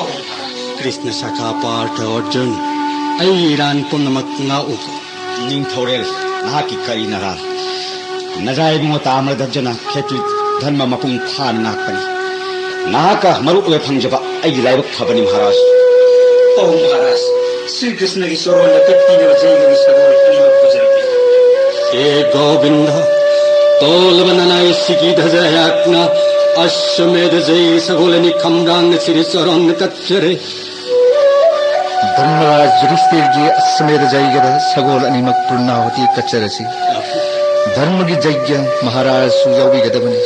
ꯑꯕꯣ ꯃꯍꯥꯔꯥꯖ꯫ ꯀ꯭ꯔꯤꯁꯅ ꯁꯈꯥ ꯄꯥꯔꯊ ꯑꯔꯖꯨꯟ, ꯑꯩꯒꯤ ꯏꯔꯥꯟ ꯄꯨꯝꯅꯃꯛ ꯉꯥꯛꯎꯀꯣ꯫ ꯅꯤꯡꯊꯧꯔꯦꯜ, ꯅꯍꯥꯛꯀꯤ ꯀꯔꯤ ꯅꯔꯥꯜ? ꯅꯖꯥ ꯏꯕꯨꯡꯉꯣ ꯇꯥꯃ꯭ꯔꯙꯖꯅ ꯈꯦꯇ꯭ꯔꯤ ꯙꯔꯃ ꯃꯄꯨꯡ ꯐꯥꯅ ꯉꯥꯛꯄꯅꯤ꯫ ꯅꯍꯥꯛꯀ ꯃꯔꯨꯞ ꯑꯣꯏꯕ ꯐꯪꯖꯕ ꯑꯩꯒꯤ ꯂꯥꯏꯕꯛ ꯐꯕꯅꯤ ꯃꯍꯥꯔꯥꯖ꯫ ꯑꯣ ꯃꯍꯥꯔꯥꯖ, ꯁ꯭ꯔꯤ ꯀ꯭ꯔꯤꯁꯅꯒꯤ ꯆꯣꯔꯣꯟꯗ ꯀꯠꯄꯤꯅꯕ ꯖꯩꯒꯒꯤ ꯁꯒꯣꯜ ꯑꯅꯤꯃꯛ ꯄꯨꯖꯔꯛꯂꯤ꯫ ꯍꯦ ꯒꯣꯕꯤꯟꯗ, ꯇꯣꯜꯂꯕ ꯅꯅꯥꯏ ꯁꯤꯀꯤꯙꯖ ꯑꯩꯍꯥꯛꯅ ꯑꯁ꯭ꯋꯃꯦꯙ ꯖꯩꯒꯤ ꯁꯒꯣꯜ ꯑꯅꯤ ꯈꯝꯔꯥꯡꯅ ꯁꯤꯔꯤ ꯆꯣꯔꯣꯟꯗ ꯀꯠꯆꯔꯦ꯫ ꯙꯔꯃꯔꯥꯖ ꯌꯨꯙꯤꯁꯊꯤꯔꯒꯤ ꯑꯁ꯭ꯋꯃꯦꯙ ꯖꯩꯒꯗ ꯁꯒꯣꯜ ꯑꯅꯤꯃꯛ ꯄꯨꯔꯅꯥꯍꯨꯇꯤ ꯀꯠꯆꯔꯁꯤ꯫ ꯙꯔꯃꯒꯤ ꯖꯩꯒ ꯃꯍꯥꯔꯥꯖꯁꯨ ꯌꯥꯎꯕꯤꯒꯗꯕꯅꯤ꯫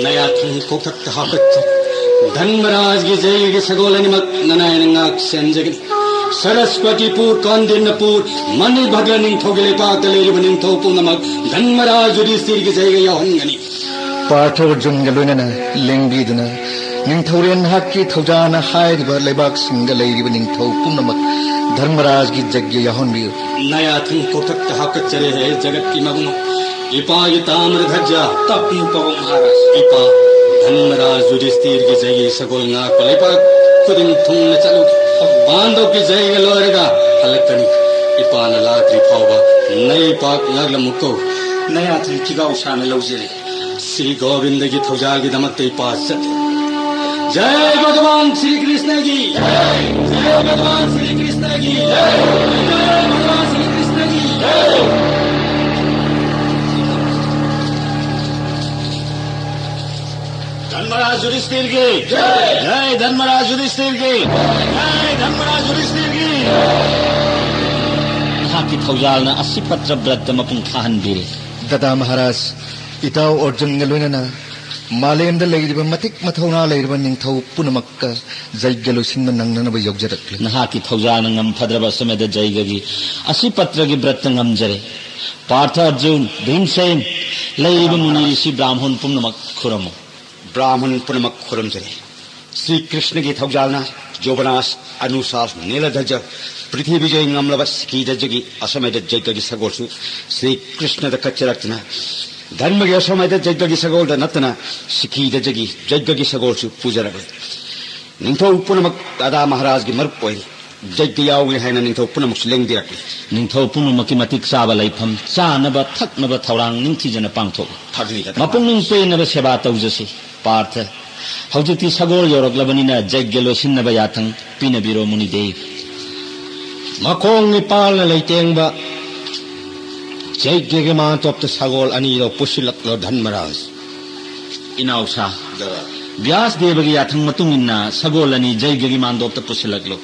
ꯅꯌꯥꯊꯪ ꯀꯣꯛꯊꯛꯇ ꯍꯥꯞꯀꯠꯆꯔꯤ꯫ ꯙꯔꯃꯔꯥꯖꯒꯤ ꯖꯩꯒꯒꯤ ꯁꯒꯣꯜ ꯑꯅꯤꯃꯛ ꯅꯅꯥꯏꯅ ꯉꯥꯛ ꯁꯦꯟꯖꯒꯅꯤ꯫ ꯁꯔꯁꯄꯇꯤꯄꯨꯔ, ꯀꯥꯟꯗꯤꯟꯅꯄꯨꯔ, ꯃꯅꯤꯚꯗ꯭ꯔ ꯅꯤꯡꯊꯧꯒꯤ ꯂꯩꯄꯥꯛꯇ ꯂꯩꯔꯤꯕ ꯅꯤꯡꯊꯧ ꯄꯨꯝꯅꯃꯛ ꯙꯔꯃꯔꯥꯖ ꯌꯨꯙꯤꯁꯊꯤꯔꯒꯤ ꯖꯩꯒ ꯌꯥꯎꯍꯟꯒꯅꯤ꯫ ꯄꯥꯔꯊ ꯑꯔꯖꯨꯟꯒ ꯂꯣꯏꯅꯅ ꯂꯦꯡꯕꯤꯗꯨꯅ ꯅꯤꯡꯊꯧꯔꯦꯜ ꯅꯍꯥꯛꯀꯤ ꯊꯧꯖꯥꯅ ꯍꯥꯏꯔꯤꯕ ꯂꯩꯕꯥꯛꯁꯤꯡꯗ ꯂꯩꯔꯤꯕ ꯅꯤꯡꯊꯧ ꯄꯨꯝꯅꯃꯛ ꯙꯔꯃꯔꯥꯖꯒꯤ ꯖꯩꯒ ꯌꯥꯎꯍꯟꯕꯤꯌꯨ꯫ ꯅꯌꯥꯊꯪ ꯀꯣꯛꯊꯛꯇ ꯍꯥꯞꯀꯠꯆꯔꯦ ꯍꯦ ꯖꯒꯠꯀꯤ ꯃꯕꯨꯡ, ꯏꯄꯥꯒꯤ ꯇꯥꯃ꯭ꯔ ꯙꯖ꯫ ꯇꯥꯛꯄꯤꯌꯨ ꯄꯥꯕꯨꯡ ꯃꯍꯥꯔꯥꯖ꯫ ꯏꯄꯥ, ꯙꯔꯃꯔꯥꯖ ꯌꯨꯙꯤꯁꯊꯤꯔꯒꯤ ꯖꯩꯒꯤ ꯁꯒꯣꯜ ꯉꯥꯛꯄ ꯂꯩꯄꯥꯛ ꯈꯨꯗꯤꯡ ꯊꯨꯡꯅ ꯆꯠꯂꯨ꯫ ꯄꯥꯟꯗꯣꯞꯀꯤ ꯖꯩꯒ ꯂꯣꯏꯔꯒ ꯍꯜꯂꯛꯀꯅꯤ꯫ ꯏꯄꯥꯅ ꯂꯥꯛꯇ꯭ꯔꯤ ꯐꯥꯎꯕ ꯅꯩ ꯄꯥꯛ ꯉꯥꯛꯂꯝꯃꯨꯀꯣ꯫ ꯅꯌꯥꯊꯪ ꯊꯤꯒꯥꯎ ꯁꯥꯅ ꯂꯧꯖꯔꯦ꯫ ꯁ꯭ꯔꯤ ꯒꯣꯕꯤꯟꯗꯒꯤ ꯊꯧꯖꯥꯜꯒꯤꯗꯃꯛꯇ ꯏꯄꯥ ꯆꯠꯂꯤ꯫ ꯖꯌ ꯚꯒꯋꯥꯟ ꯁ꯭ꯔꯤ ꯀ꯭ꯔꯤꯁꯅꯒꯤ ꯖꯌ! ꯖꯌ ꯚꯒꯋꯥꯟ ꯁ꯭ꯔꯤ ꯀ꯭ꯔꯤꯁꯅꯒꯤ ꯖꯌ! ꯖꯌ ꯚꯒꯋꯥꯟ ꯁ꯭ꯔꯤ ꯀ꯭ꯔꯤꯁꯅꯒꯤ ꯖꯌ! ꯙꯔꯃꯔꯥꯖ ꯌꯨꯙꯤꯁꯊꯤꯔꯒꯤ ꯖꯌ! ꯙꯔꯃꯔꯥꯖ ꯌꯨꯙꯤꯁꯊꯤꯔꯒꯤ ꯖꯌ! ꯙꯔꯃꯔꯥꯖ ꯌꯨꯙꯤꯁꯊꯤꯔꯒꯤ ꯖꯌ! ꯅꯍꯥꯛꯀꯤ ꯊꯧꯖꯥꯜꯅ ꯑꯁꯤꯄꯇ꯭ꯔ ꯕ꯭ꯔꯠꯇ ꯃꯄꯨꯡ ꯐꯥꯍꯟꯕꯤꯔꯦ꯫ ꯗꯗꯥ ꯃꯍꯥꯔꯥꯖ, ꯏꯇꯥꯎ ꯑꯔꯖꯨꯟꯒ ꯂꯣꯏꯅꯅ ꯃꯥꯂꯦꯝꯗ ꯂꯩꯔꯤꯕ ꯃꯇꯤꯛ ꯃꯊꯧꯅꯥ ꯂꯩꯔꯕ ꯅꯤꯡꯊꯧ ꯄꯨꯝꯅꯃꯛꯀ ꯖꯩꯒ ꯂꯣꯏꯁꯤꯟꯕ ꯅꯪꯅꯅꯕ ꯌꯧꯖꯔꯛꯂꯤ꯫ ꯅꯍꯥꯛꯀꯤ ꯊꯧꯖꯥꯜꯅ ꯉꯝꯐꯗ꯭ꯔꯕ ꯑꯁ꯭ꯋꯃꯦꯙ ꯖꯩꯒꯒꯤ ꯑꯁꯤꯄꯇ꯭ꯔꯒꯤ ꯕ꯭ꯔꯠꯇ ꯉꯝꯖꯔꯦ꯫ ꯄꯥꯔꯊ, ꯑꯔꯖꯨꯟ, ꯚꯤꯝꯁꯦꯟ, ꯂꯩꯔꯤꯕ ꯃꯨꯅꯤ ꯔꯤꯁꯤ ꯕ꯭ꯔꯥꯍꯃꯟ ꯄꯨꯝꯅꯃꯛ ꯈꯨꯔꯨꯝꯃꯨ꯫ ꯕ꯭ꯔꯥꯍꯃꯟ ꯄꯨꯝꯅꯃꯛ ꯈꯨꯔꯨꯝꯖꯔꯤ꯫ ꯁ꯭ꯔꯤ ꯀ꯭ꯔꯤꯁꯅꯒꯤ ꯊꯧꯖꯥꯜꯅ ꯖꯣꯕꯅꯥꯁ, ꯑꯅꯨꯁꯥꯔ, ꯅꯤꯂꯙꯖ, ꯄ꯭ꯔꯤꯊꯤꯕꯤꯖꯩ ꯉꯝꯂꯕ ꯁꯤꯀꯤꯙꯖꯒꯤ ꯑꯁꯃꯦꯙ ꯌꯩꯒꯒꯤ ꯁꯒꯣꯜꯁꯨ ꯁ꯭ꯔꯤ ꯀ꯭ꯔꯤꯁꯅꯗ ꯀꯠꯆꯔꯛꯇꯨꯅ, ꯙꯔꯃꯒꯤ ꯑꯁꯃꯦꯙ ꯌꯩꯒꯒꯤ ꯁꯒꯣꯜꯗ ꯅꯠꯇꯅ ꯁꯤꯀꯤꯙꯖꯒꯤ ꯌꯩꯒꯒꯤ ꯁꯒꯣꯜꯁꯨ ꯄꯨꯖꯔꯛꯂꯤ꯫ ꯅꯤꯡꯊꯧ ꯄꯨꯝꯅꯃꯛ ꯔꯥꯙꯥ ꯃꯍꯥꯔꯥꯖꯒꯤ ꯃꯔꯨꯞ ꯑꯣꯏꯔꯤ꯫ ꯌꯩꯒ ꯌꯥꯎꯒꯦ ꯍꯥꯏꯅ ꯅꯤꯡꯊꯧ ꯄꯨꯝꯅꯃꯛꯁꯨ ꯂꯦꯡꯕꯤꯔꯛꯂꯤ꯫ ꯅꯤꯡꯊꯧ ꯄꯨꯝꯅꯃꯛꯀꯤ ꯃꯇꯤꯛ ꯆꯥꯕ ꯂꯩꯐꯝ, ꯆꯥꯅꯕ ꯊꯛꯅꯕ ꯊꯧꯔꯥꯡ ꯅꯤꯡꯊꯤꯖꯅ ꯄꯥꯡꯊꯣꯛꯏ꯫ ꯊꯥꯕꯤꯔꯤꯗ ꯃꯄꯨꯛꯅꯤꯡ ꯄꯦꯟꯅꯕ ꯁꯦꯕꯥ ꯇꯧꯖꯁꯤ꯫ ꯄꯥꯔꯊ, ꯍꯧꯖꯤꯛꯇꯤ ꯁꯒꯣꯜ ꯌꯧꯔꯛꯂꯕꯅꯤꯅ ꯌꯩꯒ ꯂꯣꯏꯁꯤꯟꯅꯕ ꯌꯥꯊꯪ ꯄꯤꯅꯕꯤꯔꯣ ꯃꯨꯅꯤꯗꯦꯕ꯫ ꯃꯈꯣꯡ ꯅꯤꯄꯥꯜꯅ ꯂꯩꯇꯦꯡꯕ ꯌꯩꯒꯒꯤ ꯃꯥꯟꯇꯣꯞꯇ ꯁꯒꯣꯜ ꯑꯅꯤꯗꯣ ꯄꯨꯁꯤꯜꯂꯛꯂꯣ ꯙꯔꯃꯔꯥꯖ꯫ ꯏꯅꯥꯎꯁꯥ, ꯗꯔꯥ꯫ ꯕ꯭ꯌꯥꯁ ꯗꯦꯕꯒꯤ ꯌꯥꯊꯪ ꯃꯇꯨꯡ ꯏꯟꯅ ꯁꯒꯣꯜ ꯑꯅꯤ ꯌꯩꯒꯒꯤ ꯃꯥꯟꯗꯣꯞꯇ ꯄꯨꯁꯤꯜꯂꯛꯂꯨ꯫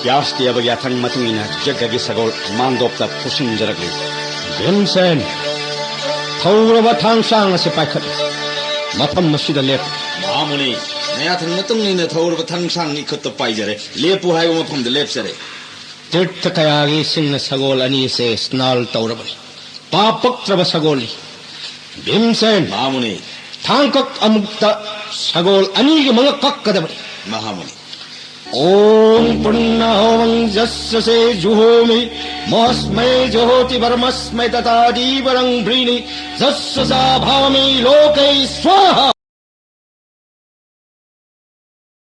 ꯕ꯭ꯌꯥꯁ ꯗꯦꯕꯒꯤ ꯌꯥꯊꯪ ꯃꯇꯨꯡ ꯏꯟꯅ ꯌꯩꯒꯒꯤ ꯁꯒꯣꯜ ꯃꯥꯟꯗꯣꯞꯇ ꯄꯨꯁꯤꯟꯖꯔꯛꯂꯤ꯫ ꯚꯤꯝꯁꯦꯟ, ꯊꯧꯔꯕ ꯊꯥꯡꯁꯥꯡ ꯑꯁꯤ ꯄꯥꯏꯈꯠꯂꯨ꯫ ꯃꯐꯝ ꯑꯁꯤꯗ ꯂꯦꯞꯄꯨ꯫ ꯃꯍꯥꯃꯨꯅꯤ, ꯅꯌꯥꯊꯪ ꯃꯇꯨꯡ ꯏꯟꯅ ꯊꯧꯔꯕ ꯊꯥꯡꯁꯥꯡ ꯏꯈꯨꯠꯇ ꯄꯥꯏꯖꯔꯦ꯫ ꯂꯦꯞꯄꯨ ꯍꯥꯏꯕ ꯃꯐꯝꯗ ꯂꯦꯞꯆꯔꯦ꯫ ꯇꯤꯔꯊ ꯀꯌꯥꯒꯤ ꯏꯁꯤꯡꯅ ꯁꯒꯣꯜ ꯑꯅꯤ ꯑꯁꯦ ꯁ꯭ꯅꯥꯜ ꯇꯧꯔꯕꯅꯤ꯫ ꯄꯥꯞ ꯄꯛꯇ꯭ꯔꯕ ꯁꯒꯣꯜꯅꯤ꯫ ꯚꯤꯝꯁꯦꯟ, ꯃꯍꯥꯃꯨꯅꯤ꯫ ꯊꯥꯡꯀꯛ ꯑꯃꯨꯛꯇ ꯁꯒꯣꯜ ꯑꯅꯤꯒꯤ ꯃꯉꯛ ꯀꯛꯀꯗꯕꯅꯤ꯫ ꯃꯍꯥꯃꯨꯅꯤ꯫ ॐ पुण्यहोमं यस्य से जुहोमि, मोऽस्मै ज्योतिवर्मस्मै तथा दीवरं वृणि, यस्य सा भामि लोके स्वाहा।